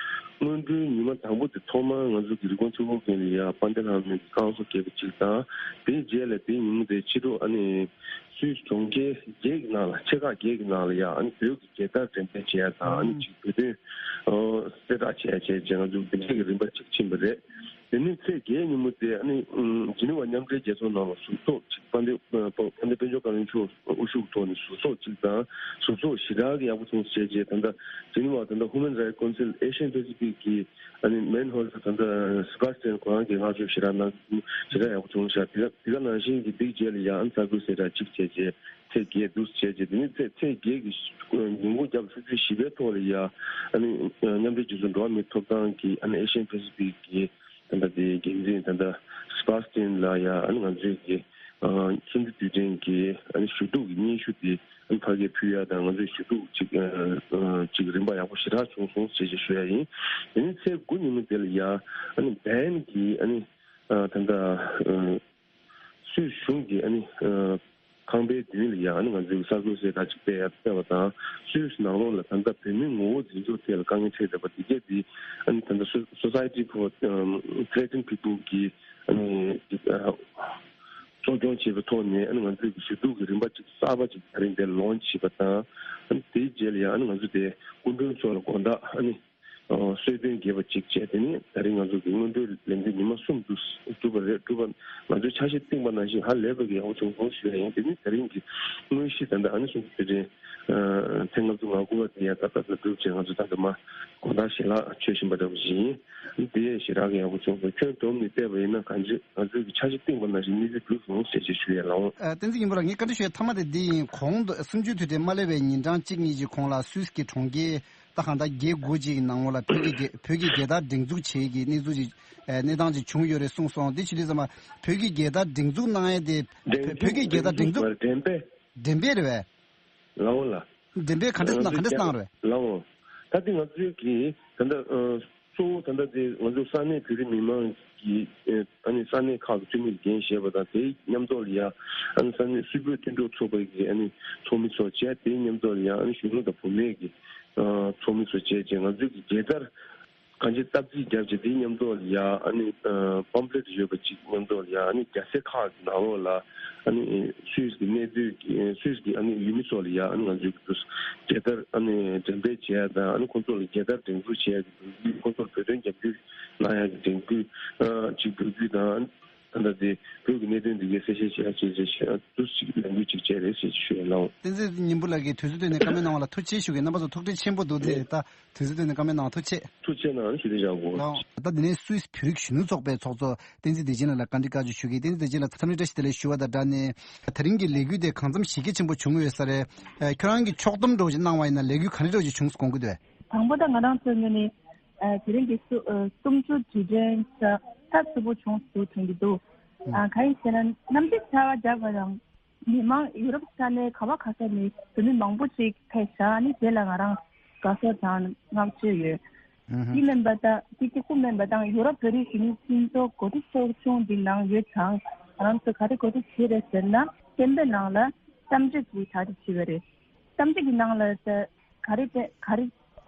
སྔོན་འགྲོའི་ཉི་མ་དང་པོ་དེ་ཐོག་མར་ང་ཚོ་གི་རི་ཀོན་ཆུ་བོ་དགོན་ལ་ཡ་དཔལ་ལྡན་ལྷ་མོའི་བསྐང་གསོ་རྒྱས་པ་ཅིག་དང་། དེའི་རྗེས་ལ་དེའི་ཉིན་མོ་དེ་ཕྱི་དྲོ་ཨ་ནི་སུད་སི་གྲོང་ཁྱེར་བརྒྱད་ཀྱི་ནང་ལ་ཆེ་ཁག་བརྒྱད་ཀྱི་ནང་ལ་ཡ་ཨ་ནི་བོད་ཀྱི་རྒྱལ་དར་འགྲེམས་སྤེལ་བྱས་ཡ་དང་། ཨ་ནི་ཅིག་བོད་དོན་གསལ་བསྒྲགས་བྱས་བྱས་བྱས་ང་ཚོ་དེ་འདྲའི་གི་རིམ་པ་ཅིག་ཕྱིན་པ་རེད། དེ་ནས་ཚེས་བརྒྱད་ཉིན་མོ་དེ་ཨ་ནི་ཨུམ་ཇི་ནི་ཝ་མཉམ་འབྲེལ་རྒྱལ་ཚོགས་ནང་ལ་ཟུར་ཚོགས་ཅིག་དཔལ་ལྡན་དཔལ་ལྡན་དཔལ་འབྱོར་བཀའ་བློན་མཆོག་དབུ་བཞུགས་ཐོག་ནས་ཟུར་ཚོགས་ཅིག་དང་། ཟུར་ཚོགས་ཞེ་དྲག་གི་ཡག་པོ་བྱུང་ཟེར་བྱས། ད་ལྟ་ཇི་ནི་ཝ་ད་ལྟ་Human Rights Council Asian Pacific གི་ཨ་ནི་མེན་ཧོལ་ད་ལྟ་སི་བྷ་སི་ཏན་ཁོ་རང་གིས་བསྔགས་བརྗོད་ཞེ་དྲག་གནང་། ཞེ་དྲག་ཡག་པོ་བྱུང་ཤག་དེ་ག་དེ་ག་ནང་བཞིན་གྱི་དེའི་རྗེས་ལ་ཡང་ཨ་ནི་གསར་འགོད་གསལ་བསྒྲགས་ཅིག་བྱས་རྗེས་ཚེས་བརྒྱད་འདུག་བྱས་རྗེས། དེ་ནས་ཚེས་ཚེས་བརྒྱད་ཀྱི་ཉིན་གུང་རྒྱབ་ཆུ་ཚོད་བཞི་པའི་ཐོག་ལ་ཡ་ཨ་ནི་མཉམ་འབྲེལ་རྒྱལ་ཚོགས་འགྲོ་བ་མིའི་ཐོབ་ཐང་གི་ཨ་ནི་Asian Pacific གི་ད་ལྟ་དེ་འགན་འཛིན་ད་ལྟ་སི་བྷ་སི་ཏན་ལ་ཡ་ཨ་ནི་ང་ཚོའི་གི་ཨ་གསུམ་བཅུ་དུས་དྲན་གྱི་ཨ་ནི་ཞུ་གཏུག་གི་སྙན་ཞུ་དེ་ཨ་ནི་ཕ་གིར་ཕུལ་ཡ་དང་། ང་ཚོའི་ཞུ་གཏུག་ཅིག་ཨ་ཨ་ཅིག་རིམ་པ་ཡག་པོ་ཞེ་དྲག་བྱུང་སོང་ཞེས་ཞུ་ཡ་ཡིན། དེ་ནས་ཚེས་དགུ་ཉིན་མོ་དེ་ལ་ཡ་ཨ་ནི་བྷན་གྱི་ཨ་ནི་ཨ་ད་ལྟ་ཨ་སུད་སི་གཞུང་གིས་ཨ་ནི་ཨ་ཁང་པའི་མདུན་ལ་ཡ་ཨ་ནི་ང་ཚོའི་གསར་འགོད་གསལ་བསྒྲགས་ཅིག་སྤེལ་ཡ་སྤེལ་བ་དང་། སུད་སི་ནང་ལོགས་ལ་ད་ལྟ་བོད་མིའི་ངོ་བོ་འཛིན་སྐྱོང་ཐད་ལ་དཀའ་ངལ་འཕྲད་བསྡད་པ་དེ་གས་དེ་ཨ་ནི་ད་ལྟ་སོ་Society for Threatened People གིས་ཨ་ནི་ཨ་གཙོ་སྐྱོང་བྱས་པའི་ཐོག་ནས་ཨ་ནི་ང་ཚོའི་གི་ཞུ་གཏུག་གི་རིམ་པ་ཅིག་གསར་པ་ཅིག་ད་རིང་དེ་ལོན་ཆི་བྱས་པ་དང་། ཨ་ནི་དེའི་རྗེས་ལ་ཡ་ཨ་ནི་ང་ཚོ་དེ་སྐུ་མགྲོན་ཚོ་ལ་དགོང་དག་ཨ་ནི་ཨ་གསོལ་སྟོན་རྒྱས་པ་ཅིག་བྱས། དེ་ནས་ད་རིང་ང་ཚོ་གི་སྔོན་འགྲོའི་ལས་འགུལ་ཉི་མ་གསུམ་དུ་གྲུབ་པ་རེད། གྲུབ་པ་ང་ཚོའི་འཆར་གཞི་བཏིང་པ་ནང་བཞིན་ཧ་ལས་པ་གི་ཡག་པོ་བྱུང་སོང་ཞུ་ཡ་ཡིན། དེ་ནས་ད་རིང་གི་དངོས་གཞི་ད་ལྟ་ཨ་ནི་གསུང་གི་དེ་རིང་ཨ་ཚེས་ལྔ་བཅུ་ང་དགུ་པ་དེ་ཡ་ད་ལྟ་ད་གྲུབ་བྱས། ང་ཚོ་ད་ལྟ་མ་དགོང་དག་ཞལ་ལག་མཆོད་བཞིན་པ་འདྲ་པོ་ཞིག་ཡིན། དེ་ཞེ་དྲག་གི་ཡག་པོ་བྱུང་སོང་། ཁྱོན་བསྡོམས་ནས་བལྟས་པ་ཡིན་ན་གང་ཅི་ང་ཚོའི་གི་འཆར་གཞི་བཏིང་པ་ནང་བཞིན་གནས་ཚུལ་འགྲུབ་སོང་ཞེས་ཞེས་ཞུ་ཡ་ལགས་འོང་། ཨ་བསྟན་འཛིན་སྙིང་པོ་ལགས། ངས་བཀའ་འདྲི་ཞུ་ཡ་མཐའ་མ་དེ་འདི་ཡིན། གོང་དུ་གསུམ་བཅུའི་དུས་དྲན་མ་སླེབས་པའི་ཉིན་གྲངས་གཅིག་གཉིས་ཀྱི་གོང་ལ་སུད་སི་གི་གྲོང་ཁྱེར་ད་གང་ལྟར་བརྒྱད་དགུ་ཅིག་གི་ནང་ལོགས་ལ་བོད་ཀྱི་རྒྱལ་བོད་ཀྱི་རྒྱལ་དར་སྒྲེང་འཛུགས་བྱེད་ཀྱི་གནས་ཚུལ་ཅིག་ཨ་གནས་སྟངས་ཅིག་བྱུང་ཡོད་རེད་གསུངས་སོང་། དེ་ཞུ་དུས་ཙམ་པ་བོད་ཀྱི་རྒྱལ་དར་སྒྲེང་འཛུགས་གནང་ཡས་དེ་བོད་བོད་ཀྱི་རྒྱལ་དར་སྒྲེང་འཛུགས་འགྲེམས་སྤེལ། འགྲེམས་སྤེལ་རེད་པས། ལགས་འོང་ལགས། འགྲེམས་སྤེལ་ག་འདྲས་གནང་ག་འདྲས་གནང་རེད། ལགས་འོང་། ད་ལྟ་ང་ཚོའི་གི་ད་ལྟ་ཨ་གཙོ་བོ་ད་ལྟ་དེ་ང་ཚོ་ས་གནས་བོད་རིགས་མི་མང་གི་ཨ་ནི་ས་གནས་ཁག་གི་འཐུས་མི་འགན་བཞེས་པ་དང་། དེའི་མཉམ་ཐོག་ལ་ཡ་ཨ་ནི་ས་གནས་སུད་བོད་མཐུན་གྲོགས་ཚོགས་པའི་གི་ཨ་ནི་ཚོགས་མི་ཚོ་བྱས། དེའི་མཉམ་ཐོག་ལ་ཡ་ཨ་ནི་གཞོན་ནུ་དང་བུད་མེད་ཀྱི་ཨ་ཚོགས་མི་ཚོ་བྱས་བྱས་ང་ཚོའི་གི་རྒྱལ་དར་གང་ཅི་བཏབ་རྩིས་རྒྱབ་བྱས། དེའི་མཉམ་ཐོག་ལ་ཡ་ཨ་ནི་ཨ་པམ་ཕླེ་ཊི་ཡོད་པ་ཅིག་མཉམ་ཐོག་ལ་ཡ་ཨ་ནི་རྒྱལ་སའི་ཁག་གི་ནང་ལོགས་ལ་ཨ་ནི་སུད་སི་གི་གནས་སྡོད་ཀྱི་སུད་སི་གི་ཨ་ནི་ཡུལ་མི་ཚོ་ལ་ཡ་ཨ་ནི་ང་ཚོའི་གི་རྒྱལ་དར་ཨ་ནི་འགྲེམས་སྤེལ་བྱས་དང་། ཨ་ནི་ཁོང་ཚོ་ལ་རྒྱལ་དར་སྒྲེང་འཛུགས་བྱས་ཀྱི་འབོད་སྐུལ། ཁོང་ཚོར་བོད་དོན་རྒྱབ་སྐྱོར་གནང་ཡག་གི་སྒྲེང་སྐུལ་ཨ་ཅིག་འབོད་སྐུལ་དང་། ད་ལྟ་དེ་བོད་ཀྱི་གནད་དོན་འདི་གའི་གསལ་བཤད་བྱེད་ཡག་བྱས་རྗེས་ཨ་འདུག་ཅིག་ལས་འགུལ་ཅིག་བྱས་རེད་ཞེས་ཞུ་ཡ་ལགས་འོང་། བསྟན་འཛིན་སྙིང་པོ་ལགས་ཀྱིས་དུས་ཚོད་བཏོན་ནས་བཀའ་མོལ་གནང་བ་ལ་ཐུགས་རྗེ་ཆེ་ཞུ་གི། རྣམ་པ་ཚོ་ཐུགས་རྗེ་ཆེན་པོ་འདུག་དེ་ད། དུས་ཚོད་བཏོན་ནས་བཀའ་མོལ་གནང་བ་ཐུགས་རྗེ་ཆེ། ཐུགས་རྗེ་གནང་། ཞུ་རེ་བཞག་གོ། ལགས། ད་འདི་ནས་སུད་སི་བོད་རིགས་གཞོན་ནུ་ཚོགས་པའི་ཚོགས་གཙོ་བསྟན་འཛིན་བདེ་ཆེན་ལགས་ལ་བཀའ་འདྲི་བཀའ་འདྲི་ཞུ་གི། བསྟན་འཛིན་བདེ་ཆེན་ལགས་འཚམས་འདྲི་བཀྲ་ཤིས་བདེ་ལེགས་ཞུ་བ་དང་སྦྲགས་ནས། དེ་རིང་གི་ལས་འགུལ་དེ་གང་འཚམ་གཞི་རྒྱ་ཆེན་པོ་བྱུང་ཡོད་ས་རེད། ཁྱོད་རང་གིས་ཕྱོགས་བསྡོམས་འདྲ་བོ་ཅིག་གནང་བ་ཡིན་ན་ལས་འགུལ་ག་རེ་འདྲ་བོ་ཅིག་བྱུང་སོང་གི་འདུག། དང་པོ་ད་ང་རང་ཚོའི་ངོས་ནས་དེ་རིང་གི་གསུམ་བཅུ་དུས་དྲན་ཚ་ཚ་ཚུད་པོ་བྱུང་འདུག་དྲན་གྱི་འདུག། གང་ཡིན་ཟེར་ན་གནམ་གཤིས་ཆར་པ་རྒྱག་པ་དང་། མི་མང་ཡུ་རོབ་ས་གནས་ག་བ་ག་ས་ནས་བོད་མི་མང་པོ་ཅིག་ཕེབས་ཤག། ཨ་ནི་དེ་ལ་ང་རང་དགའ་ཚོར་དང་བསྔགས་བརྗོད་ཡོད། ཨུ་ཧུ། དེ་མིན་པ་དང་དེ་གཅིག་པུ་མིན་པ་དང་ཡུ་རོབ་བོད་རིགས་གཞོན་ནུ་མཐུན་ཚོགས་འགོ་ཁྲིད་ཚོགས་ཆུང་འདི་ནང་ཡོད་ཙང་ང་རང་ཚོ་ག་རེ་གོ་སྒྲིག་བྱས་རེད་ཟེར་ན་སྐད་འབོད་ནང་ལ་གཏམ་བརྗོད་ཅིག་གྲ་སྒྲིག་བྱས་པ་རེད། གཏམ་བརྗོད་ཀྱི་ནང་ལ་ད་ག་རེ་ག་རེ་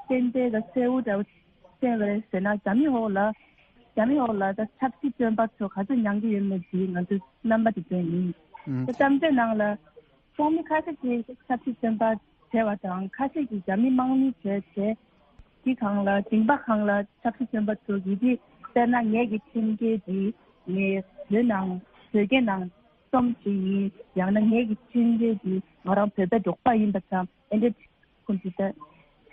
ཏན་ཏན་དང་གསལ་བོ་འདྲ་བོ་བསྟན་པ་རེད་ཟེར་ན། རྒྱ་མི་འོག་ལ་རྒྱ་མི་འོག་ལ་ད་ཆབ་སྲིད་བཙོན་པ་ཚོ་ག་ཚོད་མྱངས་ཀྱི་ཡོད་མེད་ཀྱི་ང་ཚོའི་རྣམ་པ་དེ་ཚོ་ཡིན། ཨུམ། ད་གཏམ་བརྗོད་ནང་ལ་ཚོགས་མི་ཁ་ཤས་ཀྱིས་ཆབ་སྲིད་བཙོན་པ་བྱས་པ་དང་ཁ་ཤས་ཀྱིས་རྒྱ་མི་དམག་མི་བྱས་བྱས་དེ་སྒང་ལ་མགྲིན་པ་སྒང་ལ་ཆབ་སྲིད་བཙོན་པ་ཚོ་གིས་དེ་དཔེར་ན་ངེད་ཀྱི་ཁྲིམས་འགལ་དེ་ངས་བོད་ནང་བོད་སྐད་ནང་རྩོམ་ཞིག་ཡིན། ཡང་ན་ངེད་ཀྱི་ཁྲིམས་འགལ་དེ་ང་རང་བོད་པའི་འབྲོག་པ་ཡིན་པ་ཙམ་ཨེ་འདྲ། ཁོང་ཚོས་ད་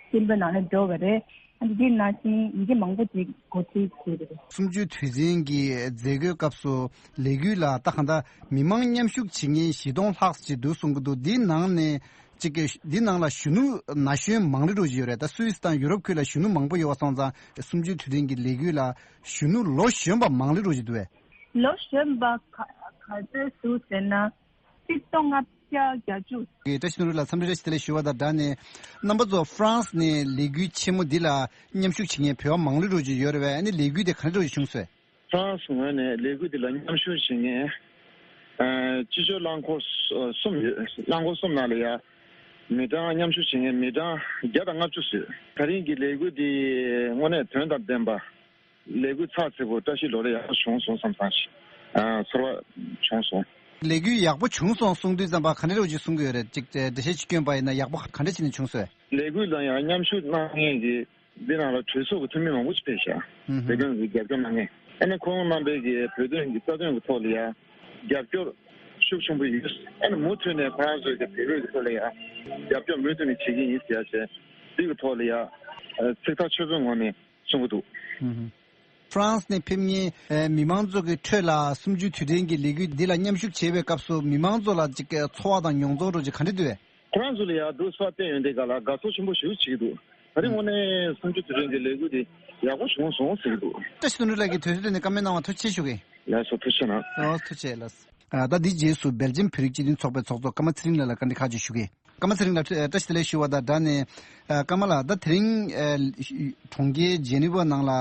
སྐད་འབོད་ནང་ནས་འགྲོ་བ་རེད། ཨ་ནི་འདི་ནང་བཞིན་ཡི་གེ་མང་པོ་ཅིག་གོ་སྒྲིག་བྱས་པ་རེད། གསུམ་བཅུའི་དུས་ཆེན་གྱི་མཛད་སྒོའི་སྐབས་སུ་ལས་འགུལ་ལ་ད་གང་ལྟར་མི་མང་མཉམ་ཞུགས་བྱེད་མཁན་བཞི་སྟོང་ལྷག་ཅིག་འདུག་གསུང་གི་འདུག། འདིའི་ནང་ནས་ཅིག་གི་འདི་ནང་ལ་གཞོན་ནུ་ན་གཞོན་མང་རུ་འགྲོ་བཞིན་ཡོད་རེད། ད་སུད་སི་དང་ཡུ་རོབ་ཁུལ་ལ་གཞོན་ནུ་མང་པོ་ཡོད་པ་སོང་ཙང་གསུམ་བཅུའི་དུས་ཆེན་གྱི་ལས་འགུལ་ལ་གཞོན་ནུ་ལོ་གཞོན་པ་མང་རུ་འགྲོ་བཞིན་འདུག་བས། ལོ་གཞོན་པ་ག་ག་ཚོད་འདུག་ཟེར་ན། ཆིག་སྟོང་ལྔ་བརྒྱ་བརྒྱད་ཅུ། བཀྲ་ཤིས་ནོར་བུ་ལགས་འཚམས་འདྲི་བཀྲ་ཤིས་བདེ་ལེགས་ཞུ་བ་དང་སྦྲགས་ནས། རྣམ་པ་ཚོ་ཧྥ་རན་སི་ནས་ལས་འགུལ་ཆེན་མོ་འདི་ལ་མཉམ་ཞུགས་བྱེད་མཁན་བོད་པ་མང་རུ་འགྲོ་བཞིན་ཡོད་རེད་པས། ཨ་ནི་ལས་འགུལ་དེ་ག་འདྲ་འགྲོ་བཞིན་བྱུང་སོང་། ཧྥ་རན་སི་ངོས་ནས་ལས་འགུལ་འདི་ལ་མཉམ་ཞུགས་བྱེད་མཁན་ ཨ། སྤྱི་སྤྱོད་རླངས་འཁོར་གསུམ་ཡོད། རླངས་འཁོར་གསུམ་ནང་ལ་ཡ་མི་གྲངས་མཉམ་ཞུགས་བྱེད་མཁན་མི་གྲངས་བརྒྱ་དང་ལྔ་བཅུ་ཙམ་ཡོད། ད་རིང་གི་ལས་འགུལ་འདི་དངོས་གནས་དོན་དང་ལྡན་པ། ལས་འགུལ་ཚགས་ཚུད་པོ་བཀྲ་ཤིས་ལོ་ལེགས་ཡག་པོ་བྱུང་སོང་བསམ་བསམ་ཞིག་ཨ། ཚོར་བ་བྱུང་སོང་། ལས་འགུལ་ཡག་པོ་བྱུང་སོང་གསུང་དུས་ཙམ་པ་ག་འདྲ་རོགས་ཅིག་གསུང་གི་ཡོད་རེད། ཅིག་འགྲེལ་བཤད་ཅིག་བསྐྱོན་པ་ཡིན་ན་ཡག་པོ་ག་འདྲ་བྱས་ནས་བྱུང་སོང་། ལས་འགུལ་ལ་ཡང་མཉམ་ཞུགས་གནང་མཁན་གྱི་འདི་ནང་ལ་གྲོས་ཚོགས་ཀྱི་འཐུས་མི་མང་པོ་ཞིག་ཕེབས་ཤག་ཨུ་ཧུམ། བོད་དོན་གྱི་རྒྱབ་སྐྱོར་གནང་མཁན། ཨ་ནི་ཁོང་རྣམ་པས་ཀྱི་བོད་དོན་གྱི་རྩ་དོན་གྱི་ཐོག་ལ་ཡང་རྒྱབ་སྐྱོར་ཤུགས་ཆེན་པོ་ཡོད། ཨ་ནི་མུ་མཐུད་ནས་ཁོ་རང་ཚོའི་གི་བོད་རིགས་ཀྱི་ཐོག་ལ་ཡང་རྒྱབ་སྐྱོར་མུ་མཐུད་ནས་བྱེད་ཀྱི་ཡིན་ཟེར་ཡ་བྱས། འདི་གི་ཐོག་ལ་ཡང་ཚིག་ཐག་ཆོད་པོའི་ངང་ནས་གསུང་གི་འདུག་ཧུམ་ཧུམ། ཧྥ་རན་སི་ནས་ཕེབས་མཁན་མི་མང་ཚོ་གི་ཁྲོད་ལ་གསུམ་བཅུའི་དུས་དྲན་གྱི་ལས་འགུལ་འདི་ལ་མཉམ་ཞུགས་བྱེད་པའི་སྐབས་སུ་མི་མང་ཚོ་ལ་ཅིག་ཚོར་བ་དང་མྱོང་ཚོར་འདྲ་ཅིག་ག་འདྲ་འདུག་གས། ཁོ་རང་ཚོ་ལ་ཡང་འདུག་སེ་བལྟས་ཡོང་དུས་ག་ལ་དགའ་ཚོར་ཆེན་པོ་ཞིག་བྱེད་ཀྱི་འདུག་ད་རིང་དངོས་གནས་གསུམ་བཅུ་དུས་དྲན་གྱི་ལས་འགུལ་འདི་ཡག་པོ་བྱུང་སོང་ཟེར་གྱི་འདུག་བཀྲ་ཤིས་དོན་གྲུབ་ལགས་ཀྱིས་དུས་ཚོད་བཏོན་ནས་བཀའ་མོལ་གནང་བར་ཐུགས་རྗེ་ཆེ་ཞུ་གི་ཡིན། ལགས་སོ། ཐུགས་རྗེ་གནང་། ཨོ། ཐུགས་རྗེ་ཆེ་ལགས། ཨ། ད་འདིའི་རྗེས་སུ་སྦེལ་ཇམ་བོད་རིགས་སྤྱི་མཐུན་ཚོགས་པའི་ཚོགས་གཙོ་ཀརྨ་ཚེ་རིང་ལགས་ལ་བཀའ་འདྲི་ཁག་ཅིག་ཞུ་གི་ཡིན། ཀརྨ་ཚེ་རིང་ལགས་བཀྲ་ཤིས་བདེ་ལེགས་ཞུ་བ་དང་སྦྲགས་ནས། ཨ། ཀརྨ་ལགས། ད་དེ་རིང་ཨ་གྲོང་ཁྱེར་ཇེ་ནི་ཝ་ནང་ལ་ཨ་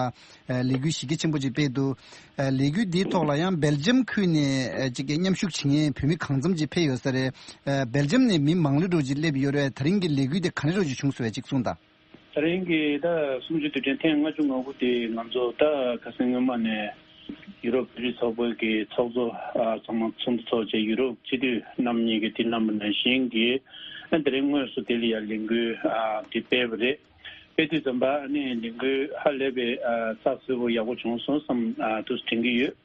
ལས་འགུལ་གཞི་རྒྱ་ཆེན་པོ་ཅིག་སྤེལ་འདུག་ཨ་ལས་འགུལ་འདིའི་ཐོག་ལ་ཡང་སྦེལ་ཇམ་ཁུལ་ནས་ཨ་ཅིག་མཉམ་ཞུགས་བྱེད་མཁན་བོད་མི་གང་འཚམ་ཅིག་ཕེབས་ཡོད་ས་རེད། ཨ་སྦེལ་ཇམ་ནས་མི་མང་ལོས་འགྲོ་ཅིག་སླེབས་ཡོད་རེད། ད་རིང་གི་ལས་འགུལ་དེ་ག་འདྲ་འདྲ་ཅིག་བྱུང་སོང་བས་ཅིག་གསུངས་དང་། ད་རིང་གི་ད་གསུམ་བཅུ་དུས་དྲན་ཐེངས་ལྔ་བཅུ་ང་དགུ་དེ་ང་ཚོ་ད་ཁ་སང་སྔོན་མ་ནས་ཡུ་རོབ་བོད་རིགས་ཚོགས་པའི་གི་ཚོགས་གཙོ་ཨ་ཚང་མ་ཚོགས་འདུ་ཚོགས་བྱས། ཡུ་རོབ་སྤྱི་འཐུས་རྣམ་གཉིས་ཀྱིས་དེ་གནང་བ་ནང་བཞིན་གྱི་ཨ་དེ་རིང་དངོས་སུ་དེ་ལ་ཡང་ལས་འགུལ་ཨ་དེ་སྤེལ་བ་རེད། སྤེལ་དུས་ཙམ་པ་ཨ་ནི་ལས་འགུལ་ཧ་ལས་པའི་ཨ་ཚགས་ཚུད་པོ་ཡག་པོ་བྱུང་སོང་བསམ་ཨ་དུ་དྲན་གྱི་ཡོད།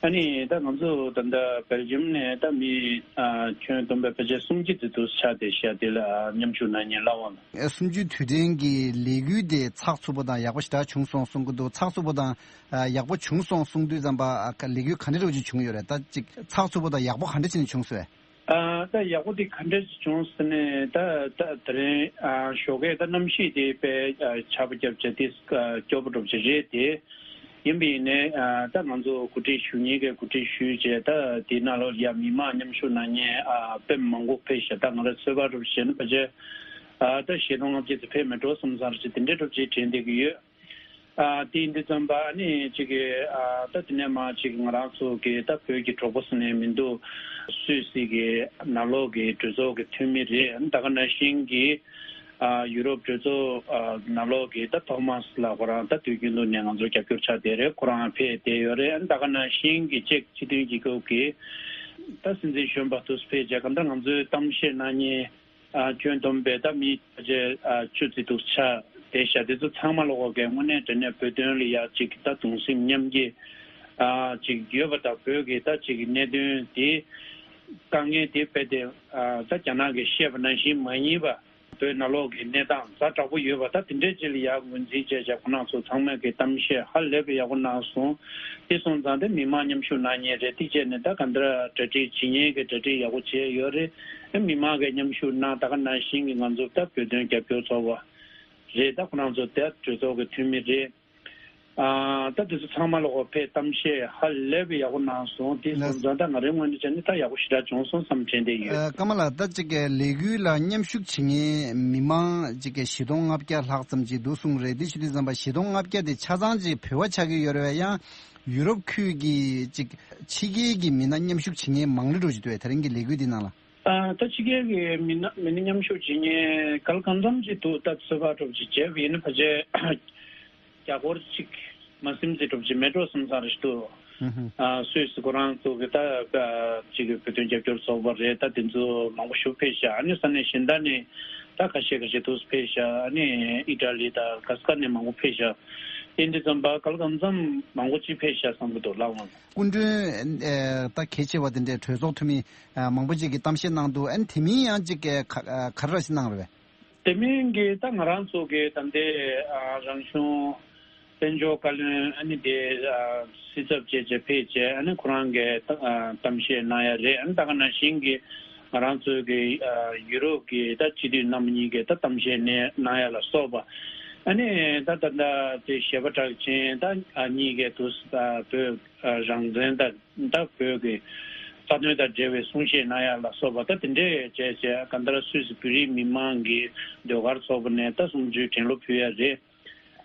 ཨ་ནི་ད་ང་ཚོ་ད་ལྟ་སྦེལ་ཇམ་ནས་ད་མི་ཨ་ཁྱོན་བསྡོམས་པའི་ཕལ་ཆེར་སུམ་བརྒྱ་ཙམ་དུ་ཆགས་བསྡད་ཤག་དེ་ལ་མཉམ་ཞུགས་གནང་མཁན་ལབ་འོང་། ཨ་གསུམ་བཅུའི་དུས་དྲན་གྱི་ལས་འགུལ་དེ་ཚགས་ཚུད་པོ་དང་ཡག་པོ་ཞེ་དྲག་བྱུང་སོང་གསུང་གི་འདུག་ཚགས་ཚུད་པོ་དང་ཨ་ཡག་པོ་བྱུང་སོང་གསུང་དུས་ཙམ་པ་ཨ་ལས་འགུལ་ག་འདྲ་རོགས་ཅིག་བྱུང་ཡོད་རེད། ད་ཅིག་ཚགས་ཚུད་པོ་དང་ཡག་པོ་ག་འདྲ་བྱས་ནས་བྱུང་སོང་། ཨ་ད་ཡག་པོ་དེ་ག་འདྲ་ཞིག་བྱུང་ཟེར་ནས་ད་ད་དེ་རིང་ཨ་ཞོགས་ཀས་ད་གནམ་གཤིས་དེ་དཔེ་ཨ་ཆར་པ་བརྒྱབ་བྱས་དེ་ཨ་སྐྱོ་པོ་འགྲོ་བྱས་རེད་དེ། ཡིན་པ་ཡིན་ནའི་ཨ་ད་ང་ཚོ་གོ་སྒྲིག་ཞུ་མཁན་གྱིས་གོ་སྒྲིག་ཞུས་བྱས། ད་དེ་ནང་ལོགས་ཡ་མི་མང་མཉམ་ཞུགས་གནང་མཁན་ཨ་དཔེ་མང་པོ་ཕེབས་ཤག་ད་ང་རང་ཚོད་དཔག་འགྲོ་བྱས་ན་ཕལ་ཆེར་ཨ་ད་བཞི་སྟོང་ལྔ་བརྒྱ་ཙམ་ཕེབས་མེད་འགྲོ་བསམ་བསམ་རེད་བྱས། དེ་འདྲའི་འགྲོ་བྱས་དྲན་བསྡད་ཀྱི་ཡོད། ཨ་དེ་ཡིན་དུས་ཙམ་པ་ཨ་ནི་ཅིག་གི་ཨ་ད་དེ་ནས་མ་ཅིག་ང་རང་ཚོ་གི་ད་བོད་ཀྱི་གྲོགས་པོ་ཟེར་ནས་མི་འདུག་སུད་སི་གི་ནང་ལོགས་ཀྱི་གྲོས་ཚོགས་ཀྱི་འཐུས་མི་རེད། ཨ་ནི་ད་ག་ནང་བཞིན་གྱི་ཨ་ཡུ་རོབ་གྲོས་ཚོགས་ཨ་ནང་ལོགས་ཀྱི་ད་ཐོག་མ་ལ་ཁོ་རང་ད་དུས་རྒྱུན་དུ་ནས་ང་ཚོར་རྒྱབ་སྐྱོར་ཆགས་བསྡད་རེད། ཁོ་རང་ཕེབས་བསྡད་ཡོད་རེད། ཨ་ནི་ད་ག་ནང་བཞིན་གྱི་ཅེཀ་སྤྱི་མཐུན་རྒྱལ་ཁབ་ཀྱི་ད་སྲིད་འཛིན་གཞོན་པ་དུ་ཕེབས་བྱས་གང་ལྟར་ང་ཚོའི་གཏམ་བཤད་གནང་མཁན་ཨ་ཁྱོན་བསྡོམས་པའི་ད་མི་ཕལ་ཆེར་ཨ་བཅུ་ཙམ་འདུག་ཆགས་བསྡད་ཤག་དེ་ཚོ་ཚང་མ་ལོག་གི་དངོས་གནས་དྲང་གནས་བོད་དོན་ལ་ཡ་ཅིག་ད་གདུང་སེམས་མཉམ་སྐྱེད་ཨ་ཅིག་ཡོད་པ་དང་། བོད་ཀྱི་ད་ཅིག་གནད་དོན་དེ་དཀའ་ངལ་དེ་རྦད་དེ་ཨ་ད་རྒྱ་ནག་གིས་བཤད་པ་ནང་བཞིན་མ་ཡིན་པ། བོད་ནང་ལོགས་ཀྱི་གནས་སྟངས་ཛ་དྲག་པོ་ཡོད་པ་ད་དེ་འདྲའི་ཅིག་ལ་ཡ་ངོས་འཛིན་བྱས་བྱས་ཁོ་རང་ཚོ་ཚང་མས་ཀྱི་གཏམ་བཤད་ཧ་ལས་པའི་ཡག་པོ་གནང་སོང་། དེ་སོང་ཙང་དེ་མི་མང་མཉམ་ཞུགས་གནང་མཁན་རེད། དེ་བྱས་ནས་ད་ག་འདྲ་གྲ་སྒྲིག་བྱེད་མཁན་གྱི་གྲ་སྒྲིག་ཡག་པོ་བྱས་ཡོད་རེད། ཨེ་མི་མང་གི་མཉམ་ཞུགས་གནང་། ད་ག་ནང་བཞིན་གྱི་ང་ཚོ་ད་བོད་དོན་རྒྱབ་སྐྱོར་ཚོགས་པ་རེད། ད་ཁོ་རང་ཚོ་ད་གྲོས་ཚོགས་ཀྱི་འཐུས་མི་རེད། ཨ་ད་དེ་ཚོ་ཚང་མ་ལོག་ཕེབས་གཏམ་བཤད་ཧ་ལས་པའི་ཡག་པོ་གནང་སོང་། དེ་སོང་ཙང་ད་ང་རའི་ངོས་ནས་བྱས་ན་ད་ཡག་པོ་ཞེ་དྲག་བྱུང་སོང་བསམ་དྲན་བསྡད་ཡོད། ཨ་ཀརྨ་ལགས། ད་ཅིག་གི་ལས་འགུལ་ལ་མཉམ་ཞུགས་བྱེད་མཁན་མི་མང་ཅིག་གི་བཞི་སྟོང་ལྔ་བརྒྱ་ལྷག་ཙམ་ཅིག་འདུག་གསུངས་རེད། དེ་ཞུ་དུས་ཙམ་པ་བཞི་སྟོང་ལྔ་བརྒྱ་དེ་ཆ་ཚང་ཅིག་བོད་པ་ཆགས་ཀྱི་ཡོད་རེད་པས། ཡང་ཡུ་རོབ་ཁུལ་གྱི་ཅིག་ཕྱི་རྒྱལ་གྱི་མི་སྣ་མཉམ་ཞུགས་བྱེད་མཁན་མང་ལོས་འགྲོ་བཞིན་འདུག་པས། དེ་རིང་གི་ལས་འགུལ་འདི་ནང་ལ། ཨ་ད་ཕྱི་རྒྱལ་གྱི་མི་སྣ་མི་སྣ་མཉམ་ཞུགས་བྱེད་མཁན་གལ་གང་འཚམ་ཅིག་འདུག་ད་ཚོད་དཔག་འགྲོ་བཞིན་བྱས་པ་ཡིན་ན་ཕལ་ཆེར་རྒྱ་སྒོར་གཅིག་མ་ཟིན་ཙམ་འགྲོ་བཞིན་མེད་འགྲོ་བསམ་བསམ་རེད་འདུག་ཨ་སུད་སི་ཁོ་རང་ཚོ་གི་ད་ཅིག་གི་བོད་དོན་རྒྱབ་སྐྱོར་ཚོགས་པ་རེད། ད་དེ་ཚོ་མང་པོ་ཞིག་ཕེབས་ཤག་ཨ་ནི་ས་གནས་གཞན་དག་ནས་ད་ཁ་ཤས་ཁ་ཤས་འདུག་ཕེབས་ཤག་ཨ་ནི་ཨི་ཊ་ལི་དང་གྷ་ས་གྷ་ནས་མང་པོ་ཕེབས་ཤག་དེ་འདི་ཙམ་པ་གལ་གང་འཚམ་མང་པོ་ཅིག་ཕེབས་ཤག་བསམ་གི་འདུག་ལགས་འོང་། སྐུ་མགྲོན་ཨེ་ད་གལ་ཆེ་བ་དེ་འདྲའི་གྲོས་ཚོགས་འཐུས་མི་ཨ་མང་པོ་ཅིག་གིས་གཏམ་བཤད་གནང་འདུག་ཨ་ནི་དེ་མིན་ཡང་ཅིག་ག་ག་རེ་ཞིག་གནང་རེད་པས། དེ་མིན་གྱི་ད་ང་རང་ཚོ་གི་ད་ལྟའི་ཨ་རང་གཞུང་དཔལ་འབྱོར་བཀའ་བློན་ཨ་ནི་དེ་ཨ་སྲིད་ཚབ་བཅས་བཅས་ཕེབས་བྱས། ཨ་ནི་ཁོ་རང་གིས་ད་ཨ་གཏམ་བཤད་གནང་ཡ་རེད། ཨ་ནི་ད་ག་ནང་བཞིན་གྱི་ང་རང་ཚོ་གི་ཨ་ཡུ་རོབ་ཀྱི་ད་སྤྱི་འཐུས་རྣམ་པ་གཉིས་ཀྱིས་ད་གཏམ་བཤད་ནས་གནང་ཡ་ལ་སོགས་པ། ཨ་ནི་ད་ད་ད་དེ་གཞས་པ་གྲགས་ཅན་ད་ཨ་གཉིས་ཀས་དུ་ད་བོད་རང་བཙན་དང་། ད་བོད་ཀྱི་རྩ་དོན་དང་འབྲེལ་བའི་གསུང་བཤད་གནང་ཡ་ལ་སོགས་པ་ད་དེ་འདྲས་བྱས་བྱས་གང་ལྟར་སུད་སི་བོད་རིགས་མི་མང་གི་ཟློས་གར་ཚོགས་པ་ནས་ད་གསུང་ཆོས་དྲན་གླུ་ཕུལ་ཡ་རེད།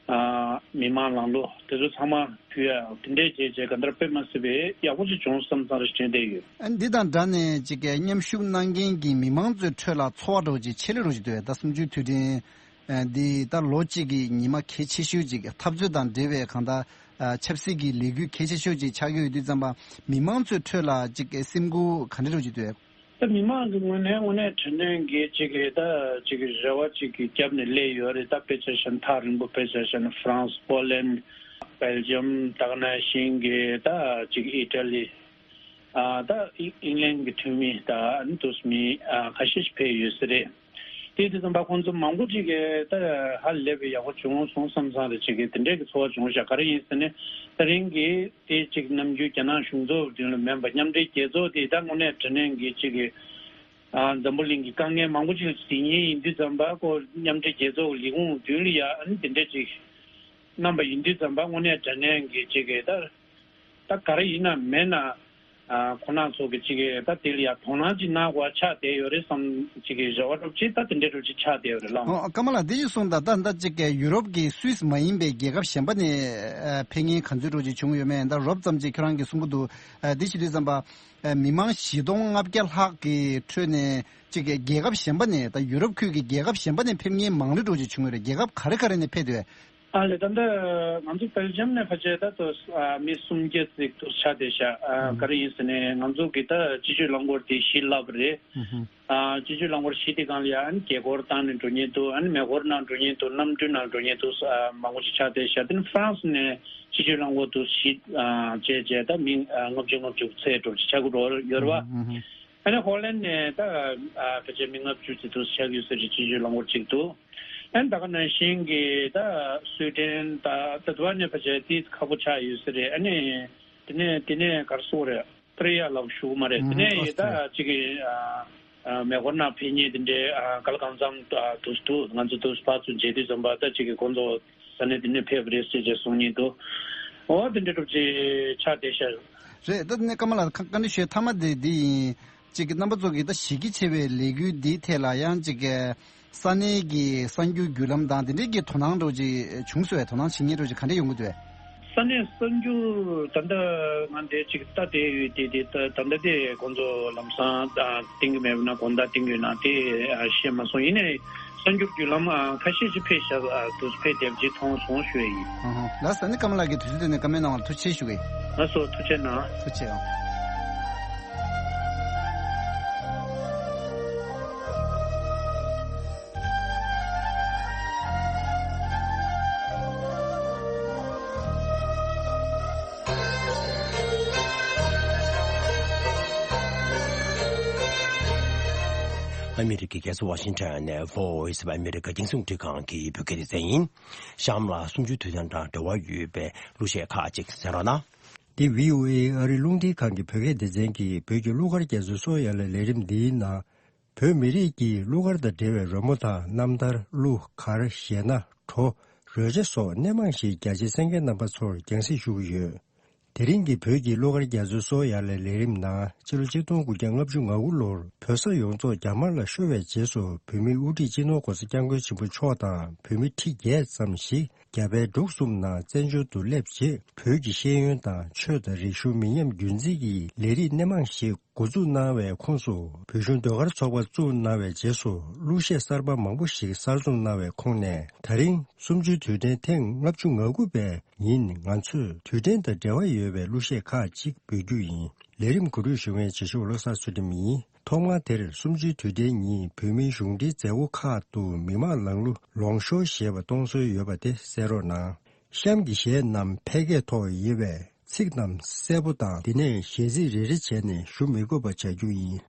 ཨ་མི་མང་ལངས་ལུགས་དེ་ཚོ་ཚང་མ་ཕུལ་ཡ་དེ་འདྲས་བྱས་བྱས་ག་འདྲ་དཔེ་མ་སྲིད་པའི་ཡག་པོ་ཅིག་བྱུང་བསམ་བསམ་རེ་དྲན་བསྡད་ཡོད། ཨ་འདི་དང་འདྲ་ནས་ཅིག་གི་མཉམ་ཞུགས་གནང་མཁན་གྱི་མི་མང་ཚོའི་ཁྲོད་ལ་ཚོར་བ་འདྲ་བོ་ཅིག་ཆེ་ལེ་འདྲ་བོ་ཅིག་འདུག་ད་གསུམ་བཅུའི་དུས་དྲན་ཨ་འདི་ད་ལོ་གཅིག་གི་ཉི་མ་གལ་ཆེ་ཤོས་ཅིག་འཐབ་རྩོད་དང་འབྲེལ་བའི་གང་ལྟར་ཨ་ཆབ་སྲིད་ཀྱི་ལས་འགུལ་གལ་ཆེ་ཤོས་ཅིག་ཆགས་ཀྱི་ཡོད་དུས་ཙམ་པ་མི་མང་ཚོའི་ཁྲོད་ལ་ཅིག་སེམས་འགུལ་ག་འདྲ་འདྲ་བོ་ཅིག་འདུག་ད་མི་མང་གི་ངོས་ནས་དངོས་གནས་དྲང་གནས་ཀྱི་ཅིག་གི་ད་ཅིག་གི་རེ་བ་ཅིག་གི་རྒྱབ་ནས་སླེབས་ཡོད་རེད། ད་དཔེ་ཆ་བཞག་ན་ཐག་རིང་པོ་དཔེ་ཆ་བཞག་ན་ཧྥ་རན་སི། པོ་ལན། སྦེལ་ཇམ། ད་ག་ནང་བཞིན་གྱི་ད་ཅིག་ཨི་ཊ་ལི། ཨ་ད་ཨི་ཨིང་ལན་གྱི་འཐུས་མི་ད་ཨ་ནི་དུས་མི་ཨ་ཁ་ཤས་ཤིག་ཕེབས་ཡོད་ས་རེད། དེ་དུས་ཙམ་པ་ཁོང་ཚོ་མང་པོ་ཅིག་གིས་ད་ཧ་ལས་པའི་ཡག་པོ་བྱུང་སོང་བསམ་བསམ་རེད། ཅིག་གིས་དེ་འདྲས་ཀྱི་ཚོར་བ་བྱུང་ཤག་ག་རེ་ཡིན་ཟེར་ན་ད་རིང་གི་དེ་ཅིག་ནམ་རྒྱུན་རྒྱ་ནག་གཞུང་ཚབ་མདུན་ལ་མིན་པ་མཉམ་འབྲེལ་རྒྱལ་ཚོགས་དེ་ད་དངོས་གནས་དྲང་གནས་ཀྱི་ཅིག་གི་ཨ་འཛམ་བུ་གླིང་གི་དཀའ་ངལ་མང་པོ་ཅིག་ལ་གཟིགས་མཁན་ཡིན་དུས་ཙམ་པ་ཁོ་མཉམ་འབྲེལ་རྒྱལ་ཚོགས་ཀྱི་ལས་ཁུངས་མདུན་ལ་ཡ་ཨ་ནི་དེ་འདྲས་ཅིག་གནང་པ་ཡིན་དུས་ཙམ་པ་དངོས་གནས་དྲང་གནས་ཀྱི་ཅིག་གི་ད་ད་ག་རེ་ཡིན་ན་མེད་ན་ཨ་ཁོ་རང་ཚོ་གི་ཅིག་གི་ད་དེ་ལ་ཡ་དོ་སྣང་ཅིག་གནང་དགོས་ཆགས་བསྡད་ཡོད་རེད་བསམ། ཅིག་གི་རེ་བ་འདྲ་ཅིག་ད་དེ་འདྲས་འདྲ་ཅིག་ཆགས་བསྡད་ཡོད་རེད་ལགས། ཨོ་ཀརྨ་ལགས་འདི་ཅིག་གསུངས་དང་། ད་ད་ཅིག་གི་ཡུ་རོབ་ཀྱི་སུད་སི་མ་ཡིན་པའི་རྒྱལ་ཁབ་གཞན་པ་ནས་ཨ་ཕེབས་མཁན་ག་ཚོད་འདྲ་ཅིག་བྱུང་ཡོད་མེད། ད་རོབ་ཙམ་ཅིག་ཁྱོད་རང་གིས་གསུང་གི་འདུག་ཨ་འདི་བྱེད་དུས་ཙམ་པ་ཨ་མི་མང་བཞི་སྟོང་ལྔ་བརྒྱ་ལྷག་གི་ཁྲོད་ནས་ཅིག་གི་རྒྱལ་ཁབ་གཞན་པ་ནས། ད་ཡུ་རོབ་ཁུལ་གྱི་རྒྱལ་ཁབ་གཞན་པ་ནས་ཕེབས་མཁན་མང་རེ་འདྲ་ཅིག་བྱུང་ཡོད་རེད། རྒྱལ་ཁབ་ག་རེ་ག་རེ་ནས་ཕེབས་འདུག་ཨ་ལས། ད་ལྟ་ང་ཚོ་སྦེལ་ཇམ་ནས་ཕལ་ཆེར་ད་ལྟ་ཨ་མི་སུམ་བརྒྱ་ཙམ་དུ་ཆགས་བསྡད་ཤག་ཨ་ཨུམ། ག་རེ་ཡིན་ཟེར་ན་ང་ཚོ་གི་ད་སྤྱི་སྤྱོད་རླངས་འཁོར་དེ་བཞི་ལབ་རེད། ཨུམ་ཧུམ། ཨ་སྤྱི་སྤྱོད་རླངས་འཁོར་བཞི་དེ་སྒང་ལ་ཡ་ཨ་ནི་རྒྱལ་འཁོར་བཏང་ནས་འགྲོ་མཁན་འདུག་ཨ་ནི་མེ་འཁོར་ནང་འགྲོ་མཁན་འདུག་ཨ་གནམ་གྲུ་ནང་འགྲོ་མཁན་འདུག་ཨ་མང་པོ་ཞིག་ཆགས་བསྡད་ཤག་དེ་ནི་ཧྥ་རན་སི་ནས་སྤྱི་སྤྱོད་རླངས་འཁོར་དུ་བཞི་ཨ་བྱས་བྱས་ད་མི་ཨ་ལྔ་བཅུ་ལྔ་བཅུ་ཚད་འགྲོ་ཆགས་ཀྱི་རོ་ཡོད་རེད་བ། ཨུམ་ཧུམ། ཨ་ནི་ཧོ་ལན་ནས་ད་ཨ་ཕལ་ཆེར་མི་ལྔ་བཅུ་ཙམ་དུ་ཆགས་ཡོད་ས་རེད། སྤྱི་སྤྱོད་རླངས་འཁོར་གཅིག་ཏུ། ཨ་ནི་ད་ག་ནང་བཞིན་གྱི་ད་སུའེ་ཏན་ད་ད་དུ་བ་ནས་ཕལ་ཆེར་དེ་ཁག་པོ་ཆགས་ཡོད་ས་རེད། ཨ་ནི་དེ་ནས་དེ་ནས་གར་སོང་རེད། ཨོ་སི་ཏྲེ་ལི་ཡ་ལ་བཞུགས་མ་རེད། དེ་ཨུམ་ནས་ཨོ་སི་ཡི་ད་ཏྲེ་ལི་ཡ་གཅིག་གི་ཨ་ཨ་མེ་འཁོར་ནང་ཕེབས་མཁན་དེ་འདྲའི་ཨ་ག་ལ་གང་འཚམ་ཨ་དུས་དུ་ང་ཚོ་དུས་ཕར་ཚུར་མཇལ་དུས་ཙམ་པ་ད་གཅིག་གི་ཁོང་ཚོ་ས་གནས་དེ་ནས་ཕེབས་རེད་ཟེར་བྱས་གསུང་མཁན་འདུག་ཨོ་དེ་འདྲ་འདྲ་པོ་ཅིག་ཆགས་བསྡད་ཤག་རེད། ད་ནི་ཀརྨ་ལགས་བཀའ་འདྲི་ཞུ་ཐ་མ་དེ་འདི་ཡིན། གཅིག་གི་རྣམ་པ་ཚོ་གི་ད་གཞི་རྒྱ་ཆེ་བའི་ལས་འགུལ་འདིའི་ཐད་ལ་ཡང་གཅིག་གི་ས་གནས་ཀྱི་གསར་འགྱུར་བརྒྱུད་ལམ་དང་དེ་འདྲའི་གི་དོ་སྣང་འདྲ་པོ་ཅིག་བྱུང་སོང་བས། དོ་སྣང་བྱེད་མཁན་འདྲ་པོ་ཅིག་ག་འདྲ་ཡོང་གི་འདུག་བས། ས་གནས་གསར་འགྱུར་ད་ལྟ་ང་འདིར་ཅིག་ལྟ་བསྡད་ཡོད་དེ། དེ་ད་ད་ལྟ་དེ་ཁོང་ཚོ་ལམ་སང་ད་བཏིང་གི་མེད་པ་ན་དགོང་དག་བཏིང་གི་ཡོད་ན་དེ་ཤེས་མ་སོང་། ཡིན་ནའི་གསར་འགྱུར་བརྒྱུད་ལམ་ཁ་ཤས་ཤིག་ཕེབས་ཤག་དུས་ཕེབས་བསྡད་པ་ཅིག་མཐོང་སོང་ཞུ་ཡ་ཡིན། ལགས་སོ། ནི་ཀརྨ་ལགས་ཀྱིས་དུས་ཚོད་དེ་ནས་བཀའ་མོལ་གནང་བར་ཐུགས་རྗེ་ཆེ་ཞུ་གི་ཡིན། ལགས་སོ། ཐུགས་རྗེ་གནང་། ཐུགས་རྗེ་གནང་། ཨ་མི་རི་ཀའི་རྒྱལ་ས་ཝ་ཤིང་ཊོན་ནས་Voice of America རྒྱང་སྲིང་རླུང་འཕྲིན་ཁང་གི་བོད་སྐད་སྡེ་ཚན་ཡིན། གཤམ་ལ་གསུམ་བཅུའི་དུས་དྲན་དང་འབྲེལ་བ་ཡོད་པའི་གླུ་གཞས་ཁག་ཅིག་གསན་རོགས་གནང་། འདི་བྷི་ཨོ་ཨེ་ཨ་རིའི་རླུང་འཕྲིན་ཁང་གི་བོད་སྐད་སྡེ་ཚན་གྱིས་བོད་ཀྱི་གླུ་གར་རྒྱ་མཚོའི་སོ་ཡ་ལ་ལས་རིམ་འདིའི་ནང་། བོད་མི་རིགས་ཀྱི་གླུ་གར་དང་འབྲེལ་བའི་རོལ་མོ་དང་རྣམ་ཐར། གླུ་གར། གཞས་སྣ། བྲོ། རོལ་ཆ་སོགས་སྣེ་མང་ཞིག་རྒྱ་ཆེའི་གསན་མཁན་རྣམ་པ་ཚོར་རྒྱང་སྲིང་ཞུ་གི་ཡོད། དེ་རིང་གི་བོད་ཀྱི་གླུ་གར་རྒྱ་མཚོའི་སོ་ཡ་ལ་ལས་རིམ་ནང་། སྤྱི་ལོ་ཆིག་སྟོང་དགུ་བརྒྱ་ལྔ་བཅུ་ང་དགུ་ལོར་བོད་ས་ཡོངས་རྫོགས་རྒྱ་དམར་ལ་ཤོར་བའི་རྗེས་སུ། བོད་མིའི་དབུ་ཁྲིད་སྤྱི་ནོར་༸གོང་ས་༸སྐྱབས་མགོན་ཆེན་པོ་མཆོག་དང་བོད་མི་ཁྲི་བརྒྱད་ཙམ་ཞིག་རྒྱ་བལ་འབྲུག་གསུམ་ནང་བཙན་བྱོལ་དུ་སླེབས་རྗེས། བོད་ཀྱི་ཤེས་ཡོན་དང་ཆོས་དང་རིག་གཞུང་མི་ཉམས་རྒྱུན་འཛིན་གྱི་ལས་རིགས་སྣེ་མང་ཞིག་འགོ་འཛུགས་གནང་བའི་ཁོངས་སུ། བོད་གཞུང་ཟློས་གར་ཚོགས་པ་བཙུགས་གནང་བའི་རྗེས་སུ། གླུ་གཞས་གསར་པ་མང་པོ་ཞིག་གསར་རྩོམ་གནང་བའི་ཁོངས་ནས། ད་རིང་གསུམ་བཅུའི་དུས་དྲན་ཐེངས་ལྔ་བཅུ་ང་དགུ་པའི་ཉིན། ང་ཚོས་དུས་དྲན་དང་འབྲེལ་བ་ཡོད་པའི་གླུ་གཞས་ཁག་ཅིག་འབུལ་རྒྱུ་ཡིན། ལས་རིམ་གོ་སྒྲིག་ཞུ་མཁན་རྗེ་ཤོག་བློ་བཟང་ཚུལ་ཁྲིམས་ཡིན། ཐོག་མར་དེར་གསུམ་བཅུའི་དུས་དྲན་ཉིན་བོད་མིའི་གཞུང་འབྲེལ་མཛད་སྒོ་ཁག་ཏུ་མི་མང་ལངས་གླུ་ལོང་ཤོར་ཞེས་པ་གཏོང་སྲོལ་ཡོད་པ་དེ་གསན་རོགས་གནང་། གཤམ་གྱི་གཞས་རྣམས་ཕལ་སྐད་ཐོག་ཡིན་པས། ཚིག་རྣམས་གསལ་པོ་དང་། དེ་ནས་གཞས་ཚིག་རེ་རེ་བྱས་ནས་ཞུ་མི་དགོས་པ་བྱ་རྒྱུ་ཡིན།